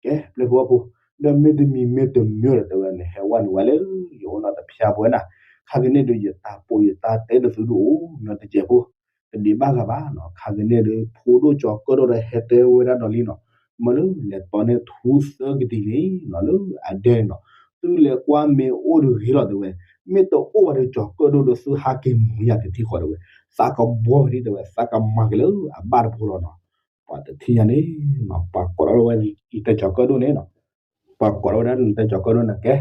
ကဲ ပျဲၢ်ဖိဝီဖိ, ဒီးမ့တမံၤမ့တမံၤဒီးတဲဝဲ နဟဲဝဲနုာ်ဝဲလၢ ယအိၣ်နီတဖျါပဝဲနၤ, ခါကန့ၣ်ဒီး ယတၢ်ပိာ်ယတၢ်တဲဒ်သိးဒုးအိၣ်မ့ၢ်တစဲးဖိ တဒံးဘၣ်ဂၤဘၣ်နီၤ, ခါကန့ၣ်ဒီး ဖိဒိၣ်ကၠီၤကၢၣ်ဒိၣ်ဒီးဟဲတဲဝဲဒၣ်ဒီးလံနီၤ, မ့ၢ်လၢလဲၤတီန့ၢ်ထူသၢကတံၤန့ၣ်နီၤ လၢအဒဲန့ၣ်နီၤ, သုလဲၤကွၢ်မ့ၢ်အိၣ်ဒီးဂ့ၤလီၤတဲဝဲ, မ့ၢ်တအိၣ်ဘၣ်ဒီးကၠီၤကၢၣ်ဒိၣ်ဒီးသုဟးက့ၤမူယၤတထံၣ်ဃီတဲဝဲ, သးကဘှီဝဲဒၣ်တဲဝဲ သးကမၤက့ၤလၢအဘၣ်တဖိလီၤနီၤ, ပှၤတထံၣ်ညါန့ၣ်နီၤ ပှၤကိးထီၣ်ဝဲ နတဲကၠီၤကၢၣ်ဒိၣ်န့ၣ်နီၤ, ပှၤကိးထီၣ်ဝဲဒၣ်နတဲကၠီၤကၢၣ်ဒိၣ်န့ၣ်ကဲ,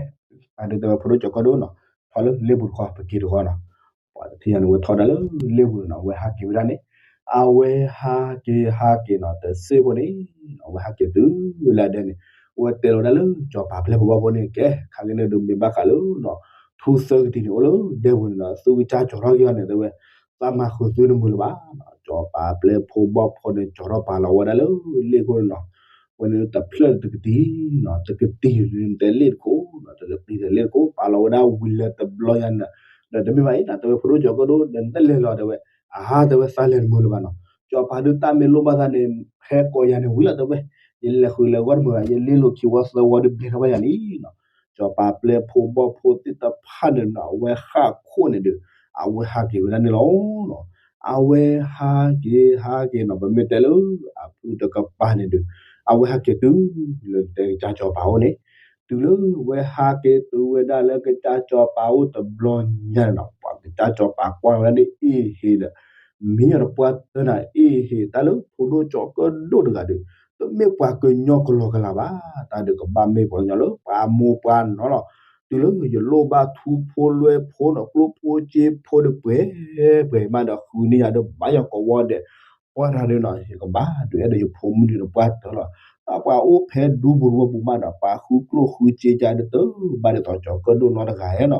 အဒုးတဲဝဲဖိဒိၣ်ကၠီၤကၢၣ်ဒိၣ်နီၤ, ထီၣ်လၢလ့ပူၤတခီ ပက့ၤတခီနီၤ, ပှၤတထံၣ်ညါန့ၣ် ဝဲထီၣ်ဒၣ်လၢလ့ၣ်ပူၤန့ၣ်နီၤ အဝဲဟးက့ၤဝဲဒၣ်န့ၣ်, အဝဲဟးက့ၤဟးက့ၤနီၤ တစ့ဖိန့ၣ်, အဝဲဟးက့ၤတုၤလၢအဒဲန့ၣ်, အဝဲတဲလီၤဝဲဒၣ်လၢစီၤပၤပျဲၢ်ဖိဘီၣ်ဖိန့ၣ် ကဲ ခါက့ၤန့ၣ်ဒုးမ့ၢ်ဘၣ်ဃးလၢ ထူသၢကတံၤန့ၣ်အိၣ်လၢဒဲပူၤန့ၣ်နီၤ သုကစၢ်ကၠီၤထီၣ်က့ၤအီၤန့ၣ် တဲဝဲ, သးမၤဃုာ်သုတမုာ်လၢၤဘၣ်, စီၤပၤပျဲၢ်ဖိဘီၣ်ဖိန့ၣ် ကၠီၤထီၣ်ပာ်လီၤဝဲဒၣ်လၢလ့ၣ်ခိၣ်န့ၣ်နီၤ, ဝဲန့ၣ်တဖျၢၣ်တကတံၤနီၤ တကတံၤတဲလ့ၣ်တခိၣ်နီၤ တကတံၤတဲလ့ၣ်တခိၣ် ပာ်လီၤဝဲဒၣ်ဝံၤလၢတဘျီညါန့ၣ်, ဒီးတမ့ၢ်ဘၣ်အံၤနီၤ တဲဝဲဖိဒိၣ်ကၠီၤကၢၣ်ဒိၣ် ဒီးနတလဲၤလီၤတဲဝဲ, အဟါ တဲဝဲသးလဲၤတမုာ်လၢၤဘၣ်နီၤ, စီၤပၤဒုးတၢ်မ့ၢ်လိၣ်ဘၣ်သးန့ၣ် ဟဲကိးယၤန့ၣ်ဝံၤလီၤတဲဝဲ, ယလဲၤဃုာ်လဲၤဂီၢ်တမုာ်ဘၣ် ယလ့ၣ်လိာ်ခံဝီသၢဝီဒုးဘျဲးထီၣ်ဘၣ်ယၤလံနီၤ, စီၤပၤပျဲၢ်ဖိဘီၣ်ဖိသ့ၣ်တဖၣ်န့ၣ်နီၤ အဝဲဃၣ်ခိၣ်န့ၣ်ဒီး အဝဲဟးက့ၤဝဲဒၣ်န့ၣ်လီၤ. အဝဲဟးက့ၤဟးက့ၤနီၤ ပမ့ၢ်တဲလၢအဖုတကပၤန့ၣ်ဒီး အဝဲဟးက့ၤတုၤလၢတဲကစၢ်စီၤပၤအိၣ်န့ၣ်, တုၤလၢဝဲဟးက့ၤတုၤဝဲဒၣ်လၢကစၢ်စီၤပၤအိၣ်တဘျီညါန့ၣ်နီၤ ပှၤကစၢ်စီၤပၤကွၢ်ဝဲဒၣ်န့ၣ်အ့ၣ်ဟ့ဒီး မ့ၢ်အီၤတပှၢ်တၢၢ်နၤအ့ၣ်ဟ့ တၢ်လၢဖိဒိၣ်ကၠီၤကၢၣ်ဒိၣ်တဂၤဒီး တမ့ၢ်ပှၤကညီကလီကလီဘၣ်, တၢ်ဒုးကဘၣ်မ့ၢ်ပှၤကညီလၢပှၤမိၢ်ပှၤနီၢ်လီၤ. တုၤလၢယလိၣ်ဘၣ်ထူဖိလွဲဖိနီၤ ကျိၣ်ဖိစ့ဖိဒီးပှဲၤပှဲၤမးဒီးဃုန့ၢ်ယၤဒီးဘၣ်ယီၤကိးဝီဒီး ပှၢ်တၢ်ဒုးနီၤ ယကဘၣ်ဒုးအဲၣ်ဒိးယဖိမုၣ်ဒုးတပှၢ်တၢၢ်လီၤ. တၢ်ပှၤအိၣ်ဖဲဒူပူၤတဝီပူၤမးဒီး ပှၤဃုကျိၣ်ဃုစ့ကါဒုးတဘၣ်ဒ်သိးကၠီၤကၢၣ်ဒိၣ်နီတဂၤနီၤ,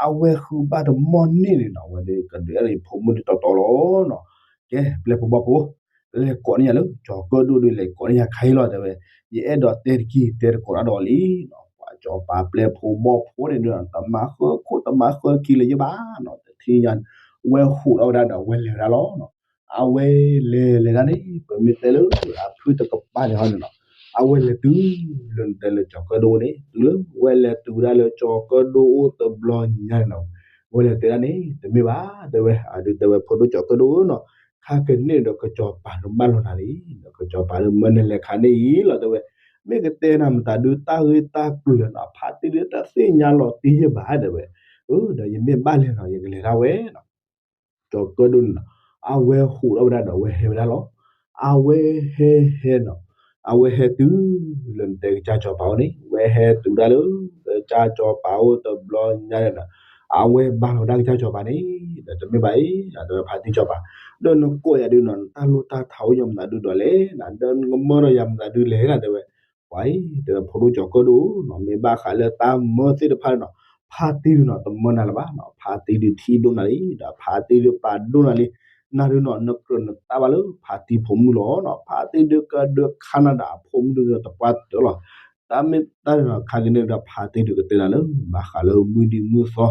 အဝဲဃုဘၣ်တမီၢ်န့ၢ်န့ၣ်နီၤ ဝဲဒၣ်ကဒုးအဲၣ်ဒိးယဖိမုၣ်ဒုးတီတီလီၤနီၤ. ကဲ ပျဲၢ်ဖိဘီၣ်ဖိ လဲၤကိးန့ၢ်ယၤလၢကၠီၤကၢၣ်ဒိၣ်ဒီး လဲၤကိးန့ၢ်ယၤခါအံၤလီၤ တဲဝဲ, ယအဲၣ်ဒိးတဲတက့ၢ် တဲတကိးတၢ်ဒီးအီၤလံနီၤ, ပှၤစီၤပၤပျဲၢ်ဖိဘီၣ်ဖိန့ၣ်ဒုး တမၤဃၢခိၣ်တမၤဃၢခံလၢၤယဘၣ်နီၤ, တထံၣ်ညါန့ၣ် ဝဲဟူးထီၣ်ဝဲဒၣ်ဒီး ဝဲလဲၤဝဲဒၣ်လီၤနီၤ. အဝဲလဲၤလဲၤဒၣ်န့ၣ် ပမ့ၢ်တဲလၢအဖုတကပၤန့ၣ်ဟီန့ၣ်နီၤ, အဝဲလဲၤတုၤလၢနတဲလၢကၠီၤကၢၣ်ဒိၣ်န့ၣ် တုၤလၢဝဲလဲၤတုၤဝဲဒၣ်လၢကၠီၤကၢၣ်ဒိၣ်အိၣ်တဘျီညါန့ၣ်နီၤ, ဝဲလဲၤတဲဒၣ်န့ၣ် တမ့ၢ်ဘၣ် တဲဝဲ, အဒုးတဲဝဲဖိဒိၣ်ကၠီၤကၢၣ်ဒိၣ်နီၤ, ခါကန့ၣ်ဒီးကစီၤပၤန့ၣ်ဘၣ်လီၤနၤလံ, ဒီးကစီၤပၤန့ၣ်မၢနလဲၤခါန့ၣ်အံၤလီၤ တဲဝဲ, မ့ၢ်ကတဲနၤမတၤဒုးတၢ်ဂ့ၢ်တၢ်ကျိၤလဲၣ်နီၤ, ဖါတံၢ်ဒုးတသ့ၣ်ညါလီၤတံၢ်ယဲၢ်ဘၣ် တဲဝဲ, ဒီးယမ့ၢ်ဘၣ်လဲၤနီၤ ယကလဲၤဒၣ်ဝဲနီၤ ကၠီၤကၢၣ်ဒိၣ်န့ၣ်နီၤ, အဝဲဟူးထီၣ်ဝဲဒၣ်ဒီးအဝဲဟဲဝဲဒၣ်လီၤ. အဝဲဟဲဟဲနီၤ, အဝဲဟဲတုၤလၢနတဲကစၢ်စီၤပၤအိၣ်န့ၣ် ဝဲဟဲတုၤဒၣ်လၢ ကစၢ်စီၤပၤအိၣ်တဘျီညါန့ၣ်ဒီး အဝဲဘါလီၤဝဲဒၣ်ကစၢ်စီၤပၤန့ၣ် ဒီးတမ့ၢ်ဘၣ်အံၤ တဲဝဲဖါတံၢ်စီၤပၤ, ဒီးနကိးယၤဒုးနီၤ နတၢ်လိၣ်တၢ်ထးအိၣ်ညီမတၤဒုးဒီးလဲၣ်နီၤ, ဒီးနကမၢဒီးယၤမတၤဒုးလဲၣ်နီၤ တဲဝဲ ပှၤအံၤ တဲဝဲဖိဒိၣ်ကၠီၤကၢၣ်ဒိၣ်နီၤ, မ့ၢ်ဘၣ်ဃးလၢတၢ်မၢသ့ၣ်တဖၣ်န့ၣ်နီၤ, ဖါတံၢ်ဒုးနီၤ တမၢနၤလၢၤဘၣ်နီၤ, ဖါတံၢ်ဒုးထံၣ်ဒိၣ်နၤလံ ဒီးဖါတံၢ်ဒုးပာ်ဒိၣ်နၤလံ, နၤဒုးနီၤ နကြၢးနတၢ်ဘၣ်လၢဖါတံၢ်ဖိမုၣ်လီၤနီၤ, ဖါတံၢ်ဒုးကဒုးခါနၤဒီးအဖိမုၣ်ဒုးတပှၢ်တၢၢ်လီၤ. တၢ်မ့ၢ်တၢ်ဒုးနီၤ ခါကန့ၣ်ဒီးဖါတံၢ်ဒုးကတဲနၤလၢ ဘၣ်ဃးလၢမုၢ်နံၤမုၢ်သီ,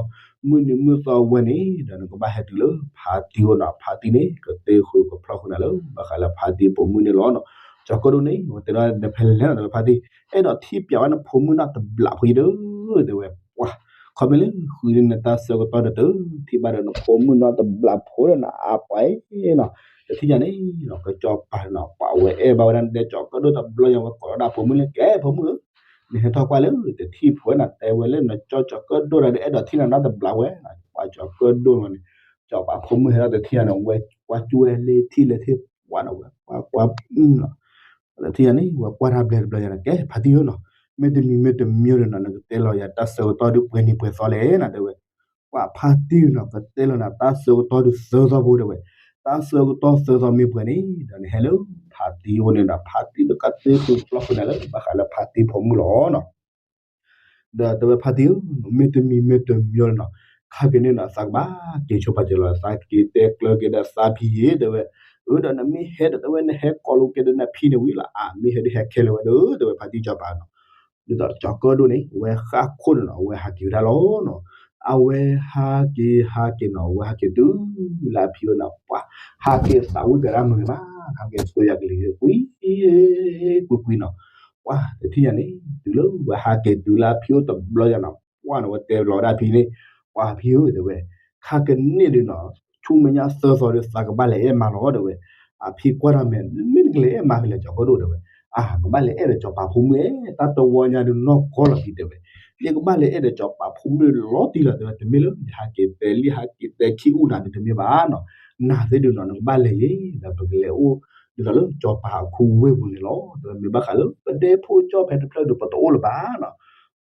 မုၢ်နံၤမုၢ်သီဝဲန့ၣ် ဒီးနကဘၣ်ဟဲတုၤလၢဖါတံၢ်အိၣ်နီၤ, ဖါတံၢ်န့ၣ် ကတဲဃုာ်ကဖျီဃုာ်နၤလၢ ဘၣ်ဃးလၢဖါတံၢ်ဖိမုၣ်န့ၣ်လီၤနီၤ. ကၠီၤကၢၣ်ဒိၣ်န့ၣ် ဝဲတဲဒီးနဖဲလဲၣ်နီၤ တဲဝဲဖါတံၢ် အဲၣ်ဒိးထံၣ်ပျးဝဲနဖိမုၣ်နီတဘျီဖိယဒုး တဲဝဲ, ပှၤ ခီမ့ၢ်လၢဃုန့ၢ်နတၢ်ဆၢကတီၢ်ဒီးတထံၣ်ဘၣ်ဒီးနဖိမုၣ်နီတဘျီဖိဒီးနအါပှၤနီၤ, တထံၣ်ညါန့ၣ်နီၤ ကစီၤပၤနီၤ ပှၤဝဲအဲၣ်ဘၣ်ဝဲဒၣ်နတဲကၠီၤကၢၣ်ဒိၣ်တဘျီညါ ဝဲကိးလီၤဒၣ်ဖိမုၣ်လၢ ကဲဖိမုၣ်ဧၢ, နဟဲထီၣ်ကွၢ်လၢတထံၣ်ဖိဝဲနီၤ, တဲဝဲလၢနကၠီကၠီၤကၢၣ်ဒိၣ်ဒီး အဲၣ်ဒိးထံၣ်နၤနီတဘျီဝဲနီၤ, ပှၤကၠီၤကၢၣ်ဒိၣ်န့ၣ်, ကၠီၤပၤဖိမုၣ်ဟဲထီၣ်တထံၣ်ညါန့ၣ် ဝဲကွၢ်ကၠူဝဲလၢထံၣ်လၢထံၣ်ပှၤနီၤ ဝဲကွၢ်ကွၢ်နီၤ တထံၣ်ညါန့ၣ် ဝဲကွၢ်တၢ်ဘျဲတဘျီယၤန့ၣ် ကဲဖါတံၢ်ဧၢနီၤ, မ့တမံၤမ့တမံၤဒီးနီၤ နကတဲလီၤယၤတၢ်ဆၢကတီၢ်ဒုးပှဲၤနံၤပှဲၤသီလဲၣ်နီၤ တဲဝဲ, ပှၤဖါတံၢ်နီၤ ကတဲလီၤနၤတၢ်ဆၢကတီၢ်ဒုးသၢသီဖိတဲဝဲ, တၢ်ဆၢကတီၢ်သၢသီမ့ၢ်ပှဲၤန့ၣ် ဒီးနဟဲလၢဖါတံၢ်အိၣ်န့ၣ်ဒီး ဖါတံၢ်ဒုးကတဲဃုာ်ကဖျီဃုာ်နၤလၢ ဘၣ်ဃးလၢဖါတံၢ်ဖိမုၣ်လီၤနီၤ ဒီးတဲဝဲဖါတံၢ်ဧၢ, မ့တမံၤမ့တမံၤလီၤနီၤ, ခါက့ၤန့ၣ်နီၤ သးကဘၣ်က့ၤဆိပာ်စၢၤလီၤ သးက့ၤတဲကျၢၤက့ၤဒီးသးဖံးယံၤ တဲဝဲ, အၢ ဒီးနမ့ၢ်ဟဲဒီးတဲဝဲ နဟဲကိးလိာ်က့ၤဒီးနဖံးန့ၣ်ဝံၤလီၤ အါ မ့ၢ်ဟဲဒုးဟဲခဲလၢာ်ဝဲဒီး တဲဝဲဖါတံၢ်စီၤပၤနီၤ, ဒ်သိးကၠီၤကၢၣ်ဒိၣ်န့ၣ် ဝဲဃၣ်ခိၣ်န့ၣ်နီၤ ဝဲဟးက့ၤဝဲဒၣ်လီၤနီၤ, အဝဲဟးက့ၤဟးက့ၤနီၤ ဝဲဟးက့ၤတုၤလၢအဖံးဝဲနီၤ ပှၤ ဟးက့ၤသးဝံၣ်ကဒါမုာ်ဂ့ၤမး, ဟးက့ၤဆိယၤကလံၤကွံာ် ကွံာ်ကွံာ်နီၤ ပှၤတထံၣ်ညါန့ၣ် တုၤလၢဝဲဟးက့ၤတုၤလၢအဖံးအိၣ်တဘျီညါနီၤ ပှၢ်န့ၣ် ဝဲတဲလီၤဝဲဒၣ်အဖံန့ၣ်, ပှၤဖံဧၢ တဲဝဲ, ခါကန့ၣ်ဒုးနီၤ ဆူမဲာ်ညါသၢသီဒီး သးကဘၣ်လဲၤအဲၣ်မါလီၤ တဲဝဲ, အဖံကွၢ်တၢ်မဲာ် မ့ၢ်နကလဲၤအဲၣ်မါဖဲလဲၣ် ကၠီၤကၢၣ်ဒိၣ် တဲဝဲ, အါ ကဘၣ်လဲၤအဲၣ်ဒီးစီၤပၤဖိမုၣ်ဧၢ, တၢ်တဝီညါဒုးနီၢ်ကီၢ်လီၤက့ၤ တဲဝဲ, ယကဘၣ်လဲၤအဲၣ်ဒီးစီၤပၤဖိမုၣ်လီၤတံၢ်လီၤ တဲဝဲ, တမ့ၢ်လၢယဟးက့ၤတဲလံ ဟးက့ၤတဲခံအူနၤဒုးတမ့ၢ်ဘၣ်နီၤ, နၤသ့ၣ်ဒုးနီၤ နကဘၣ်လဲၤယ့ၤ ဒီးပကလဲၤအိၣ် ဒ်သိးလၢစီၤပၤအခိၣ်ဝ့ၢ်ပူၤန့ၣ်လီၤ တဲဝဲ, မ့ၢ်ဘၣ်ဃးလၢပဒဲဖိကၠီၣ်ဖဲတဖျၢၣ်ဒုး ပတအိၣ်လၢၤဘၣ်နီၤ,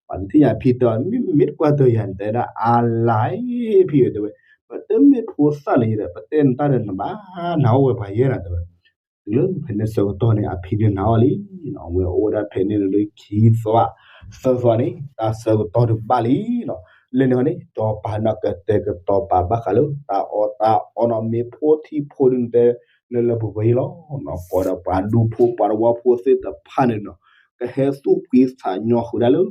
ပှၤတထံၣ်ညါဖံတဲ မ့ၢ်တကွၢ်တၢၢ်ယၤန့ၣ် တဲဒၣ်အါလါဖံဧၢ တဲဝဲ, ပတမ့ၢ်ဖိသၣ်လၢၤဒီး ပတဲနတၢ်ဒီးနဘၣ်နၤအီၣ်ဝဲပှၤယဲၢ်နၤတဲဝဲ, တုၤလၢဖဲန့ၣ်ဆၢကတီၢ်န့ၣ် အဖံဒုးနၤအီၣ်လံ, အဝဲအိၣ်ဝဲဒၣ်ဖဲန့ၣ်လၢခံသီသၢသီန့ၣ် တၢ်ဆၢကတီၢ်ဒုးဘၣ်လံနီၤ, လၢန့ၣ်ဃီန့ၣ် စီၤပၤန့ၣ်ကတဲာ်ကတီၤပာ်ဘၣ်ဃးလၢ တၢ်အီၣ်တၢ်အီနီၤ မ့ၢ်ဖိထံဖိဒုးနတဲ လၢလၢပှဲၤပှဲၤအံၤလီၤ, ကိးဒီးပှၤဒူဖိပှၤတဝီဖိသ့ၣ်တဖၣ်န့ၣ်နီၤ, ကဟဲသူၣ်ဖှံသးညီဃုာ်ဒၣ်လၢ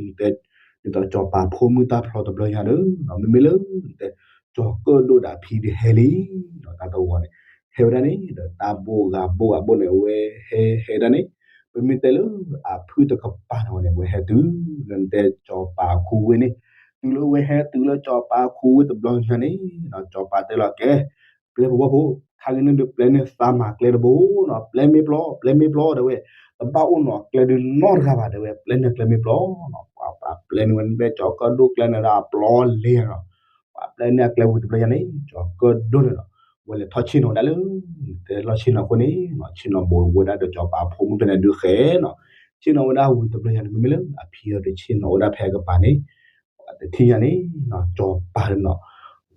နတဲ ဒ်သိးစီၤပၤဖိမုၣ်တၢ်ဖျီတဘျီညါဒီး မ့မ့ၢ်လၢ နတဲ ကၠီၤကၢၣ်ဒိၣ်ဒီးအဖံဒုးဟဲလံနီၤ, တၢ်တဝီန့ၣ် ဟဲဝဲဒၣ်န့ၣ်ဒီး တၢ်ဘိၣ်ဂၤဘိၣ်ဂၤဘိၣ်န့ၣ် အဝဲဟဲဟဲဒၣ်န့ၣ်, ပမ့ၢ်တဲလၢအဖုၣ်တကပၤန့ၣ်ဝဲန့ၣ် အဝဲဟဲတုၤလၢနတဲစီၤပၤခူဝ့ၢ်န့ၣ်, တုၤလၢအဝဲဟဲတုၤလၢစီၤပၤခူဝ့ၢ်တဘျီညါန့ၣ်နီၤ, စီၤပၤတဲလီၤကဲ ပျဲပဝီဖိ ခါက့ၤန့ၣ်ဒုးပျဲန့ၢ်သးမၤကျဲတဘိနီၤ, ပျဲမ့ၢ်ပျီ ပျဲမ့ၢ်ပျီတဲဝဲ, တဘၣ်အိၣ်နီၤကျဲဒုးနီတဂၤဘၣ်တဲဝဲ, ပျဲန့ၢ်ကျဲမ့ၢ်ပျီနီၤ, ပှၤပျဲန့ၢ်ဝဲန့ၣ် ကၠီၤကၢၣ်ဒိၣ်ကျဲန့ၣ်ဒီးအပျီလံနီၤ, ပှၤပျဲန့ၢ်အကျဲဝံၤတဘျီညါန့ၣ် ကၠီၤကၢၣ်ဒိၣ်န့ၣ်နီၤ, ဝဲလဲၤထီၣ်ဆ့ၣ်နီၤဝဲဒၣ်လၢ တဲလီၢ်ဆ့ၣ်နီၤအဃိန့ၣ်နီၤ, ဆ့ၣ်နီၤဘိးဝဲဒၣ်ဒီးစီၤပၤဖိမုၣ်ဖဲန့ၣ်ဒုးဃဲနီၤ, ဆ့ၣ်နီၤဝဲဒၣ်ဝံၤတဘျီညါန့ၣ် မ့မ့ၢ်လၢအဖံအံၤဒီးဆ့ၣ်နီၤဝဲဒၣ်ဖဲအကပၤန့ၣ် တထံၣ်ညါန့ၣ်နီၤ, စီၤပၤန့ၣ်နီၤ,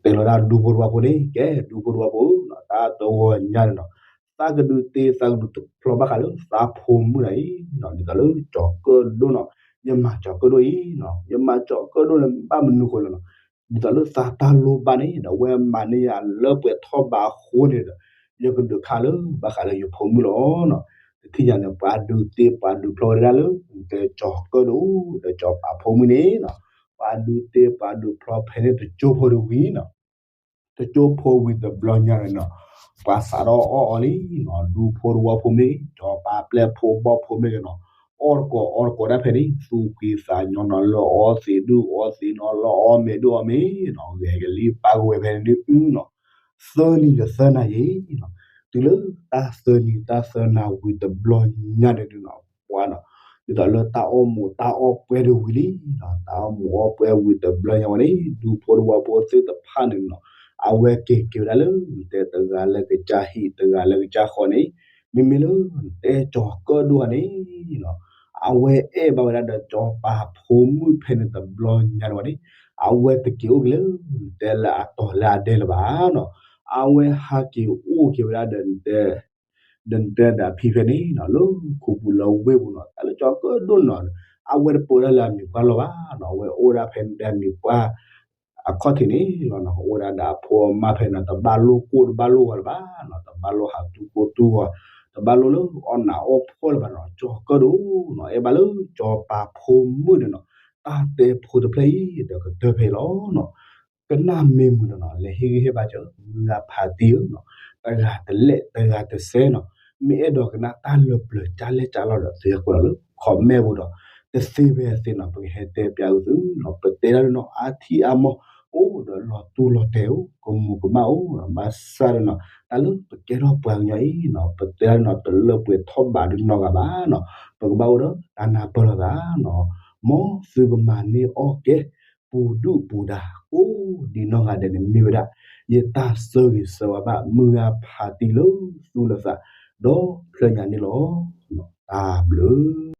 တဲလီၤဒၣ်ဒူဖိတဝီဖိန့ၣ် ကဲဒူဖိတဝီဖိနီၤ, တၢ်တဝီညါန့ၣ်နီၤ, သးကဒုးတ့သးကဒုးတဖျီဘၣ်ဃးလၢသးဖိမုၣ်တဂၤအံၤနီၤ, ဒ်သိးလၢကၠီၤကၢၣ်ဒိၣ်နီၤ, ယမၤကၠီၤကၢၣ်ဒိၣ်အံၤနီၤ, ယမၤကၠီၤကၢၣ်ဒိၣ်န့ၣ် ဘၣ်မနုၤဃိလဲၣ်နီၤ, ဒ်သိးလၢသးတၢ်လိၣ်ဘၣ်န့ၣ်ဒီး အဝဲမၤန့ၢ်ယၤလၢပှဲၤထီၣ်ဘးအဃိန့ၣ်ဒီး ယကဒုးခးလၢဘၣ်ဃးလၢယဖိမုၣ်လီၤနီၤ, တထံၣ်ညါန့ၣ် ပှၤဒုးတ့ပှၤဒုးဖျီဝဲဒၣ်လၢ နတဲကၠီၤကၢၣ်ဒိၣ်ဒီးစီၤပၤဖိမုၣ်န့ၣ်နီၤ, ပှၤဒုးတ့ပှၤဒုးဖျီဖဲန့ၣ်တကၠိဖိတဝံၤနီၤ တကၠိဖိဝံၤတဘျီညါန့ၣ်နီၤ, ပှၤစးထီၣ်အီၣ်အီၤလံနီၤ, ဒူဖိတဝီဖိမ့ၢ်ဂ့ၤ စီၤပၤပျဲၢ်ဖိဘီၣ်ဖိမ့ၢ်ဂ့ၤနီၤ, အီၣ်တကိးအီတကိးဒၣ်ဖဲန့ၣ် သူၣ်ဖှံသးညီနီၤ, လၢအီသံးဒုၣ်အီသံးနီၤ, လၢအီမ့ၤဒုၣ်အီမ့ၤနီၤ, ဂဲၤကလံၣ်ပၢ်ကဝဲၤဖဲန့ၣ်ဒုးနီၤ, သၢနံၤဒီးသၢနၤယံၤနီၤ, တုၤလၢတၢ်သၢနံၤတၢ်သၢနၤဝံၤတဘျီညါန့ၣ်ဒုးနီၤ, ပှၤနီၤ, ဒ်သိးလၢတၢ်အီၣ်မူးတၢ်အီၣ်ပှဲၤတဝံၤလံနီၤ, တၢ်အီၣ်မူးအီၣ်ပှဲၤဝံၤတဘျီညါဝဲန့ၣ် ဒူဖိတဝီဖိသ့ၣ်တဖၣ်န့ၣ်နီၤ, အဝဲက့ၤက့ၤဝဲဒၣ်လၢ နတဲတဂၤလၢကစၢ်ဟံၣ် တဂၤလၢကစၢ်ဃီန့ၣ်, မ့မ့ၢ်လၢ နတဲကၠီၤကၢၣ်ဒိၣ်ဧါန့ၣ်နီၤ, အဝဲအဲၣ်ဘၣ်ဝဲဒၣ်ဒီးစီၤပၤဖိမုၣ်ဖဲန့ၣ်တဘျီညါန့ၣ်ဝဲန့ၣ်, အဝဲတက့ၤအိၣ်က့ၤလၢ နတဲလၢအတီၤလၢအဒဲလၢၤဘၣ်နီၤ, အဝဲဟးက့ၤအိၣ်က့ၤဝဲဒၣ်ဒီး ဒီးနတဲဒီးအဖံဖဲန့ၣ်နီၤ, လၢခူပူၤလၢဝ့ၢ်ပူၤနီၤ, တၢ်လၢကၠီၤကၢၣ်ဒိၣ်နီၤ, အဝဲတပၢဒၣ်လၢအမံၤပှၢ်လီၢ်ဘၣ်နီၤ, အဝဲအိၣ်ဒၣ်ဖဲနတဲအမံၤပှၢ် အခီၣ်ထံးန့ၣ်လီၤနီၤ, အိၣ်ဝဲဒၣ်ဒီးအဖိအမါဖဲနီၤ, တဘၣ်လိၣ်ကိၢ်တဘၣ်လိၣ်ဂီၤလၢၤဘၣ်နီၤ, တဘၣ်လိၣ်ဟးတူၢ်ကိၢ်တူၢ်ဂီၤ, တဘၣ်လိၣ်လၢအီၣ်နးအီၣ်ဖှီၣ်လၢၤဘၣ်နီၤ, ကၠီၤကၢၣ်ဒိၣ်နီၤ, အဲၣ်ဘၣ်လၢစီၤပၤဖိမုၣ်န့ၣ်နီၤ, တၢ်တဲဖိတဖျၢၣ်အံၤ ဒီးကတၢၢ်ဖဲအံၤလီၤနီၤ. ကနၣ်မ့ၢ်မုာ်နီၤနီၤ, လဲၤဟ့ၣ်ဂံၢ်ဟ့ၣ်ဘါစၢၤ မုၢ်ဂၤဖးတံၢ်ဧၢနီၤ, တဂၤတလဲၣ် တဂၤတစဲးနီၤ, မ့ၢ်အဲၣ်ဒိးကနၣ်တၢ်လၢပျၢၤကၠၢ်လဲၣ်ကၠၢ်လီၤဒီး သုဟဲကွဲးလီၤလၢ comment ပူၤဒီး တသ့ဖဲအသ့နီၤ, ပကဟဲတဲပျးအုးသုနီၤ, ပတဲဒၣ်လၢနီၤ အါထံအါမီၢ် အိၣ်ဒီးလီၤတူၢ်လီၤတဲာ်အိၣ် ကမူးကမၣ်အိၣ်နီၤ, ဘၣ်ဆၣ်ဒီးနီၤ တၢ်လၢပကဲထီၣ်ပှၤကညီအံၤနီၤ, ပတဲဒၣ်လၢနီၤ တလၢပှဲၤထီၣ်ဘးဒုးနီၢ်ဂၤဘၣ်နီၤ, ပကဘၣ်အိၣ်ဒီးတၢ်နၢ်ပၢၢ်လိာ်သးနီၤ, မ်သုကမၤန့ၢ်အီၣ်ကဲ ပူၤဒုၣ်ပူၤဒါ ကိးဒံးနီၢ်ဂၤဒဲးန့ၣ် မ့ၢ်ဝဲဒၣ် ယတၢ်ဆၢဂ့ၤဆၢဝါဘၣ် မုၢ်ဂၤဖးတံၢ်လၢသူၣ်လၢသး ဒီဖျၢၣ်ညါန့ၣ်လီၤ. တၢ်ဘျုး